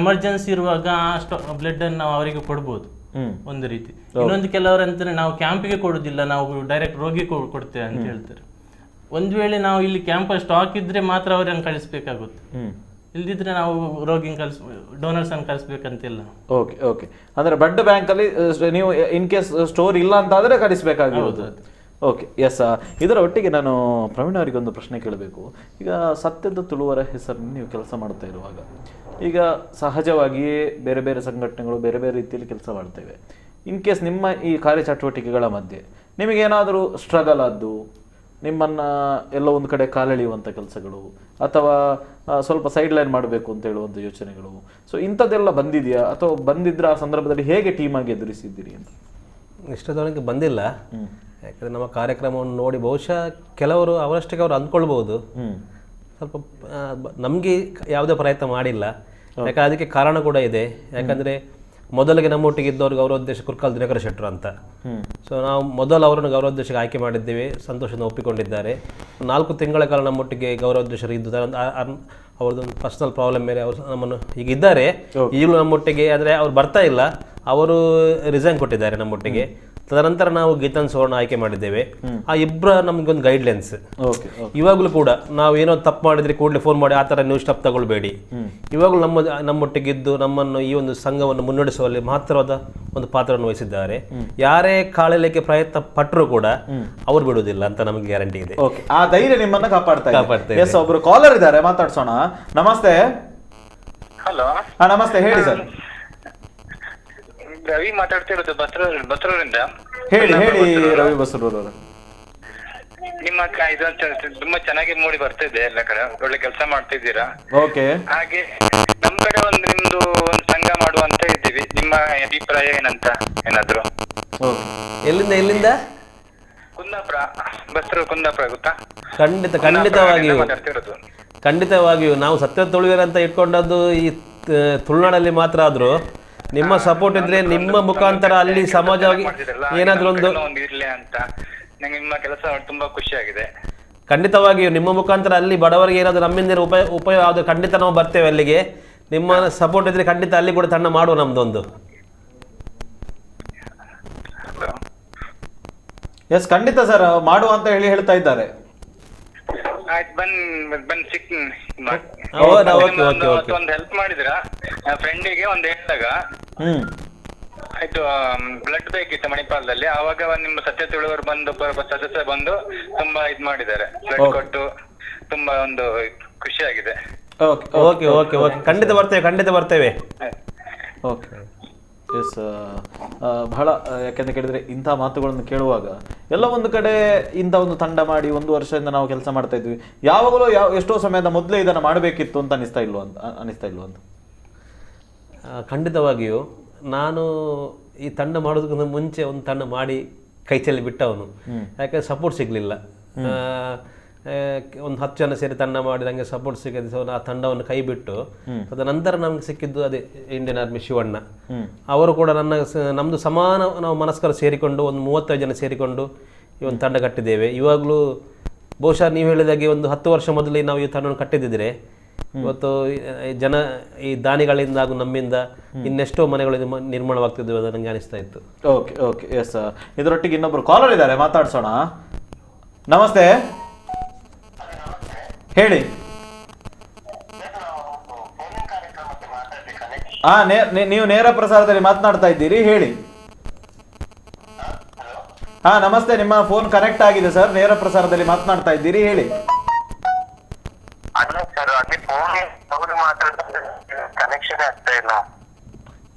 Speaker 10: ಎಮರ್ಜೆನ್ಸಿ ಇರುವಾಗ ಆ ಬ್ಲಡ್ ಅನ್ನು ನಾವು ಅವರಿಗೆ ಕೊಡ್ಬೋದು ಒಂದು ರೀತಿ. ಇನ್ನೊಂದು ಕೆಲವರು ಅಂತಾರೆ ನಾವು ಕ್ಯಾಂಪಿಗೆ ಕೊಡುದಿಲ್ಲ, ನಾವು ಡೈರೆಕ್ಟ್ ರೋಗಿ ಕೊಡ್ತೇವೆ ಅಂತ ಹೇಳ್ತಾರೆ. ಒಂದು ವೇಳೆ ನಾವು ಇಲ್ಲಿ ಕ್ಯಾಂಪ್ ಸ್ಟಾಕ್ ಇದ್ರೆ ಮಾತ್ರ ಅವರನ್ನು ಕಳಿಸ್ಬೇಕಾಗುತ್ತೆ, ಇಲ್ದಿದ್ರೆ ನಾವು ರೋಗಿನ ಡೋನರ್ಸ್ ಅನ್ನು ಕಳಿಸ್ಬೇಕಂತಿಲ್ಲ.
Speaker 1: ಓಕೆ ಓಕೆ, ಅಂದ್ರೆ ಬ್ಲಡ್ ಬ್ಯಾಂಕ್ ಅಲ್ಲಿ ನೀವು ಇನ್ ಕೇಸ್ ಸ್ಟೋರ್ ಇಲ್ಲ ಅಂತ ಆದ್ರೆ ಕಳಿಸ್ಬೇಕಾಗಿರೋದು. Okay, S. ಇದರ ಒಟ್ಟಿಗೆ ನಾನು ಪ್ರವೀಣ್ ಅವರಿಗೆ ಒಂದು ಪ್ರಶ್ನೆ ಕೇಳಬೇಕು. ಈಗ ಸತ್ಯದ ತುಳುವರ ಹೆಸರನ್ನು ನೀವು ಕೆಲಸ ಮಾಡ್ತಾ ಇರುವಾಗ, ಈಗ ಸಹಜವಾಗಿಯೇ ಬೇರೆ ಬೇರೆ ಸಂಘಟನೆಗಳು ಬೇರೆ ಬೇರೆ ರೀತಿಯಲ್ಲಿ ಕೆಲಸ ಮಾಡ್ತೇವೆ. ಇನ್ ಕೇಸ್ ನಿಮ್ಮ ಈ ಕಾರ್ಯಚಟುವಟಿಕೆಗಳ ಮಧ್ಯೆ ನಿಮಗೇನಾದರೂ ಸ್ಟ್ರಗಲ್ ಆದ್ದು, ನಿಮ್ಮನ್ನು ಎಲ್ಲೋ ಒಂದು ಕಡೆ ಕಾಲೆಳೆಯುವಂಥ ಕೆಲಸಗಳು, ಅಥವಾ ಸ್ವಲ್ಪ ಸೈಡ್ ಲೈನ್ ಮಾಡಬೇಕು ಅಂತ ಹೇಳುವಂಥ ಯೋಚನೆಗಳು, ಸೊ ಇಂಥದ್ದೆಲ್ಲ ಬಂದಿದೆಯಾ? ಅಥವಾ ಬಂದಿದ್ರೆ ಆ ಸಂದರ್ಭದಲ್ಲಿ ಹೇಗೆ ಟೀಮಾಗಿ ಎದುರಿಸಿದ್ದೀರಿ ಅಂತ?
Speaker 2: ಇಷ್ಟದವರೆಗೆ ಬಂದಿಲ್ಲ. ಯಾಕಂದರೆ ನಮ್ಮ ಕಾರ್ಯಕ್ರಮವನ್ನು ನೋಡಿ ಬಹುಶಃ ಕೆಲವರು ಅವರಷ್ಟಕ್ಕೆ ಅವರು ಅಂದ್ಕೊಳ್ಬೋದು. ಸ್ವಲ್ಪ ನಮಗೆ ಯಾವುದೇ ಪ್ರಯತ್ನ ಮಾಡಿಲ್ಲ, ಯಾಕಂದರೆ ಅದಕ್ಕೆ ಕಾರಣ ಕೂಡ ಇದೆ. ಯಾಕಂದರೆ ಮೊದಲಿಗೆ ನಮ್ಮೊಟ್ಟಿಗೆ ಇದ್ದವರು ಗೌರವಾಧ್ಯಕ್ಷ ಕುರ್ಕಾಲ್ ದಿನಕರ ಶೆಟ್ಟರು ಅಂತ. ಸೊ ನಾವು ಮೊದಲು ಅವರನ್ನು ಗೌರವಾಧ್ಯಕ್ಷಕ್ಕೆ ಆಯ್ಕೆ ಮಾಡಿದ್ದೇವೆ, ಸಂತೋಷದಿಂದ ಒಪ್ಪಿಕೊಂಡಿದ್ದಾರೆ. 4 ತಿಂಗಳ ಕಾಲ ನಮ್ಮೊಟ್ಟಿಗೆ ಗೌರವಾಧ್ಯಕ್ಷರು ಇದ್ದು ಅವ್ರದ್ದೊಂದು ಪರ್ಸನಲ್ ಪ್ರಾಬ್ಲಮ್ ಮೇಲೆ ಅವರು ನಮ್ಮನ್ನು ಈಗ ಇದ್ದಾರೆ, ಈಗಲೂ ನಮ್ಮೊಟ್ಟಿಗೆ. ಆದರೆ ಅವ್ರು ಬರ್ತಾ ಇಲ್ಲ, ಅವರು ರಿಸೈನ್ ಕೊಟ್ಟಿದ್ದಾರೆ ನಮ್ಮೊಟ್ಟಿಗೆ. ತದನಂತರ ನಾವು ಗೀತನ್ ಸುವರ್ಣ ಆಯ್ಕೆ ಮಾಡಿದ್ದೇವೆ. ಆ ಇಬ್ಬರ ನಮಗೊಂದು ಗೈಡ್ಲೈನ್ಸ್. ಇವಾಗಲೂ ಕೂಡ ನಾವು ಏನೋ ತಪ್ಪು ಮಾಡಿದರೆ ಕೂಡಲೇ ಫೋನ್ ಮಾಡಿ ಆ ಥರ ನೀವು ಸ್ಟೆಪ್ ತಗೊಳ್ಬೇಡಿ. ಇವಾಗಲೂ ನಮ್ಮೊಟ್ಟಿಗಿದ್ದು ನಮ್ಮನ್ನು ಈ ಒಂದು ಸಂಘವನ್ನು ಮುನ್ನಡೆಸುವಲ್ಲಿ ಮಹತ್ತರವಾದ ಒಂದು ಪಾತ್ರವನ್ನು ವಹಿಸಿದ್ದಾರೆ. ಯಾರೇ ಕಾಳಲಿಕ್ಕೆ ಪ್ರಯತ್ನ ಪಟ್ಟರೂ ಕೂಡ ಅವ್ರು ಬಿಡುವುದಿಲ್ಲ ಅಂತ ನಮಗೆ ಗ್ಯಾರಂಟಿ ಇದೆ.
Speaker 1: ಆ ಧೈರ್ಯ ನಿಮ್ಮನ್ನ ಕಾಪಾಡ್ತಾ ಇದೆ. ಒಬ್ರು ಕಾಲರ್ ಇದ್ದಾರೆ, ಮಾತಾಡ್ಸೋಣ. ನಮಸ್ತೆ.
Speaker 5: ಹಲೋ.
Speaker 1: ನಮಸ್ತೆ, ಹೇಳಿ ಸರ್.
Speaker 5: ರವಿ ಮಾತಾಡ್ತಿರೋದು ಬಸ್ರೂರಿಂದ.
Speaker 1: ಹೇಳಿ ಹೇಳಿ ರವಿ ಬಸ್ರೂರ್.
Speaker 5: ನಿಮ್ಮ ಇದು ತುಂಬಾ ಚೆನ್ನಾಗಿ ಮೂಡಿ ಬರ್ತಿದೆ, ಎಲ್ಲ ಕಡೆ ಒಳ್ಳೆ ಕೆಲಸ ಮಾಡ್ತಿದ್ದೀರಾ.
Speaker 1: ಓಕೆ.
Speaker 5: ಹಾಗೆ ನಮ್ ಕಡೆ ಒಂದು ನಿಮ್ದು ಒಂದು ಸಂಘ ಮಾಡುವಂತ ಇದ್ದೀವಿ, ನಿಮ್ಮ ಅಭಿಪ್ರಾಯ ಏನಂತ ಏನಾದ್ರು?
Speaker 2: ಎಲ್ಲಿಂದ ಎಲ್ಲಿಂದ?
Speaker 5: ಕುಂದಾಪುರ, ಬಸ್ರೂರು ಕುಂದಾಪುರ ಗೊತ್ತಾ?
Speaker 2: ಖಂಡಿತ, ಖಂಡಿತವಾಗಿಯೂ ಖಂಡಿತವಾಗಿಯೂ ನಾವು ಸತ್ಯ ತುಳುವೇರ್ ಅಂತ ಇಟ್ಕೊಂಡದ್ದು ಈ ತುಳುನಾಡಲ್ಲಿ ಮಾತ್ರ. ಆದ್ರೂ ನಿಮ್ಮ ಸಪೋರ್ಟ್ ಇದ್ರೆ ನಿಮ್ಮ ಮುಖಾಂತರ ಅಲ್ಲಿ ಸಮಾಜವಾಗಿ ಏನಾದ್ರೂ ಒಂದು
Speaker 5: ಇರ್ಲಿ ಅಂತ ನಂಗೆ ನಿಮ್ಮ ಕೆಲಸ ತುಂಬಾ ಖುಷಿ ಆಗಿದೆ.
Speaker 2: ಖಂಡಿತವಾಗಿಯೂ ನಿಮ್ಮ ಮುಖಾಂತರ ಅಲ್ಲಿ ಬಡವರಿಗೆ ಏನಾದ್ರು ನಮ್ಮಿಂದ ಉಪಯೋಗ ಆದ್ರೆ ಖಂಡಿತ ನಾವು ಬರ್ತೇವೆ ಅಲ್ಲಿಗೆ. ನಿಮ್ಮ ಸಪೋರ್ಟ್ ಇದ್ರೆ ಖಂಡಿತ ಅಲ್ಲಿ ಕೂಡ ತಂಡ ಮಾಡುವ ನಮ್ದೊಂದು.
Speaker 1: ಎಸ್, ಖಂಡಿತ ಸರ್ ಮಾಡುವ ಅಂತ ಹೇಳಿ ಹೇಳ್ತಾ ಇದ್ದಾರೆ.
Speaker 5: ಆಯ್ತು, ಬಂದ್ ಸಿಕ್ ಒಂದು ಹೆಲ್ಪ್ ಮಾಡಿದ್ರ ಫ್ರೆಂಡಿಗೆ ಒಂದು ಹೇಳಿದಾಗ ಆಯ್ತು, ಬ್ಲಡ್ ಬೇಕಿತ್ತು ಮಣಿಪಾಲದಲ್ಲಿ. ಆವಾಗ ನಿಮ್ಮ ಸತ್ಯ ತುಳುವರು ಬಂದು ಸದಸ್ಯ ಬಂದು ತುಂಬಾ ಇದ್ ಮಾಡಿದ್ದಾರೆ, ಬ್ಲಡ್ ಕೊಟ್ಟು ತುಂಬಾ ಒಂದು ಖುಷಿ ಆಗಿದೆ.
Speaker 2: Okay okay okay, ಖಂಡಿತ ಬರ್ತೇವೆ, ಖಂಡಿತ ಬರ್ತೇವೆ.
Speaker 1: ಓಕೆ. ಎಸ್, ಬಹಳ ಯಾಕೆಂತ ಕೇಳಿದ್ರೆ ಇಂಥ ಮಾತುಗಳನ್ನು ಕೇಳುವಾಗ ಎಲ್ಲ ಒಂದು ಕಡೆ ಇಂಥ ಒಂದು ತಂಡ ಮಾಡಿ ಒಂದು ವರ್ಷದಿಂದ ನಾವು ಕೆಲಸ ಮಾಡ್ತಾ ಇದ್ವಿ, ಯಾವಾಗಲೂ ಎಷ್ಟೋ ಸಮಯದ ಮೊದಲೇ ಇದನ್ನು ಮಾಡಬೇಕಿತ್ತು ಅಂತ ಅನಿಸ್ತಾ ಇಲ್ವ ಅಂತ?
Speaker 2: ಖಂಡಿತವಾಗಿಯೂ ನಾನು ಈ ತಂಡ ಮಾಡೋದಕ್ಕಿಂತ ಮುಂಚೆ ಒಂದು ತಂಡ ಮಾಡಿ ಕೈ ಚೆಲ್ಲಿ ಬಿಟ್ಟವನು. ಯಾಕಂದರೆ ಸಪೋರ್ಟ್ ಸಿಗಲಿಲ್ಲ. ಒಂದು 10 ಜನ ಸೇರಿ ತಂಡ ಮಾಡಿ ನನಗೆ ಸಪೋರ್ಟ್ ಸಿಗದೆ ಸೊ ಆ ತಂಡವನ್ನು ಕೈ ಬಿಟ್ಟು ಅದ ನಂತರ ನಮ್ಗೆ ಸಿಕ್ಕಿದ್ದು ಅದೇ ಇಂಡಿಯನ್ ಆರ್ಮಿ ಶಿವಣ್ಣ ಅವರು ಕೂಡ ನನ್ನ ನಮ್ಮದು ಸಮಾನ ನಾವು ಮನಸ್ಕರ ಸೇರಿಕೊಂಡು ಒಂದು 35 ಜನ ಸೇರಿಕೊಂಡು ಈ ಒಂದು ತಂಡ ಕಟ್ಟಿದ್ದೇವೆ. ಇವಾಗಲೂ ಬಹುಶಃ ನೀವು ಹೇಳಿದಾಗೆ ಒಂದು 10 ವರ್ಷ ಮೊದಲೇ ನಾವು ಈ ತಂಡವನ್ನು ಕಟ್ಟಿದ್ದಿದ್ರೆ ಇವತ್ತು ಜನ ಈ ದಾನಿಗಳಿಂದ ಹಾಗೂ ನಮ್ಮಿಂದ ಇನ್ನೆಷ್ಟೋ ಮನೆಗಳು ನಿರ್ಮಾಣವಾಗ್ತಿದ್ವು ಅದು ನನಗೆ ಅನಿಸ್ತಾ ಇತ್ತು.
Speaker 1: Okay okay yes, ಇದರೊಟ್ಟಿಗೆ ಇನ್ನೊಬ್ಬರು ಕಾಲರ್ ಇದ್ದಾರೆ, ಮಾತಾಡ್ಸೋಣ. ನಮಸ್ತೆ, ಹೇಳಿ. ನೀವು ನೇರ ಪ್ರಸಾರದಲ್ಲಿ ಮಾತನಾಡ್ತಾ ಇದ್ದೀರಿ, ಹೇಳಿ. ಹಾ ನಮಸ್ತೆ, ನಿಮ್ಮ ಫೋನ್ ಕನೆಕ್ಟ್ ಆಗಿದೆ ಸರ್, ನೇರ ಪ್ರಸಾರದಲ್ಲಿ ಮಾತನಾಡ್ತಾ ಇದ್ದೀರಿ, ಹೇಳಿ.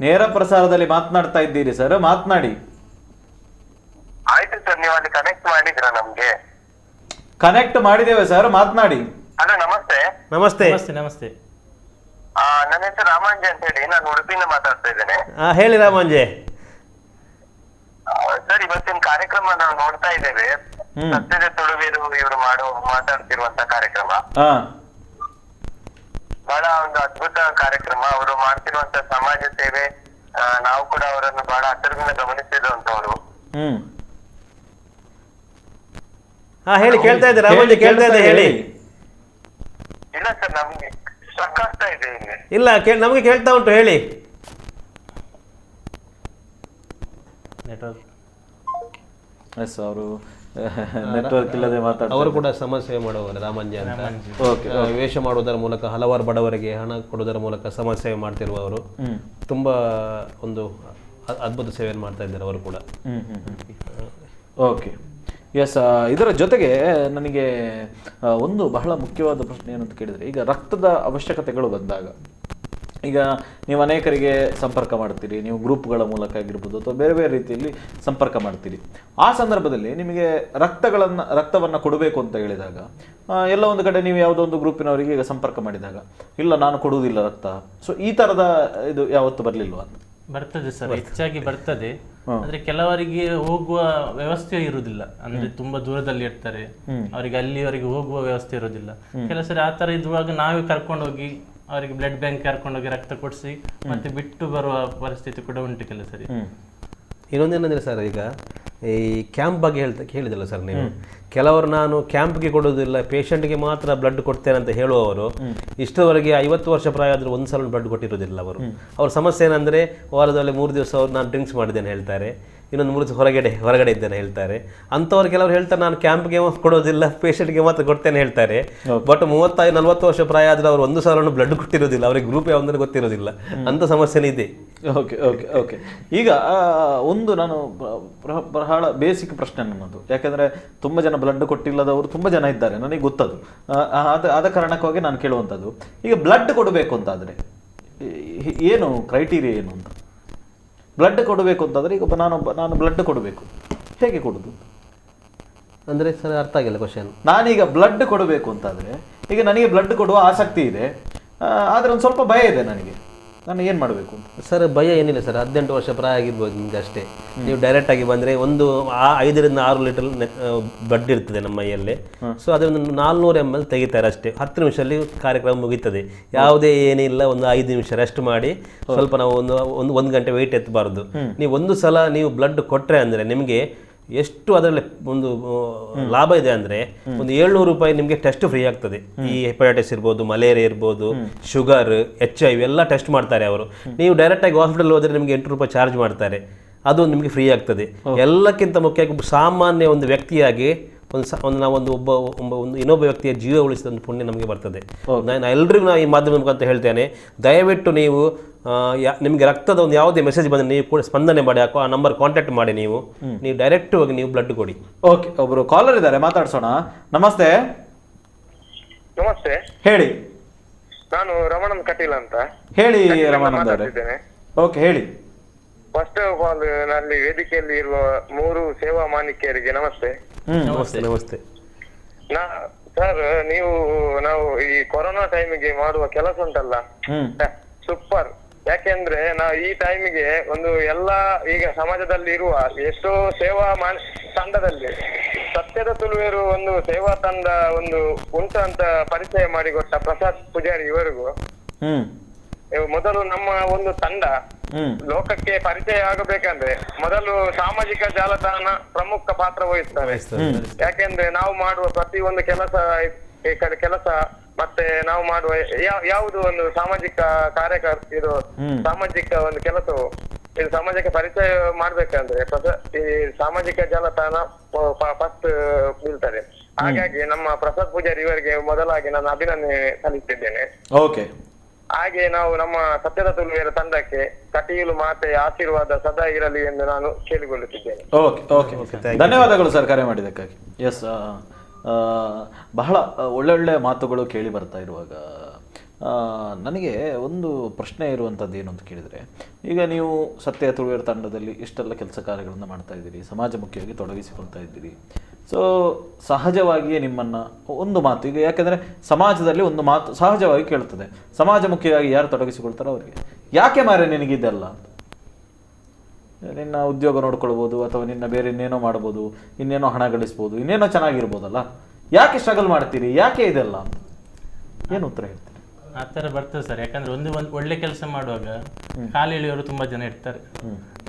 Speaker 1: ನೇರ ಪ್ರಸಾರದಲ್ಲಿ ಮಾತನಾಡ್ತಾ ಇದ್ದೀರಿ ಸರ್, ಮಾತನಾಡಿ.
Speaker 4: ಆಯ್ತು ಸರ್, ನೀವು ಅಲ್ಲಿ ಕನೆಕ್ಟ್ ಮಾಡಿದ್ರಾ ನಮ್ಗೆ?
Speaker 1: ಕನೆಕ್ಟ್ ಮಾಡಿದ್ದೇವೆ ಸರ್, ಮಾತನಾಡಿ.
Speaker 4: ಹಲೋ, ನಮಸ್ತೆ.
Speaker 2: ನಮಸ್ತೆ
Speaker 10: ನಮಸ್ತೆ.
Speaker 4: ನನ್ನ ಹೆಸರು ರಾಮಾಂಜೆ ಅಂತ ಹೇಳಿ, ನಾನು ಉಡುಪಿಯಿಂದ ಮಾತಾಡ್ತಾ ಇದ್ದೇನೆ.
Speaker 2: ಹೇಳಿ ರಾಮಾಂಜೆ.
Speaker 4: ಸರ್, ಇವತ್ತಿನ ಕಾರ್ಯಕ್ರಮ ನಾವು ನೋಡ್ತಾ ಇದ್ದೇವೆ, ಸತ್ಯದ ತುಳುವೇರು ಇವರು ಮಾತಾಡ್ತಿರುವಂತ ಕಾರ್ಯಕ್ರಮ ಬಹಳ ಒಂದು ಅದ್ಭುತ ಕಾರ್ಯಕ್ರಮ. ಅವರು ಮಾಡ್ತಿರುವಂತ ಸಮಾಜ ಸೇವೆ ನಾವು ಕೂಡ ಅವರನ್ನು ಬಹಳ ಹತ್ತಿರದಿಂದ ಗಮನಿಸಿರುವಂತವ್ರು.
Speaker 2: ಹೇಳಿ, ಕೇಳ್ತಾ ಇದ್ದೆ ರಾಮಾಂಜೆ, ಕೇಳ್ತಾ ಇದ್ದೆ, ಹೇಳಿ.
Speaker 4: ಇಲ್ಲ ಸರ್, ನಮ್ಗೆ ಸ್ಟ್ರಕ್ ಆಗ್ತಾ ಇದೆ ಇಲ್ಲಿ.
Speaker 2: ಇಲ್ಲ, ನಮ್ಗೆ ಕೇಳ್ತಾ ಉಂಟು, ಹೇಳಿ.
Speaker 10: ನೆಟ್ವರ್ಕ್.
Speaker 1: ಎಸ್, ಅವರು ನೆಟ್ವರ್ಕ್ ಇಲ್ಲದೆ ಮಾತಾಡ್ತಾರೆ.
Speaker 2: ಅವರು ಕೂಡ ಸಮಾಜ ಸೇವೆ ಮಾಡುವವರು ರಾಮಾಂಜೆ ಅಂತ. ವೇಷ ಮಾಡುವುದರ ಮೂಲಕ ಹಲವಾರು ಬಡವರಿಗೆ ಹಣ ಕೊಡುವುದರ ಮೂಲಕ ಸಮಾಜ ಸೇವೆ ಮಾಡ್ತಿರುವವರು. ತುಂಬಾ ಒಂದು ಅದ್ಭುತ ಸೇವೆಯನ್ನು ಮಾಡ್ತಾ ಇದ್ದಾರೆ ಅವರು ಕೂಡ.
Speaker 1: ಓಕೆ ಎಸ್, ಇದರ ಜೊತೆಗೆ ನನಗೆ ಒಂದು ಬಹಳ ಮುಖ್ಯವಾದ ಪ್ರಶ್ನೆ ಏನಂತ ಕೇಳಿದರೆ, ಈಗ ರಕ್ತದ ಅವಶ್ಯಕತೆಗಳು ಬಂದಾಗ ಈಗ ನೀವು ಅನೇಕರಿಗೆ ಸಂಪರ್ಕ ಮಾಡ್ತೀರಿ, ನೀವು ಗ್ರೂಪ್ಗಳ ಮೂಲಕ ಆಗಿರ್ಬೋದು ಅಥವಾ ಬೇರೆ ಬೇರೆ ರೀತಿಯಲ್ಲಿ ಸಂಪರ್ಕ ಮಾಡ್ತೀರಿ. ಆ ಸಂದರ್ಭದಲ್ಲಿ ನಿಮಗೆ ರಕ್ತವನ್ನು ಕೊಡಬೇಕು ಅಂತ ಹೇಳಿದಾಗ ಎಲ್ಲ ಒಂದು ಕಡೆ ನೀವು ಯಾವುದೋ ಒಂದು ಗ್ರೂಪಿನವರಿಗೆ ಈಗ ಸಂಪರ್ಕ ಮಾಡಿದಾಗ, ಇಲ್ಲ ನಾನು ಕೊಡುವುದಿಲ್ಲ ರಕ್ತ, ಸೊ ಈ ಥರದ ಇದು ಯಾವತ್ತು ಬರಲಿಲ್ವ ಅಂತ?
Speaker 10: ಬರ್ತದೆ ಸರ್, ಹೆಚ್ಚಾಗಿ ಬರ್ತದೆ. ಅಂದ್ರೆ ಕೆಲವರಿಗೆ ಹೋಗುವ ವ್ಯವಸ್ಥೆ ಇರುವುದಿಲ್ಲ, ಅಂದ್ರೆ ತುಂಬಾ ದೂರದಲ್ಲಿ ಇರ್ತಾರೆ, ಅವರಿಗೆ ಅಲ್ಲಿವರೆಗೆ ಹೋಗುವ ವ್ಯವಸ್ಥೆ ಇರುವುದಿಲ್ಲ. ಕೆಲವು ಸರಿ ಆ ತರ ಇರುವಾಗ ನಾವೇ ಕರ್ಕೊಂಡೋಗಿ ಅವರಿಗೆ ಬ್ಲಡ್ ಬ್ಯಾಂಕ್ ಕರ್ಕೊಂಡೋಗಿ ರಕ್ತ ಕೊಡಿಸಿ ಮತ್ತೆ ಬಿಟ್ಟು ಬರುವ ಪರಿಸ್ಥಿತಿ ಕೂಡ ಉಂಟು ಕೆಲವು ಸರಿ.
Speaker 2: ಇನ್ನೊಂದೇನಂದ್ರೆ ಸರ್, ಈಗ ಈ ಕ್ಯಾಂಪ್ ಬಗ್ಗೆ ಹೇಳಿದಲ್ಲ ಸರ್ ನೀವು, ಕೆಲವರು ನಾನು ಕ್ಯಾಂಪ್ಗೆ ಕೊಡೋದಿಲ್ಲ, ಪೇಷಂಟ್ಗೆ ಮಾತ್ರ ಬ್ಲಡ್ ಕೊಡ್ತೇನೆ ಅಂತ ಹೇಳುವವರು ಇಷ್ಟವರೆಗೆ 50 ವರ್ಷ ಪ್ರಾಯ ಆದರೂ ಒಂದು ಸಲ ಬ್ಲಡ್ ಕೊಟ್ಟಿರೋದಿಲ್ಲ ಅವರು. ಅವ್ರ ಸಮಸ್ಯೆ ಏನಂದರೆ, ವಾರದಲ್ಲಿ 3 ದಿವಸ ಅವ್ರು ನಾನು ಡ್ರಿಂಕ್ಸ್ ಮಾಡಿದ್ದೇನೆ ಹೇಳ್ತಾರೆ, ಇನ್ನೊಂದು 3 ದಿವಸ ಹೊರಗಡೆ ಇದ್ದೇನೆ ಹೇಳ್ತಾರೆ. ಅಂಥವ್ರು ಕೆಲವರು ಹೇಳ್ತಾರೆ ನಾನು ಕ್ಯಾಂಪ್ಗೆ ಕೊಡೋದಿಲ್ಲ, ಪೇಷಂಟ್ಗೆ ಮಾತ್ರ ಕೊಡ್ತೇನೆ ಹೇಳ್ತಾರೆ. ಬಟ್ 35-40 ವರ್ಷ ಪ್ರಾಯ ಆದರೆ ಅವರು ಒಂದು ಸಾವಿರ ಬ್ಲಡ್ ಕೊಟ್ಟಿರೋದಿಲ್ಲ, ಅವರಿಗೆ ಗ್ರೂಪ್ ಯಾವುದಂದ್ರೆ ಗೊತ್ತಿರೋದಿಲ್ಲ, ಅಂಥ ಸಮಸ್ಯೆನೇ ಇದೆ.
Speaker 1: Okay okay okay. ಈಗ ಒಂದು ನಾನು ಬಹಳ ಬೇಸಿಕ್ ಪ್ರಶ್ನೆ ನನ್ನದು, ಯಾಕಂದರೆ ತುಂಬ ಜನ ಬ್ಲಡ್ ಕೊಟ್ಟಿಲ್ಲದವರು ತುಂಬ ಜನ ಇದ್ದಾರೆ, ನನಗೆ ಗೊತ್ತದು. ಆದ ಕಾರಣಕ್ಕಾಗಿ ನಾನು ಕೇಳುವಂಥದ್ದು, ಈಗ ಬ್ಲಡ್ ಕೊಡಬೇಕು ಅಂತಾದರೆ ಏನು ಕ್ರೈಟೀರಿಯಾ ಏನು ಅಂತ? ಬ್ಲಡ್ ಕೊಡಬೇಕು ಅಂತಂದರೆ ಈಗ ನಾನು ಬ್ಲಡ್ ಕೊಡಬೇಕು, ಹೇಗೆ ಕೊಡೋದು
Speaker 2: ಅಂದರೆ ಸರ್ ಅರ್ಥ ಆಗಿಲ್ಲ ಕ್ವಶನ್.
Speaker 1: ನಾನೀಗ ಬ್ಲಡ್ ಕೊಡಬೇಕು ಅಂತಾದರೆ, ಈಗ ನನಗೆ ಬ್ಲಡ್ ಕೊಡುವ ಆಸಕ್ತಿ ಇದೆ, ಆದರೆ ಒಂದು ಸ್ವಲ್ಪ ಭಯ ಇದೆ ನನಗೆ, ನಾನು ಏನು ಮಾಡಬೇಕು ಅಂತ?
Speaker 2: ಸರ್ ಭಯ ಏನಿಲ್ಲ ಸರ್, 18 ವರ್ಷ ಪ್ರಾಯ ಆಗಿರ್ಬೋದು ನಿಮಗೆ ಅಷ್ಟೇ. ನೀವು ಡೈರೆಕ್ಟಾಗಿ ಬಂದರೆ ಒಂದು 5 ರಿಂದ 6 ಲೀಟರ್ ಬ್ಲಡ್ ಇರ್ತದೆ ನಮ್ಮ ಮೈಯಲ್ಲಿ. ಸೊ ಅದರಿಂದ 400 ml ತೆಗಿತಾರೆ ಅಷ್ಟೇ. 10 ನಿಮಿಷದಲ್ಲಿ ಕಾರ್ಯಕ್ರಮ ಮುಗೀತದೆ, ಯಾವುದೇ ಏನಿಲ್ಲ. ಒಂದು 5 ನಿಮಿಷ ರೆಸ್ಟ್ ಮಾಡಿ ಸ್ವಲ್ಪ ನಾವು ಒಂದು ಒಂದು ಒಂದು ಗಂಟೆ ವೆಯ್ಟ್ ಎತ್ತಬಾರ್ದು. ನೀವು ಒಂದು ಸಲ ನೀವು ಬ್ಲಡ್ ಕೊಟ್ಟರೆ ಅಂದರೆ ನಿಮಗೆ ಎಷ್ಟು ಅದರಲ್ಲಿ ಒಂದು ಲಾಭ ಇದೆ ಅಂದರೆ, ಒಂದು 700 ರೂಪಾಯಿ ನಿಮಗೆ ಟೆಸ್ಟ್ ಫ್ರೀ ಆಗ್ತದೆ. ಈ ಹೆಪಟೈಟಿಸ್ ಇರ್ಬೋದು, ಮಲೇರಿಯಾ ಇರ್ಬೋದು, ಶುಗರ್, HIV ಎಲ್ಲ ಟೆಸ್ಟ್ ಮಾಡ್ತಾರೆ ಅವರು. ನೀವು ಡೈರೆಕ್ಟಾಗಿ ಹಾಸ್ಪಿಟಲ್ ಹೋದರೆ ನಿಮಗೆ 8 ರೂಪಾಯಿ ಚಾರ್ಜ್ ಮಾಡ್ತಾರೆ, ಅದು ನಿಮಗೆ ಫ್ರೀ ಆಗ್ತದೆ. ಎಲ್ಲಕ್ಕಿಂತ ಮುಖ್ಯವಾಗಿ ಸಾಮಾನ್ಯ ಒಂದು ವ್ಯಕ್ತಿಯಾಗಿ ಒಂದು ನಾವೊಂದು ಒಬ್ಬ ಒಂದು ಇನ್ನೊಬ್ಬ ವ್ಯಕ್ತಿಯ ಜೀವ ಉಳಿಸಿದ ಒಂದು ಪುಣ್ಯ ನಮಗೆ ಬರ್ತದೆ. ನಾನು ಎಲ್ರಿಗೂ ನಾನು ಈ ಮಾಧ್ಯಮದ ಮುಖಾಂತರ ಹೇಳ್ತೇನೆ, ದಯವಿಟ್ಟು ನೀವು ನಿಮಗೆ ರಕ್ತದ ಒಂದು ಯಾವುದೇ ಮೆಸೇಜ್ ಬಂದರೆ ನೀವು ಕೂಡ ಸ್ಪಂದನೆ ಮಾಡಿ, ಆ ನಂಬರ್ ಕಾಂಟ್ಯಾಕ್ಟ್ ಮಾಡಿ, ನೀವು ನೀವು ಡೈರೆಕ್ಟ್ ಹೋಗಿ ನೀವು ಬ್ಲಡ್ ಕೊಡಿ.
Speaker 1: ಓಕೆ, ಒಬ್ಬರು ಕಾಲರ್ ಇದ್ದಾರೆ, ಮಾತಾಡ್ಸೋಣ. ನಮಸ್ತೆ.
Speaker 8: ನಮಸ್ತೆ,
Speaker 1: ಹೇಳಿ.
Speaker 8: ನಾನು ರಮಾನಂದ್ ಕಟೀಲ್ ಅಂತ.
Speaker 1: ಹೇಳಿ ರಮಾನಂದ್ ಅವರೇ. ಓಕೆ, ಹೇಳಿ.
Speaker 8: First of all ನಲ್ಲಿ ವೇದಿಕೆಯಲ್ಲಿ ಇರುವ 3 ಸೇವಾ ಮಾಣಿಕ್ಯರಿಗೆ ನಮಸ್ತೆ.
Speaker 2: ನಮಸ್ತೆ. ನಮಸ್ತೆ
Speaker 8: ಸರ್. ನೀವು ನಾವು ಈ ಕೊರೋನಾ ಟೈಮಿಗೆ ಮಾಡುವ ಕೆಲಸ ಉಂಟಲ್ಲ, ಸೂಪರ್. ಯಾಕೆಂದ್ರೆ ನಾವು ಈ ಟೈಮಿಗೆ ಒಂದು ಎಲ್ಲಾ ಈಗ ಸಮಾಜದಲ್ಲಿ ಇರುವ ಎಷ್ಟೋ ಸೇವಾ ತಂಡದಲ್ಲಿ ಸತ್ಯದ ತುಳುವೇರು ಒಂದು ಸೇವಾ ತಂಡ ಒಂದು ಉಂಟು ಅಂತ ಪರಿಚಯ ಮಾಡಿಕೊಟ್ಟ ಪ್ರಸಾದ್ ಪೂಜಾರಿ ಇವರಿಗೂ ಮೊದಲು ನಮ್ಮ ಒಂದು ತಂಡ ಲೋಕಕ್ಕೆ ಪರಿಚಯ ಆಗಬೇಕಂದ್ರೆ ಮೊದಲು ಸಾಮಾಜಿಕ ಜಾಲತಾಣ ಪ್ರಮುಖ ಪಾತ್ರ ವಹಿಸ್ತಾರೆ. ಯಾಕೆಂದ್ರೆ ನಾವು ಮಾಡುವ ಪ್ರತಿ ಒಂದು ಕೆಲಸ ಕೆಲಸ ಮತ್ತೆ ನಾವು ಮಾಡುವ ಯಾವುದು ಒಂದು ಸಾಮಾಜಿಕ ಕಾರ್ಯ, ಇದು ಸಾಮಾಜಿಕ ಒಂದು ಕೆಲಸವು, ಇದು ಸಮಾಜಕ್ಕೆ ಪರಿಚಯ ಮಾಡ್ಬೇಕಂದ್ರೆ ಈ ಸಾಮಾಜಿಕ ಜಾಲತಾಣ ಫಸ್ಟ್ ಬೀಳ್ತಾರೆ. ಹಾಗಾಗಿ ನಮ್ಮ ಪ್ರಸಾದ್ ಪೂಜಾರಿ ಇವರಿಗೆ ಮೊದಲಾಗಿ ನಾನು ಅಭಿನಂದನೆ ಸಲ್ಲಿಸುತ್ತಿದ್ದೇನೆ.
Speaker 1: ಓಕೆ.
Speaker 8: ಹಾಗೆ ನಾವು ನಮ್ಮ ಸತ್ಯದ ತುಳುವೇರ ತಂಡಕ್ಕೆ ಕಟೀಲು ಮಾತೆಯ ಆಶೀರ್ವಾದ ಸದಾ ಇರಲಿ ಎಂದು ನಾನು ಕೇಳಿಕೊಳ್ಳುತ್ತಿದ್ದೇನೆ.
Speaker 1: ಓಕೆ ಓಕೆ, ಧನ್ಯವಾದಗಳು ಸರ್ ಕರೆ ಮಾಡಿದ್ದಕ್ಕಾಗಿ. ಎಸ್, ಬಹಳ ಒಳ್ಳೊಳ್ಳೆ ಮಾತುಗಳು ಕೇಳಿ ಬರ್ತಾ ಇರುವಾಗ ನನಗೆ ಒಂದು ಪ್ರಶ್ನೆ ಇರುವಂಥದ್ದು ಏನು ಅಂತ ಕೇಳಿದರೆ, ಈಗ ನೀವು ಸತ್ಯ ತುಳುವೇರ ತಂಡದಲ್ಲಿ ಇಷ್ಟೆಲ್ಲ ಕೆಲಸ ಕಾರ್ಯಗಳನ್ನು ಮಾಡ್ತಾ ಇದ್ದೀರಿ, ಸಮಾಜಮುಖಿಯಾಗಿ ತೊಡಗಿಸಿಕೊಳ್ತಾ ಇದ್ದೀರಿ. ಸೊ ಸಹಜವಾಗಿಯೇ ನಿಮ್ಮನ್ನು ಒಂದು ಮಾತು, ಈಗ ಯಾಕೆಂದರೆ ಸಮಾಜದಲ್ಲಿ ಒಂದು ಮಾತು ಸಹಜವಾಗಿ ಕೇಳ್ತದೆ, ಸಮಾಜಮುಖಿಯಾಗಿ ಯಾರು ತೊಡಗಿಸಿಕೊಳ್ತಾರೋ ಅವರಿಗೆ ಯಾಕೆ ಮಾರೆ ನಿನಗಿದೆಲ್ಲ ಅಂತ, ನಿನ್ನ ಉದ್ಯೋಗ ನೋಡ್ಕೊಳ್ಬೋದು ಅಥವಾ ನಿನ್ನ ಬೇರೆ ಇನ್ನೇನೋ ಮಾಡ್ಬೋದು, ಇನ್ನೇನೋ ಹಣ ಗಳಿಸ್ಬೋದು, ಇನ್ನೇನೋ ಚೆನ್ನಾಗಿರ್ಬೋದಲ್ಲ, ಯಾಕೆ ಸ್ಟ್ರಗಲ್ ಮಾಡ್ತೀರಿ, ಯಾಕೆ ಇದೆಲ್ಲ ಅಂತ ಏನು ಉತ್ತರ ಹೇಳ್ತೀರಿ?
Speaker 10: ಆ ಥರ ಬರ್ತದೆ ಸರ್. ಯಾಕಂದ್ರೆ ಒಂದು ಒಂದು ಒಳ್ಳೆ ಕೆಲಸ ಮಾಡುವಾಗ ಕಾಲು ಎಳೆಯೋರು ತುಂಬ ಜನ ಇರ್ತಾರೆ.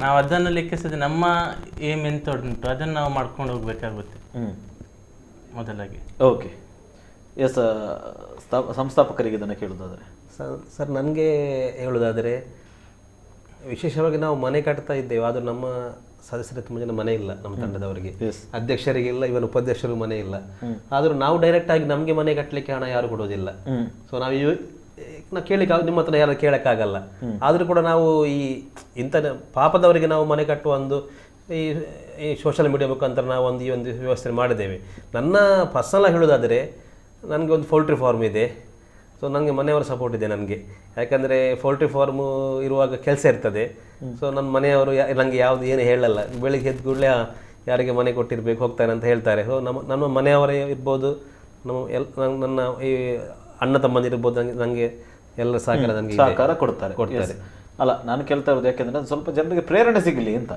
Speaker 10: ನಾವು ಅದನ್ನು ಲೆಕ್ಕಿಸದೆ ನಮ್ಮ ಏಮ್ ಎಂತ ಉಂಟು ಅದನ್ನು ನಾವು ಮಾಡ್ಕೊಂಡು ಹೋಗ್ಬೇಕಾಗುತ್ತೆ ಮೊದಲಾಗಿ.
Speaker 1: ಓಕೆ, ಎಸ್, ಸಂಸ್ಥಾಪಕರಿಗೆ ಇದನ್ನು ಕೇಳೋದಾದರೆ
Speaker 2: ಸರ್, ನನಗೆ ಹೇಳೋದಾದರೆ ವಿಶೇಷವಾಗಿ ನಾವು ಮನೆ ಕಟ್ತಾ ಇದ್ದೇವೆ, ಆದರೂ ನಮ್ಮ ಸದಸ್ಯರ ತುಂಬ ಜನ ಮನೆ ಇಲ್ಲ, ನಮ್ಮ ತಂಡದವರಿಗೆ, ಅಧ್ಯಕ್ಷರಿಗಿಲ್ಲ, ಇವನ್ ಉಪಾಧ್ಯಕ್ಷರಿಗೂ ಮನೆ ಇಲ್ಲ. ಆದರೂ ನಾವು ಡೈರೆಕ್ಟ್ ಆಗಿ ನಮಗೆ ಮನೆ ಕಟ್ಟಲಿಕ್ಕೆ ಹಣ ಯಾರು ಕೊಡೋದಿಲ್ಲ. ಸೊ ನಾವು ನಾವು ಕೇಳಲಿಕ್ಕೆ ನಿಮ್ಮ ಹತ್ರ ಯಾರು ಕೇಳೋಕ್ಕಾಗಲ್ಲ. ಆದರೂ ಕೂಡ ನಾವು ಈ ಇಂಥ ಪಾಪದವರಿಗೆ ನಾವು ಮನೆ ಕಟ್ಟುವ ಒಂದು ಈ ಈ ಸೋಷಿಯಲ್ ಮೀಡಿಯಾ ಮುಖಾಂತರ ನಾವು ಒಂದು ಈ ಒಂದು ವ್ಯವಸ್ಥೆ ಮಾಡಿದ್ದೇವೆ. ನನ್ನ ಪರ್ಸನಲ್ ಹೇಳೋದಾದರೆ ನನಗೆ ಒಂದು ಪೌಲ್ಟ್ರಿ ಫಾರ್ಮ್ ಇದೆ. ಸೊ ನನಗೆ ಮನೆಯವರ ಸಪೋರ್ಟ್ ಇದೆ ನನಗೆ, ಯಾಕಂದರೆ ಪೌಲ್ಟ್ರಿ ಫಾರ್ಮು ಇರುವಾಗ ಕೆಲಸ ಇರ್ತದೆ. ಸೊ ನನ್ನ ಮನೆಯವರು ನನಗೆ ಯಾವುದು ಏನು ಹೇಳಲ್ಲ, ಬೆಳಿಗ್ಗೆ ಎದ್ದ ಕೂಡಲೇ ಯಾರಿಗೆ ಮನೆ ಕೊಟ್ಟಿರಬೇಕು ಹೋಗ್ತಾನೆ ಅಂತ ಹೇಳ್ತಾರೆ. ಸೊ ನಮ್ಮ ನಮ್ಮ ಮನೆಯವರೇ ಇರ್ಬೋದು, ನಮ್ಮ ನನ್ನ ಈ ಅಣ್ಣ ತಮ್ಮಂದಿರ್ಬೋದು, ನನಗೆ ನನಗೆ ಎಲ್ಲ ಸಹಕಾರ ನನಗೆ
Speaker 1: ಸಹಕಾರ ಕೊಡ್ತಾರೆ ಕೊಡ್ತಾರೆ. ಅಲ್ಲ, ನಾನು ಕೇಳ್ತಾ ಇರೋದು ಯಾಕೆಂದರೆ ಸ್ವಲ್ಪ ಜನರಿಗೆ ಪ್ರೇರಣೆ ಸಿಗಲಿ ಅಂತ.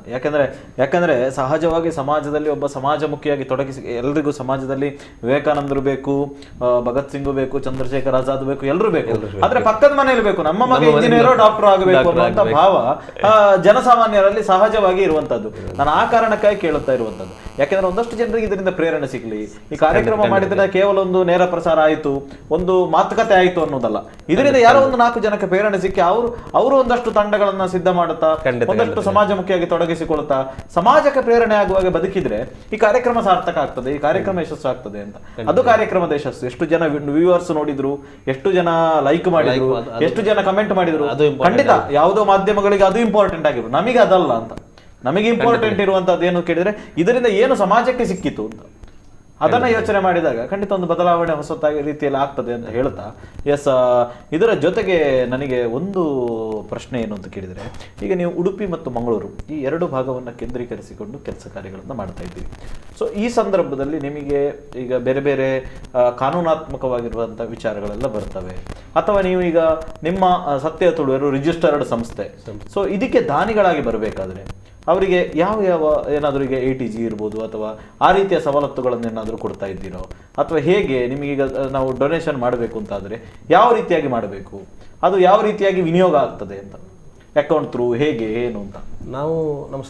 Speaker 1: ಯಾಕಂದರೆ ಸಹಜವಾಗಿ ಸಮಾಜದಲ್ಲಿ ಒಬ್ಬ ಸಮಾಜಮುಖಿಯಾಗಿ ತೊಡಗಿಸಿ ಎಲ್ರಿಗೂ ಸಮಾಜದಲ್ಲಿ ವಿವೇಕಾನಂದರು ಬೇಕು, ಭಗತ್ ಸಿಂಗು ಬೇಕು, ಚಂದ್ರಶೇಖರ್ ಆಜಾದ್ ಬೇಕು, ಎಲ್ಲರೂ ಬೇಕು. ಆದ್ರೆ ಪಕ್ಕದ ಮನೆಯಲ್ಲಿ ಬೇಕು, ನಮ್ಮ ಮಗ ಇಂಜಿನಿಯರ್ ಡಾಕ್ಟರ್ ಆಗಬೇಕು ಅನ್ನುವಂಥ ಭಾವ ಜನಸಾಮಾನ್ಯರಲ್ಲಿ ಸಹಜವಾಗಿ ಇರುವಂತದ್ದು. ನಾನು ಆ ಕಾರಣಕ್ಕಾಗಿ ಕೇಳುತ್ತಾ ಇರುವಂತದ್ದು. ಯಾಕೆಂದ್ರೆ ಒಂದಷ್ಟು ಜನರಿಗೆ ಇದರಿಂದ ಪ್ರೇರಣೆ ಸಿಗಲಿ. ಈ ಕಾರ್ಯಕ್ರಮ ಮಾಡಿದ್ರೆ ಕೇವಲ ಒಂದು ನೇರ ಪ್ರಸಾರ ಆಯಿತು, ಒಂದು ಮಾತುಕತೆ ಆಯಿತು ಅನ್ನೋದಲ್ಲ, ಇದರಿಂದ ಯಾರೋ ಒಂದು 4 ಜನಕ್ಕೆ ಪ್ರೇರಣೆ ಸಿಕ್ಕಿ ಅವರು ಒಂದಷ್ಟು ತಂಡಗಳನ್ನ ಸಿದ್ಧ ಮಾಡುತ್ತಾ, ಒಂದಷ್ಟು ಸಮಾಜಮುಖಿಯಾಗಿ ತೊಡಗಿಸಿಕೊಳ್ಳುತ್ತಾ, ಸಮಾಜಕ್ಕೆ ಪ್ರೇರಣೆ ಆಗುವಾಗ ಬದುಕಿದ್ರೆ ಈ ಕಾರ್ಯಕ್ರಮ ಸಾರ್ಥಕ ಆಗ್ತದೆ, ಈ ಕಾರ್ಯಕ್ರಮ ಯಶಸ್ಸು ಆಗ್ತದೆ ಅಂತ. ಅದು ಕಾರ್ಯಕ್ರಮದ ಯಶಸ್ಸು. ಎಷ್ಟು ಜನ ವ್ಯೂವರ್ಸ್ ನೋಡಿದ್ರು, ಎಷ್ಟು ಜನ ಲೈಕ್ ಮಾಡಿದ್ರು, ಎಷ್ಟು ಜನ ಕಮೆಂಟ್ ಮಾಡಿದ್ರು, ಖಂಡಿತ ಯಾವುದೋ ಮಾಧ್ಯಮಗಳಿಗೆ ಅದು ಇಂಪಾರ್ಟೆಂಟ್ ಆಗಿರು, ನಮಗೆ ಅದಲ್ಲ ಅಂತ. ನಮಗೆ ಇಂಪಾರ್ಟೆಂಟ್ ಇರುವಂತದ್ದು ಏನು ಕೇಳಿದ್ರೆ ಇದರಿಂದ ಏನು ಸಮಾಜಕ್ಕೆ ಸಿಕ್ಕಿತು ಅಂತ ಅದನ್ನ ಯೋಚನೆ ಮಾಡಿದಾಗ ಖಂಡಿತ ಒಂದು ಬದಲಾವಣೆ ಹೊಸತಾಗಿ ರೀತಿಯಲ್ಲಿ ಆಗ್ತದೆ ಅಂತ ಹೇಳ್ತಾ, ಎಸ್, ಇದರ ಜೊತೆಗೆ ನನಗೆ ಒಂದು ಪ್ರಶ್ನೆ ಏನು ಅಂತ ಕೇಳಿದರೆ, ಈಗ ನೀವು ಉಡುಪಿ ಮತ್ತು ಮಂಗಳೂರು ಈ ಎರಡು ಭಾಗವನ್ನು ಕೇಂದ್ರೀಕರಿಸಿಕೊಂಡು ಕೆಲಸ ಕಾರ್ಯಗಳನ್ನು ಮಾಡ್ತಾ ಇದ್ದೀವಿ. ಸೊ ಈ ಸಂದರ್ಭದಲ್ಲಿ ನಿಮಗೆ ಈಗ ಬೇರೆ ಬೇರೆ ಕಾನೂನಾತ್ಮಕವಾಗಿರುವಂಥ ವಿಚಾರಗಳೆಲ್ಲ ಬರ್ತವೆ, ಅಥವಾ ನೀವು ಈಗ ನಿಮ್ಮ ಸತ್ಯ ತುಳುವರು ರಿಜಿಸ್ಟರ್ಡ್ ಸಂಸ್ಥೆ, ಸೊ ಇದಕ್ಕೆ ದಾನಿಗಳಾಗಿ ಬರಬೇಕಾದ್ರೆ ಅವರಿಗೆ ಯಾವ ಯಾವ ಏನಾದರೂ ಈಗ ATG ಇರ್ಬೋದು ಅಥವಾ ಆ ರೀತಿಯ ಸವಲತ್ತುಗಳನ್ನು ಏನಾದರೂ ಕೊಡ್ತಾ ಇದ್ದೀರೋ, ಅಥವಾ ಹೇಗೆ ನಿಮಗೀಗ ನಾವು ಡೊನೇಷನ್ ಮಾಡಬೇಕು ಅಂತಾದರೆ ಯಾವ ರೀತಿಯಾಗಿ ಮಾಡಬೇಕು, ಅದು ಯಾವ ರೀತಿಯಾಗಿ ವಿನಿಯೋಗ ಆಗ್ತದೆ ಅಂತ, ಅಕೌಂಟ್ ಥ್ರೂ ಹೇಗೆ ಏನು ಅಂತ?
Speaker 2: ನಾವು ನಮ್ಮ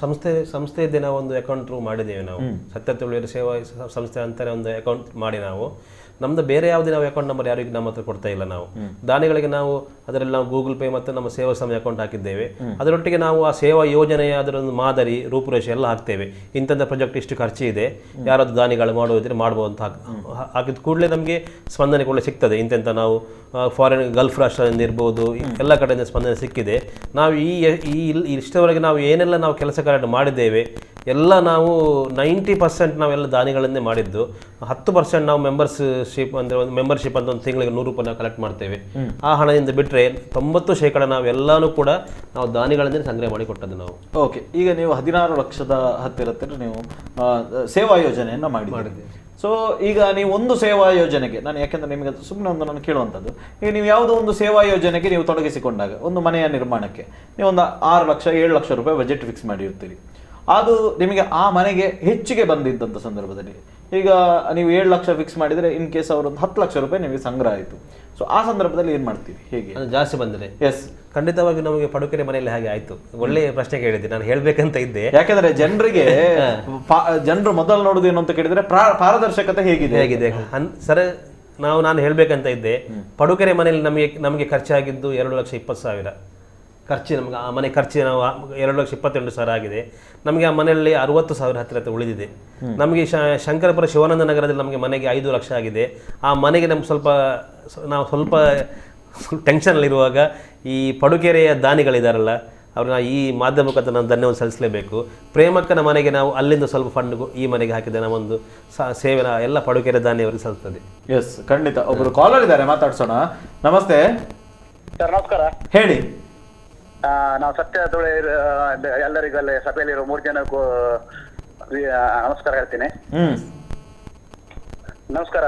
Speaker 2: ಸಂಸ್ಥೆಯದ್ದೇ ನಾವು ಒಂದು ಅಕೌಂಟ್ ಥ್ರೂ ಮಾಡಿದ್ದೇವೆ. ನಾವು ಸತ್ಯ ತುಳುವೆರೆ ಸೇವಾ ಸಂಸ್ಥೆ ಅಂತಲೇ ಒಂದು ಅಕೌಂಟ್ ಮಾಡಿ ನಾವು ನಮ್ಮದು ಬೇರೆ ಯಾವುದೇ ನಾವು ಅಕೌಂಟ್ ನಂಬರ್ ಯಾರಿಗೂ ನಮ್ಮ ಹತ್ರ ಕೊಡ್ತಾ ಇಲ್ಲ. ನಾವು ದಾನಿಗಳಿಗೆ ನಾವು ಅದರಲ್ಲಿ ನಾವು ಗೂಗಲ್ ಪೇ ಮತ್ತು ನಮ್ಮ ಸೇವಾ ಸಮಯ ಅಕೌಂಟ್ ಹಾಕಿದ್ದೇವೆ. ಅದರೊಟ್ಟಿಗೆ ನಾವು ಆ ಸೇವಾ ಯೋಜನೆಯ ಅದರೊಂದು ಮಾದರಿ ರೂಪುರೇಷೆ ಎಲ್ಲ ಹಾಕ್ತೇವೆ. ಇಂಥ ಪ್ರಾಜೆಕ್ಟ್ ಇಷ್ಟು ಖರ್ಚು ಇದೆ, ಯಾರಾದರೂ ದಾನಿಗಳು ಮಾಡೋದಿದ್ರೆ ಮಾಡ್ಬೋದು ಅಂತ ಹಾಕಿದ ಕೂಡಲೇ ನಮಗೆ ಸ್ಪಂದನೆ ಕೂಡ ಸಿಗ್ತದೆ. ಇಂತೆಂಥ ನಾವು ಫಾರಿನ್ ಗಲ್ಫ್ ರಾಷ್ಟ್ರದಿಂದ ಇರ್ಬೋದು, ಎಲ್ಲ ಕಡೆಯಿಂದ ಸ್ಪಂದನೆ ಸಿಕ್ಕಿದೆ. ನಾವು ಈ ಇಷ್ಟವರೆಗೆ ನಾವು ಏನೆಲ್ಲ ನಾವು ಕೆಲಸ ಕಾರ್ಯ ಮಾಡಿದ್ದೇವೆ ಎಲ್ಲ ನಾವು 90% ನಾವೆಲ್ಲ ದಾನಿಗಳನ್ನೇ ಮಾಡಿದ್ದು. 10% ನಾವು ಮೆಂಬರ್ಶಿಪ್ ಅಂದರೆ ಒಂದು ಮೆಂಬರ್ಶಿಪ್ ಅಂತ ಒಂದು ತಿಂಗಳಿಗೆ 100 ರೂಪಾಯಿ ನಾವು ಕಲೆಕ್ಟ್ ಮಾಡ್ತೇವೆ. ಆ ಹಣದಿಂದ ಬಿಟ್ಟರೆ 90% ನಾವೆಲ್ಲನೂ ಕೂಡ ನಾವು ದಾನಿಗಳನ್ನೇ ಸಂಗ್ರಹ ಮಾಡಿ ಕೊಟ್ಟದ್ದು ನಾವು.
Speaker 1: ಓಕೆ, ಈಗ ನೀವು 16 ಲಕ್ಷದ ಹತ್ತಿರ ನೀವು ಸೇವಾ ಯೋಜನೆಯನ್ನು ಮಾಡಿದ್ದೀರಿ. ಸೊ ಈಗ ನೀವು ಒಂದು ಸೇವಾ ಯೋಜನೆಗೆ, ನಾನು ಯಾಕೆಂದರೆ ನಿಮಗೆ ಸುಮ್ಮನೆ ಒಂದು ನಾನು ಕೇಳುವಂಥದ್ದು, ಈಗ ನೀವು ಯಾವುದೋ ಒಂದು ಸೇವಾ ಯೋಜನೆಗೆ ನೀವು ತೊಡಗಿಸಿಕೊಂಡಾಗ ಒಂದು ಮನೆಯ ನಿರ್ಮಾಣಕ್ಕೆ ನೀವು ಒಂದು 6 ಲಕ್ಷ 7 ಲಕ್ಷ ರೂಪಾಯಿ ಬಜೆಟ್ ಫಿಕ್ಸ್ ಮಾಡಿರ್ತೀರಿ. ಅದು ನಿಮಗೆ ಆ ಮನೆಗೆ ಹೆಚ್ಚಿಗೆ ಬಂದಿದ್ದಂಥ ಸಂದರ್ಭದಲ್ಲಿ ಈಗ ನೀವು 7 ಲಕ್ಷ ಫಿಕ್ಸ್ ಮಾಡಿದರೆ ಇನ್ ಕೇಸ್ ಅವರೊಂದು 10 ಲಕ್ಷ ರೂಪಾಯಿ ನಿಮಗೆ ಸಂಗ್ರಹ ಆಯಿತು. ಸೊ ಆ ಸಂದರ್ಭದಲ್ಲಿ ಏನು ಮಾಡ್ತೀವಿ, ಹೇಗೆ
Speaker 2: ಜಾಸ್ತಿ ಬಂದರೆ?
Speaker 1: ಎಸ್,
Speaker 2: ಖಂಡಿತವಾಗಿ ನಮಗೆ ಪಡುಕೆರೆ ಮನೆಯಲ್ಲಿ ಹಾಗೆ ಆಯಿತು. ಒಳ್ಳೆಯ ಪ್ರಶ್ನೆ ಕೇಳಿದ್ದೆ, ನಾನು ಹೇಳಬೇಕಂತ ಇದ್ದೆ.
Speaker 1: ಯಾಕಂದ್ರೆ ಜನರಿಗೆ ಜನರು ಮೊದಲು ನೋಡುದು ಏನು ಅಂತ ಕೇಳಿದ್ರೆ ಪಾರದರ್ಶಕತೆ ಹೇಗಿದೆ
Speaker 2: ಹೇಗಿದೆ ಸರ್. ನಾನು ಹೇಳಬೇಕಂತ ಇದ್ದೆ. ಪಡುಕೆರೆ ಮನೆಯಲ್ಲಿ ನಮಗೆ ಖರ್ಚಾಗಿದ್ದು 2,20,000 ಖರ್ಚು. ನಮಗೆ ಆ ಮನೆ ಖರ್ಚು ನಾವು 2,28,000 ಆಗಿದೆ. ನಮಗೆ ಆ ಮನೆಯಲ್ಲಿ 60,000 ಹತ್ತಿರ ಹತ್ರ ಉಳಿದಿದೆ. ನಮಗೆ ಶಂಕರಪುರ ಶಿವಾನಂದ ನಗರದಲ್ಲಿ ನಮಗೆ ಮನೆಗೆ 5 ಲಕ್ಷ ಆಗಿದೆ. ಆ ಮನೆಗೆ ನಮ್ಗೆ ಸ್ವಲ್ಪ ನಾವು ಸ್ವಲ್ಪ ಟೆನ್ಷನಲ್ಲಿರುವಾಗ ಈ ಪಡುಕೆರೆಯ ದಾನಿಗಳಿದ್ದಾರಲ್ಲ ಅವ್ರನ್ನ ಈ ಮಾಧ್ಯಮಕ್ಕಂತ ನಾನು ಧನ್ಯವಾದ ಸಲ್ಲಿಸಲೇಬೇಕು. ಪ್ರೇಮಕ್ಕನ ಮನೆಗೆ ನಾವು ಅಲ್ಲಿಂದ ಸ್ವಲ್ಪ ಫಂಡ್ ಈ ಮನೆಗೆ ಹಾಕಿದ ನಮ್ಮೊಂದು ಸೇವೆನ ಎಲ್ಲ ಪಡುಕೆರೆ ದಾನಿಯವರಿಗೆ ಸಲ್ಲಿಸ್ತದೆ.
Speaker 1: ಎಸ್, ಖಂಡಿತ. ಒಬ್ಬರು ಕಾಲರ್ ಇದ್ದಾರೆ, ಮಾತಾಡ್ಸೋಣ. ನಮಸ್ತೆ
Speaker 5: ಸರ್. ನಮಸ್ಕಾರ.
Speaker 1: ಹೇಳಿ.
Speaker 5: ನಾವು ಸತ್ಯ ತುಳುವೆರೆ ಎಲ್ಲರಿಗೂ ಅಲ್ಲಿ ಸಭೆಯಲ್ಲಿರೋ 3 ಜನಕ್ಕೂ ನಮಸ್ಕಾರ ಹೇಳ್ತೀನಿ. ನಮಸ್ಕಾರ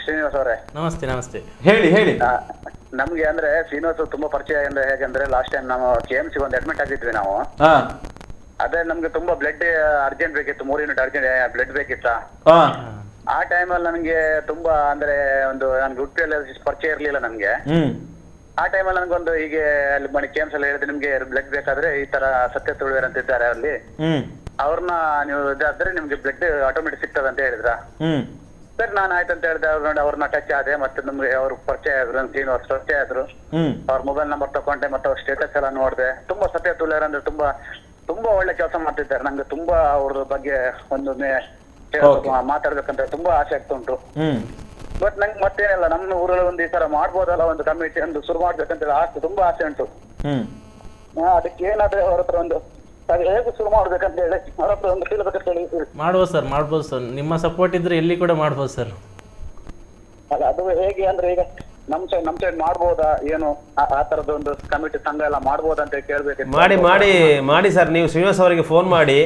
Speaker 5: ಶ್ರೀನಿವಾಸ್ ಅವರೇ.
Speaker 10: ನಮಸ್ತೆ. ನಮಸ್ತೆ.
Speaker 1: ಹೇಳಿ ಹೇಳಿ.
Speaker 5: ನಮ್ಗೆ ಅಂದ್ರೆ ಶ್ರೀನಿವಾಸ್ ತುಂಬಾ ಪರಿಚಯ. ಅಂದ್ರೆ ಹೇಗಂದ್ರೆ ಲಾಸ್ಟ್ ಟೈಮ್ ನಾವು KMC ಒಂದು ಅಡ್ಮಿಟ್ ಆಗಿದ್ವಿ ನಾವು. ಅದೇ ನಮ್ಗೆ ತುಂಬಾ ಬ್ಲಡ್ ಅರ್ಜೆಂಟ್ ಬೇಕಿತ್ತು, 3 unit urgent blood ಬೇಕಿತ್ತ. ಆ ಟೈಮಲ್ಲಿ ನನ್ಗೆ ತುಂಬಾ ಅಂದ್ರೆ ಒಂದು ನನ್ಗೆ ಉಡುಪಿಯಲ್ಲಿ ಪರಿಚಯ ಇರ್ಲಿಲ್ಲ ನನ್ಗೆ. ಆ ಟೈಮಲ್ಲಿ ನನ್ಗೊಂದು ಹೀಗೆ ಅಲ್ಲಿ ಮನೆ KMC ಅಲ್ಲಿ ಹೇಳಿದ್ರೆ ನಿಮ್ಗೆ ಬ್ಲಡ್ ಬೇಕಾದ್ರೆ ಈ ತರ ಸತ್ಯ ತುಳುವೆರೆ ಅಂತ ಇದ್ದಾರೆ ಅಲ್ಲಿ, ಅವ್ರನ್ನ ನೀವು ಇದಾದ್ರೆ ನಿಮ್ಗೆ ಬ್ಲಡ್ ಆಟೋಮೆಟಿಕ್ ಸಿಗ್ತದೆ ಅಂತ ಹೇಳಿದ್ರ. ಸರ್ ನಾನು ಆಯ್ತು ಅಂತ ಹೇಳಿದೆ. ಅವ್ರು ನೋಡಿ ಅವ್ರನ್ನ ಟಚ್ ಆದೆ, ಮತ್ತೆ ನಮ್ಗೆ ಅವ್ರು ಪರಿಚಯ ಆದ್ರು, ಶ್ರೀನಿವಾಸ್ ಪರಿಚಯ ಆದ್ರು. ಅವ್ರ ಮೊಬೈಲ್ ನಂಬರ್ ತಕೊಂಡೆ, ಮತ್ತೆ ಅವ್ರ ಸ್ಟೇಟಸ್ ಎಲ್ಲ ನೋಡಿದೆ. ತುಂಬಾ ಸತ್ಯ ತುಳುವೆರೆ ಅಂದ್ರೆ ತುಂಬಾ ತುಂಬಾ ಒಳ್ಳೆ ಕೆಲಸ ಮಾಡ್ತಿದ್ದಾರೆ. ನಂಗೆ ತುಂಬಾ ಅವ್ರ ಬಗ್ಗೆ ಒಂದು ಮಾತಾಡ್ಬೇಕಂತ ತುಂಬಾ ಆಸೆ ಆಗ್ತಾ ಉಂಟು. ಬಟ್ ನಂಗೆ ಮತ್ತೇನಿಲ್ಲ, ನಮ್ಮ ಊರಲ್ಲಿ ಒಂದು ಈ ತರ ಮಾಡ್ಬೋದಲ್ಲ, ಒಂದು ಕಮಿಟಿ ಒಂದು ಶುರು ಮಾಡ್ಬೇಕಂತ ಹೇಳಿ ಆಸೆ, ತುಂಬಾ ಆಸೆ ಉಂಟು. ಅದಕ್ಕೆ ಏನಾದ್ರೆ ಅವ್ರ ಹತ್ರ ಒಂದು ಹೇಗೆ ಶುರು ಮಾಡ್ಬೇಕಂತ ಹೇಳಿ ಅವ್ರ ಹತ್ರ ಒಂದು ಕೇಳಬೇಕಂತ ಹೇಳಿ.
Speaker 10: ಮಾಡ್ಬೋದು ಸರ್, ಮಾಡ್ಬೋದು ಸರ್. ನಿಮ್ಮ ಸಪೋರ್ಟ್ ಇದ್ರೆ ಎಲ್ಲಿ ಕೂಡ ಮಾಡ್ಬೋದು ಸರ್.
Speaker 5: ಅಲ್ಲ, ಅದು ಹೇಗೆ ಅಂದ್ರೆ ಈಗ ನಮ್ ಸೈಡ್ ಮಾಡ್ಬೋದಾ ಏನು, ಆ ತರದ ಒಂದು ಕಮಿಟಿ ಸಂಘ ಎಲ್ಲ ಮಾಡ್ಬೋದಾ ಅಂತ ಕೇಳ್ಬೇಕು.
Speaker 2: ಮಾಡಿ ಮಾಡಿ ಮಾಡಿ ಸರ್. ನೀವು ಶ್ರೀನಿವಾಸ್ ಅವರಿಗೆ ಫೋನ್ ಮಾಡಿ,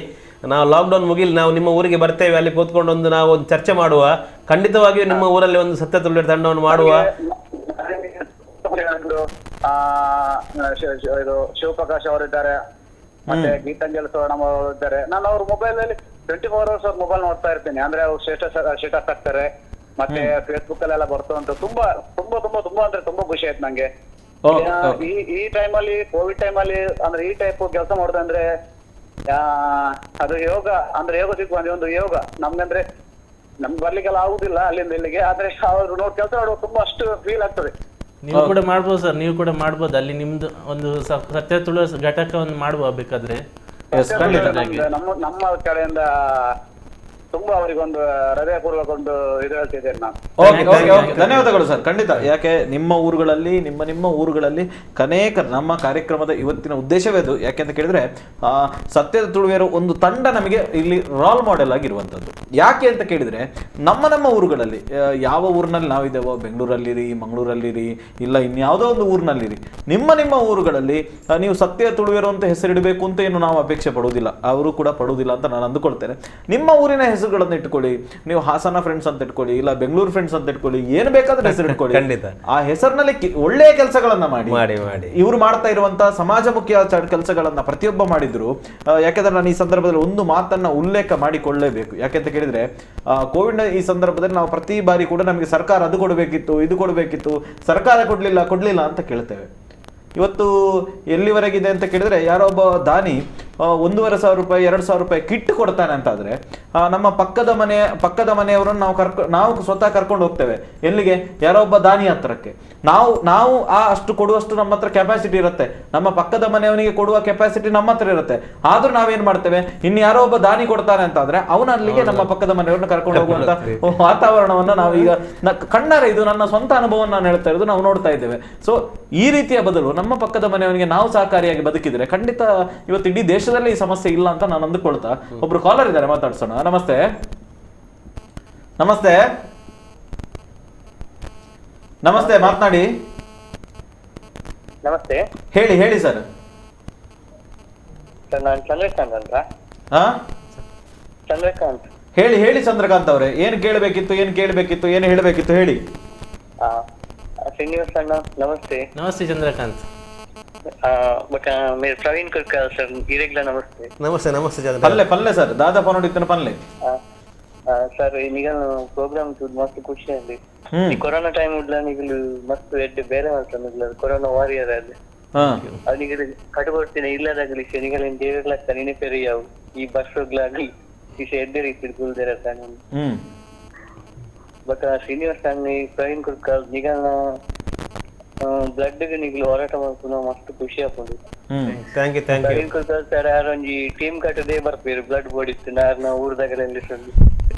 Speaker 2: ನಾವು ಲಾಕ್ಡೌನ್ ಮುಗಿಲಿ ನಾವು ನಿಮ್ಮ ಊರಿಗೆ ಬರ್ತೇವೆ, ಅಲ್ಲಿ ಕೂತ್ಕೊಂಡು ಒಂದು ನಾವು ಒಂದು ಚರ್ಚೆ ಮಾಡುವ. ಖಂಡಿತವಾಗಿಯೂ ನಿಮ್ಮ ಊರಲ್ಲಿ ಒಂದು ಸತ್ಯ ತುಳುವೆರೆ ತಂಡವನ್ನು ಮಾಡುವ.
Speaker 5: ಇದು ಶಿವಪ್ರಕಾಶ್ ಅವರಿದ್ದಾರೆ, ಮತ್ತೆ ಗೀತಾಂಜಲಿ ಸೋಣಮ್ ಅವರು ಇದ್ದಾರೆ. ನಾನು ಅವ್ರ ಮೊಬೈಲ್ ಅಲ್ಲಿ 24 ಅವರ್ಸ್ ಅವ್ರ ಮೊಬೈಲ್ ನೋಡ್ತಾ ಇರ್ತೀನಿ. ಅಂದ್ರೆ ಅವ್ರು ಸ್ಟೇಟಸ್ ಹಾಕ್ತಾರೆ, ಮತ್ತೆ ಫೇಸ್ಬುಕ್ ಅಲ್ಲೆಲ್ಲ ಬರ್ತಾ ಉಂಟು. ತುಂಬಾ ತುಂಬಾ ತುಂಬಾ ತುಂಬಾ ಅಂದ್ರೆ ತುಂಬಾ ಖುಷಿ ಆಯ್ತು ನಂಗೆ ಈ ಟೈಮಲ್ಲಿ, ಕೋವಿಡ್ ಟೈಮಲ್ಲಿ. ಅಂದ್ರೆ ಈ ಟೈಪ್ ಕೆಲಸ ಮಾಡೋದಂದ್ರೆ ಅದು ಯೋಗ ಅಂದ್ರೆ ಯೋಗ ಸಿಗುವ ಒಂದು ಯೋಗ ನಮ್ಗಂದ್ರೆ ನಮ್ಗೆ ಬರ್ಲಿಕ್ಕೆಲ್ಲ ಆಗುದಿಲ್ಲ ಅಲ್ಲಿಂದ ಇಲ್ಲಿಗೆ. ಆದ್ರೆ ಅವ್ರು ನೋಡಿ ಕೆಲಸ ಮಾಡುವ ತುಂಬಾ ಅಷ್ಟು ಫೀಲ್ ಆಗ್ತದೆ.
Speaker 10: ನೀವು ಕೂಡ ಮಾಡ್ಬೋದು ಸರ್, ನೀವು ಕೂಡ ಮಾಡ್ಬೋದು. ಅಲ್ಲಿ ನಿಮ್ದು ಒಂದು ಸತ್ಯ ತುಳು ಘಟಕ ಒಂದು ಮಾಡುವ ಬೇಕಾದ್ರೆ.
Speaker 5: ನಮ್ಮ ಕಡೆಯಿಂದ ತುಂಬಾ ಅವರಿಗೊಂದು ಹೃದಯಪೂರ್ವಕ ಒಂದು ಇದು ಹೇಳ್ತಿದ್ದೇನೆ ನಾನು.
Speaker 1: ಓಕೆ ಓಕೆ ಓಕೆ, ಧನ್ಯವಾದಗಳು ಸರ್. ಖಂಡಿತ, ಯಾಕೆ ನಿಮ್ಮ ಊರುಗಳಲ್ಲಿ, ನಿಮ್ಮ ನಿಮ್ಮ ಊರುಗಳಲ್ಲಿ ಅನೇಕ ನಮ್ಮ ಕಾರ್ಯಕ್ರಮದ ಇವತ್ತಿನ ಉದ್ದೇಶವೇ ಅದು. ಯಾಕೆ ಅಂತ ಕೇಳಿದ್ರೆ ಸತ್ಯದ ತುಳುವೆಯರು ಒಂದು ತಂಡ ನಮಗೆ ಇಲ್ಲಿ ರೋಲ್ ಮಾಡೆಲ್ ಆಗಿರುವಂಥದ್ದು. ಯಾಕೆ ಅಂತ ಕೇಳಿದ್ರೆ ನಮ್ಮ ನಮ್ಮ ಊರುಗಳಲ್ಲಿ, ಯಾವ ಊರಿನಲ್ಲಿ ನಾವಿದ್ದೇವೋ, ಬೆಂಗಳೂರಲ್ಲಿರಿ, ಮಂಗಳೂರಲ್ಲಿರಿ, ಇಲ್ಲ ಇನ್ಯಾವುದೋ ಒಂದು ಊರಿನಲ್ಲಿರಿ, ನಿಮ್ಮ ನಿಮ್ಮ ಊರುಗಳಲ್ಲಿ ನೀವು ಸತ್ಯ ತುಳುವೆಯರು ಅಂತ ಹೆಸರಿಡಬೇಕು ಅಂತ ಏನು ನಾವು ಅಪೇಕ್ಷೆ ಪಡುವುದಿಲ್ಲ, ಅವರು ಕೂಡ ಪಡುವುದಿಲ್ಲ ಅಂತ ನಾನು ಅಂದುಕೊಳ್ತೇನೆ. ನಿಮ್ಮ ಊರಿನ ಹೆಸರುಗಳನ್ನು ಇಟ್ಕೊಳ್ಳಿ, ನೀವು ಹಾಸನ ಫ್ರೆಂಡ್ಸ್ ಅಂತ ಇಟ್ಕೊಳ್ಳಿ, ಇಲ್ಲ ಬೆಂಗಳೂರು ಫ್ರೆಂಡ್ಸ್ ಅಂತ ಇಟ್ಕೊಳ್ಳಿ, ಏನು ಬೇಕಾದ್ರೆ ಹೆಸರು ಇಟ್ಕೊಳ್ಳಿ.
Speaker 2: ಖಂಡಿತ
Speaker 1: ಆ ಹೆಸರಿನಲ್ಲಿ ಒಳ್ಳೆಯ ಕೆಲಸಗಳನ್ನ ಮಾಡಿ
Speaker 2: ಮಾಡಿ
Speaker 1: ಇವರು ಮಾಡ್ತಾ ಇರುವಂತಹ ಸಮಾಜಮುಖಿಯ ಕೆಲಸಗಳನ್ನ ಪ್ರತಿಯೊಬ್ಬ ಮಾಡಿದ್ರು. ಯಾಕೆಂದ್ರೆ ನಾನು ಈ ಸಂದರ್ಭದಲ್ಲಿ ಒಂದು ಮಾತನ್ನ ಉಲ್ಲೇಖ ಮಾಡಿಕೊಳ್ಳೇಬೇಕು. ಯಾಕೆಂತ ಕೇಳಿದ್ರೆ ಕೋವಿಡ್ ನ ಈ ಸಂದರ್ಭದಲ್ಲಿ ನಾವು ಪ್ರತಿ ಬಾರಿ ಕೂಡ ನಮಗೆ ಸರ್ಕಾರ ಅದು ಕೊಡಬೇಕಿತ್ತು, ಇದು ಕೊಡಬೇಕಿತ್ತು, ಸರ್ಕಾರ ಕೊಡ್ಲಿಲ್ಲ ಕೊಡ್ಲಿಲ್ಲ ಅಂತ ಕೇಳ್ತೇವೆ. ಇವತ್ತು ಎಲ್ಲಿವರೆಗಿದೆ ಅಂತ ಕೇಳಿದ್ರೆ, ಯಾರೋ ಒಬ್ಬ ದಾನಿ 1,500 ರೂಪಾಯಿ 2,000 ರೂಪಾಯಿ ಕಿಟ್ ಕೊಡ್ತಾನೆ ಅಂತಾದ್ರೆ ನಮ್ಮ ಪಕ್ಕದ ಮನೆಯವರನ್ನು ನಾವು ಸ್ವತಃ ಕರ್ಕೊಂಡು ಹೋಗ್ತೇವೆ. ಎಲ್ಲಿಗೆ? ಯಾರೋ ಒಬ್ಬ ದಾನಿ ಹತ್ರಕ್ಕೆ. ನಾವು ನಾವು ಆ ಅಷ್ಟು ಕೊಡುವಷ್ಟು ನಮ್ಮ ಹತ್ರ ಕೆಪಾಸಿಟಿ ಇರುತ್ತೆ, ನಮ್ಮ ಪಕ್ಕದ ಮನೆಯವನಿಗೆ ಕೊಡುವ ಕೆಪಾಸಿಟಿ ನಮ್ಮ ಹತ್ರ ಇರುತ್ತೆ. ಆದ್ರೂ ನಾವೇನ್ ಮಾಡ್ತೇವೆ, ಇನ್ನು ಯಾರೋ ಒಬ್ಬ ದಾನಿ ಕೊಡ್ತಾನೆ ಅಂತಾದ್ರೆ ಅವನ ಅಲ್ಲಿಗೆ ನಮ್ಮ ಪಕ್ಕದ ಮನೆಯವ್ರನ್ನ ಕರ್ಕೊಂಡು ಹೋಗುವಂತ ವಾತಾವರಣವನ್ನ ನಾವೀಗ ಕಣ್ಣಾರೆ, ಇದು ನನ್ನ ಸ್ವಂತ ಅನುಭವವನ್ನು ನಾನು ಹೇಳ್ತಾ ಇರೋದು, ನಾವು ನೋಡ್ತಾ ಇದ್ದೇವೆ. ಸೊ ಈ ರೀತಿಯ ಬದಲು ನಮ್ಮ ಪಕ್ಕದ ಮನೆಯವನಿಗೆ ನಾವು ಸಹಕಾರಿಯಾಗಿ ಬದುಕಿದ್ರೆ ಖಂಡಿತ ಇವತ್ತು ಇಡೀ ದೇಶದಲ್ಲಿ ಈ ಸಮಸ್ಯೆ ಇಲ್ಲ ಅಂತ ನಾನು ಅಂದುಕೊಳ್ತಾ. ಒಬ್ರು ಕಾಲರ್ ಇದ್ದಾರೆ, ಮಾತಾಡ್ಸೋಣ. ನಮಸ್ತೆ. ನಮಸ್ತೆ ನಮಸ್ತೆ, ಮಾತನಾಡಿ.
Speaker 8: ನಮಸ್ತೆ,
Speaker 1: ಹೇಳಿ ಹೇಳಿ ಸರ್.
Speaker 8: ಸರ್ ನಾನು ಚಂದ್ರಕಾಂತ್ ಅಂತ. ಚಂದ್ರಕಾಂತ್.
Speaker 1: ಹೇಳಿ ಹೇಳಿ ಚಂದ್ರಕಾಂತ್ ಅವರೇ, ಏನ್ ಕೇಳಬೇಕಿತ್ತು, ಏನ್ ಕೇಳಬೇಕಿತ್ತು, ಏನ್ ಹೇಳಬೇಕಿತ್ತು ಹೇಳಿ.
Speaker 8: ಶ್ರೀನಿವಾಸ್ ಅಣ್ಣ ನಮಸ್ತೆ.
Speaker 10: ನಮಸ್ತೆ ಚಂದ್ರಕಾಂತ್.
Speaker 8: ಪ್ರವೀಣ್ ಕುರ್ಕಲ್ ಸರ್ ಇರೆಗ್ಲ ನಮಸ್ತೆ.
Speaker 2: ನಮಸ್ತೆ ನಮಸ್ತೆ ಚಂದ್ರ.
Speaker 1: ಪಲ್ಲೆ ಪಲ್ಲೆ ಸರ್, ದಾದಾ ಪನೋಡಿತ್ತನ ಪಲ್ಲೆ
Speaker 8: ಸರ್. ಈಗ ಪ್ರೋಗ್ರಾಮ್ ಮಸ್ತ್ ಖುಷಿ ಅಲ್ಲಿ. ಈ ಕೊರೋನಾ ಟೈಮ್ ಉಡ್ಲ ನಿಗಲು ಮಸ್ತ್ ಎಡ್ಡೆ ಬೇರೆ ಮಾಡ್ತಾನೆ, ಕೊರೋನಾ ವಾರಿಯರ್ ಅಲ್ಲಿ ಅವನಿಗೆ ಕಟುಕೊಡ್ತೀನಿ ಇಲ್ಲದಾಗಲಿ ನಿಗಲಿನ ದೇವರ್ಲಾಗ್ತಾನೆ ನೆನಪೇರಿ ಯಾವು ಈ ಬಸ್ ಹೋಗ್ಲಾಗ್ಲಿ ಈ ಎಡ್ಡೆ ರೀತಿ ಗುಲ್ದೇರ ತಾನೆ. But Srinivas Anni Praveen ಕುರ್ಕಲ್ ನಿಗಲ್ನ blood ನಿಗ್ಲು ಹೋರಾಟ ಮಾಡ್ಕೊಂಡು ಮಸ್ತ್ ಖುಷಿ ಆಗ್ಬೋದು.
Speaker 2: Thank you thank you.
Speaker 8: Praveen Kurkal sir ಯಾರೊಂಜಿ team ಕಟ್ಟದೇ ಬರ್ತೀರಿ ಬ್ಲಡ್ ಬೋಡಿತ್ತು ನಾರ್ನ ಊರ್ದಾಗಲೆಲ್ಲ.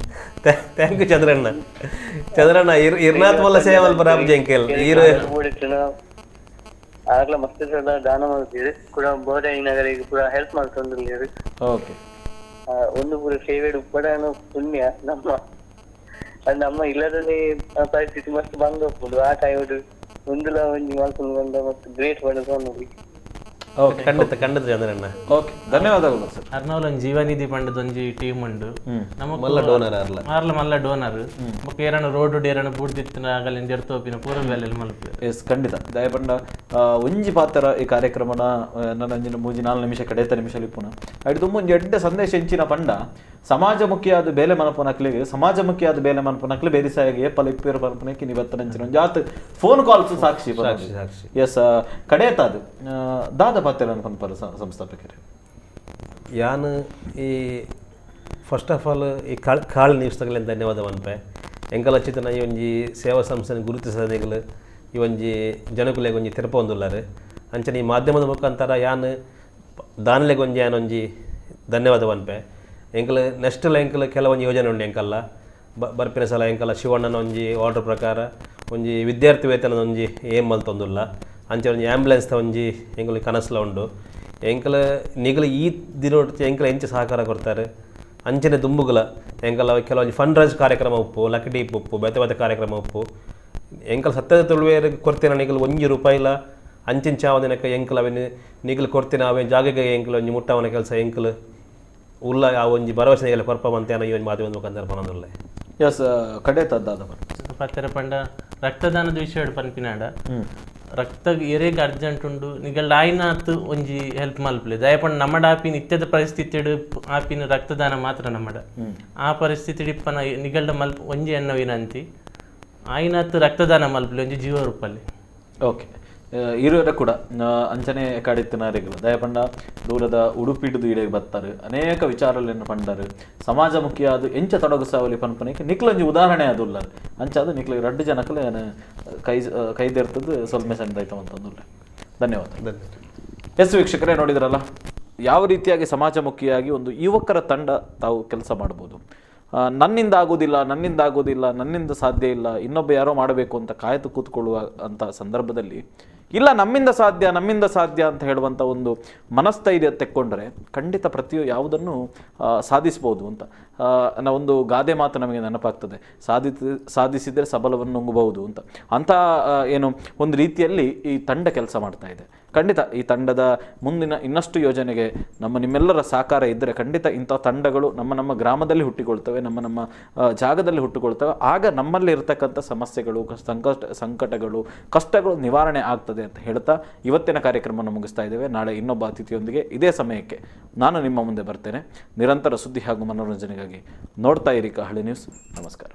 Speaker 2: Thank you Chandranna. Chandranna ಇರ್ನಾಥ್ ಮಲ್ಲ ಸೇವಲ್ ಬರಾಬ್ ಜಂಕೆಲ್ ಈರು
Speaker 8: ಬೋಡಿತ್ತು ಆಗ್ಲ ಮಸ್ತ್ ಸಲ ದಾನ ಮಾಡ್ತೀರಿ ಕೂಡ ಬೋಧಾಯಿ ನಗರಿಗೆ ಪೂರ ಹೆಲ್ಪ್ ಮಾಡ್ಕೊಂಡಿರ್ಲಿ.
Speaker 1: ಓಕೆ,
Speaker 8: ಒಂದು ಪೂರ ಸೇವೆ ಉಪ್ಪಡಾನು ಪುಣ್ಯ ನಮ್ಮ ಅದು ನಮ್ಮ ಇಲ್ಲದಲ್ಲಿ ಪರಿಸ್ಥಿತಿ ಮಸ್ತ್ ಬಂದ್ ಹೋಗ್ಬೋದು. ಆ ಟೈಮ್ ಒಂದುಲ ಒಂಜಿ ಮಲ್ಕೊಂಡು ಬಂದ ಮತ್ತು ಗ್ರೇಟ್ ನೋಡಿ.
Speaker 2: ಖಂಡಿತ ಖಂಡಿತ ಚಂದ್ರಣ್ಣ.
Speaker 1: ಓಕೆ, ಧನ್ಯವಾದಗಳು ಸರ್.
Speaker 10: ಅರ್ನವಲ್ ಒಂಜಿ ಜೀವನಿಧಿ ಪಂಡದ ಒಂಜಿ ಟೀಮ್ ಉಂಡು, ನಮ್ಮ
Speaker 2: ಮಲ್ಲ ಡೋನರ್ ಅರ್ಲ
Speaker 10: ಮಾರ್ಲ ಮಲ್ಲ ಡೋನರ್ ಬೊಕ್ಕ ಏರಣ ರೋಡ್ ಏರಣ ಬೂಡ್ದಿತ್ತಿನ ಆಗಲಿನ ಜರ್ತೋಪಿನ ಪೂರ ಬೇಲೆ ಮಲ್ಪೆ.
Speaker 1: ಎಸ್ ಖಂಡಿತ ದಯಪಂಡ ಒಂಜಿ ಪಾತ್ರ ಈ ಕಾರ್ಯಕ್ರಮನ ನನ್ನ ಒಂಜಿನ ಮೂಜಿ ನಾಲ್ಕು ನಿಮಿಷ ಕಡೇತ ನಿಮಿಷ ಲಿಪ್ಪುನ ಅಡಿ ತುಂಬ ಒಂಜಿ ಎಡ್ಡೆ ಸಂದೇಶ ಹೆಂಚಿನ ಪಂಡ ಸಮಾಜಮುಖಿಯಾದ ಬೇಲೆ ಮನಪುನಕ್ಲಿಗೆ ಸಮಾಜಮುಖಿಯಾದ ಬೇಲೆ ಮನಪುನಕ್ಲಿ ಬೇರೆ ಸಾಯಿಗೆ ಏಪಲ ಇಪ್ಪೇರು ಮನಪುನಕ್ಕೆ ನೀವು ಒಂಜಿ ಆತ್ ಫೋನ್ ಕಾಲ್ಸ್ ಸಾಕ್ಷಿ
Speaker 2: ಸಾಕ್ಷಿ.
Speaker 1: ಎಸ್ ಕಡೇತ ಅದು ದಾದ ಪಾತ್ರ ಅನ್ಕೊಂಡ್ಪರ ಸಂಸ್ಥಾಪಕರು
Speaker 2: ಯಾನ್ ಈ ಫಸ್ಟ್ ಆಫ್ ಆಲ್ ಈ ಕಾಳು ನ್ಯೂಸ್ ತಗಲೇನು ಧನ್ಯವಾದ ಮನ್ಪೆ ಎಂಕಲ ಚಿತನ ಈ ಒಂಜಿ ಸೇವಾ ಸಂಸ್ಥೆ ಗುರುತಿಸದಿಗಳು ಈ ಒಂಜಿ ಜನಕುಲೆಗೆ ಒಂಜಿ ತೆರಪ ಒಂದುಲ್ಲಾರು ಅಂಚನೆ ಈ ಮಾಧ್ಯಮದ ಮುಖಾಂತರ ಯಾನ್ ದಾನ್ಲೆಗೆ ಒಂಜಿ ಯಾನ್ ಒಂಜಿ ಧನ್ಯವಾದ ಮನ್ಪೆ ಎಂಕಲ್ ನೆಕ್ಸ್ಟ್ ಎಂಕಲ್ ಕೆಲವೊಂಜಿ ಯೋಜನೆ ಉಂಡು ಎಂಕಲ್ಲ ಬರ್ಪಿನ ಸಲ ಎಂಕಲ್ಲ ಶಿವಣ್ಣನ ಒಂಜಿ ಆರ್ಡರ್ ಪ್ರಕಾರ ಒಂಜಿ ವಿದ್ಯಾರ್ಥಿ ವೇತನದ ಒಂಜಿ ಏಮ್ ಮಲ್ತೊಂದುಲ್ಲ ಅಂಚೆ ಒಂಜಿ ಆ್ಯಂಬುಲೆನ್ಸ್ ಒಂಜಿ ಎಂಕಲ್ ಕನಸುಲ ಉಂಡು ಎಂಕಲ್ ನಿಗಲ ಈ ದಿನ ಎಂಕಲ್ ಎಂಚ ಸಹಕಾರ ಕೊಡ್ತಾರೆ ಅಂಚನೆ ದುಂಬುಗಲ ಎಂಕಲ್ ಕೆಲವೊಂಜಿ ಫಂಡ್ ರೈಸ್ ಕಾರ್ಯಕ್ರಮ ಉಪ್ಪು ಲಕ್ಕಿ ಡೀಪ್ ಉಪ್ಪು ಬೇತೆ ಬೇತೆ ಕಾರ್ಯಕ್ರಮ ಉಪ್ಪು ಎಂಕಲ್ ಸತ್ಯದ ತುಳುವೇರಿಗೆ ಕೊಡ್ತೇನೆ ನಿಗಲ್ ಒಂಜಿ ರೂಪಾಯಿಲ ಅಂಚಿನ ಚಾವದಿನಕ್ಕೆ ಎಂಕಲ್ ಅವೇನು ನಿಗಲ್ ಕೊಡ್ತೇನೆ ಅವೇನು ಜಾಗಕ್ಕೆ ಎಂಕಲ್ ಒಂಜಿ ಮುಟ್ಟವನ ಕೆಲಸ ಎಂಕಲ್ ಉಲ್ಲ ಆ ಒಂಜಿ ಭರವಸೆ ನಿಗಲ ಕೊರ್ಪ ಅಂತ ಈ ಒಂಜಿ ಮಾಧ್ಯಮದ ಮುಖಾಂತರ ಪನೊಂದುಲ್ಲೆ.
Speaker 1: ಎಸ್ ಕಡೆ ತದ್ದಾದ
Speaker 10: ಪತ್ತರ ಪಂಡ ರಕ್ತದಾನದ ವಿಷಯ ಪನ್ಪಿನಾಡ ರಕ್ತ ಎರೆಗ್ ಅರ್ಜೆಂಟ್ ಉಂಡು ನಿಗಲ್ ಆಯ್ನಾತ್ ಒಂಜಿ ಹೆಲ್ಪ್ ಮಲ್ಪಲೆ ದಯಪಂಡ ನಮ್ಮಡ ಆಪಿನ ಇತ್ಯದ ಪರಿಸ್ಥಿತಿ ಆಪಿನ ರಕ್ತದಾನ ಮಾತ್ರ ನಮ್ಮಡ ಆ ಪರಿಸ್ಥಿತಿ ಇಪ್ಪನ ನಿಗಲ್ಡ ಮಲ್ಪ ಒಂಜಿ ಎನ್ನ ವಿನಂತಿ ಆಯ್ನಾತ್ ರಕ್ತದಾನ ಮಲ್ಪಲೆ ಒಂಜಿ ಜೀವ ರೂಪಲ್ಲಿ.
Speaker 1: ಓಕೆ ಇರುವರೆ ಕೂಡ ಅಂಚನೆ ಕಾಡಿತ್ತಿನಾರಿಗಳು ದಯಪಂಡ ದೂರದ ಉಡುಪಿಡ್ದು ಇಡೆಗೆ ಬರ್ತಾರೆ, ಅನೇಕ ವಿಚಾರಗಳನ್ನು ಪಂಡರು, ಸಮಾಜಮುಖಿಯಾದ ಎಂಚ ತೊಡಗಿಸಾವಲಿ ಪನ್ಪನಿಗೆ ನಿಕ್ಲೊಂಜಿ ಉದಾಹರಣೆ ಅದು ಅಂಚಾದ ನಿಕ್ಲ ರಡ್ಡು ಜನಕ್ಕಲೇ ಕೈ ಕೈದೆರ್ತದ್ದು ಸೊಲ್ಮೆ ಸಂದಾಯ್ತು ಅಂತಂದುಲ್ಲ. ಧನ್ಯವಾದ. ಎಸ್ ವೀಕ್ಷಕರೇ, ನೋಡಿದ್ರಲ್ಲ ಯಾವ ರೀತಿಯಾಗಿ ಸಮಾಜಮುಖಿಯಾಗಿ ಒಂದು ಯುವಕರ ತಂಡ ತಾವು ಕೆಲಸ ಮಾಡ್ಬೋದು. ನನ್ನಿಂದ ಆಗೋದಿಲ್ಲ, ನನ್ನಿಂದ ಆಗೋದಿಲ್ಲ, ನನ್ನಿಂದ ಸಾಧ್ಯ ಇಲ್ಲ, ಇನ್ನೊಬ್ಬ ಯಾರೋ ಮಾಡಬೇಕು ಅಂತ ಕಾಯ್ದು ಕೂತ್ಕೊಳ್ಳುವ ಅಂಥ ಸಂದರ್ಭದಲ್ಲಿ ಇಲ್ಲ ನಮ್ಮಿಂದ ಸಾಧ್ಯ, ನಮ್ಮಿಂದ ಸಾಧ್ಯ ಅಂತ ಹೇಳುವಂಥ ಒಂದು ಮನಸ್ಥೈರ್ಯ ತೆಕ್ಕೊಂಡ್ರೆ ಖಂಡಿತ ಪ್ರತಿಯೊ ಯಾವುದನ್ನು ಸಾಧಿಸ್ಬೋದು ಅಂತ ಒಂದು ಗಾದೆ ಮಾತು ನಮಗೆ ನೆನಪಾಗ್ತದೆ, ಸಾಧಿಸಿದರೆ ಸಬಲವನ್ನು ನುಂಗಬಹುದು ಅಂತ. ಅಂಥ ಏನು ಒಂದು ರೀತಿಯಲ್ಲಿ ಈ ತಂಡ ಕೆಲಸ ಮಾಡ್ತಾ ಇದೆ. ಖಂಡಿತ ಈ ತಂಡದ ಮುಂದಿನ ಇನ್ನಷ್ಟು ಯೋಜನೆಗೆ ನಮ್ಮ ನಿಮ್ಮೆಲ್ಲರ ಸಹಕಾರ ಇದ್ದರೆ ಖಂಡಿತ ಇಂಥ ತಂಡಗಳು ನಮ್ಮ ನಮ್ಮ ಗ್ರಾಮದಲ್ಲಿ ಹುಟ್ಟಿಕೊಳ್ತವೆ, ನಮ್ಮ ನಮ್ಮ ಜಾಗದಲ್ಲಿ ಹುಟ್ಟಿಕೊಳ್ತವೆ. ಆಗ ನಮ್ಮಲ್ಲಿ ಇರತಕ್ಕಂಥ ಸಮಸ್ಯೆಗಳು, ಸಂಕಟಗಳು, ಕಷ್ಟಗಳು ನಿವಾರಣೆ ಆಗ್ತದೆ ಅಂತ ಹೇಳ್ತಾ ಇವತ್ತಿನ ಕಾರ್ಯಕ್ರಮವನ್ನು ಮುಗಿಸ್ತಾ ಇದ್ದೇವೆ. ನಾಳೆ ಇನ್ನೊಬ್ಬ ಅತಿಥಿಯೊಂದಿಗೆ ಇದೇ ಸಮಯಕ್ಕೆ ನಾನು ನಿಮ್ಮ ಮುಂದೆ ಬರ್ತೇನೆ. ನಿರಂತರ ಸುದ್ದಿ ಹಾಗೂ ಮನೋರಂಜನೆಗಾಗಿ ನೋಡ್ತಾ ಇರಿ ಕಹಳೆ ನ್ಯೂಸ್. ನಮಸ್ಕಾರ.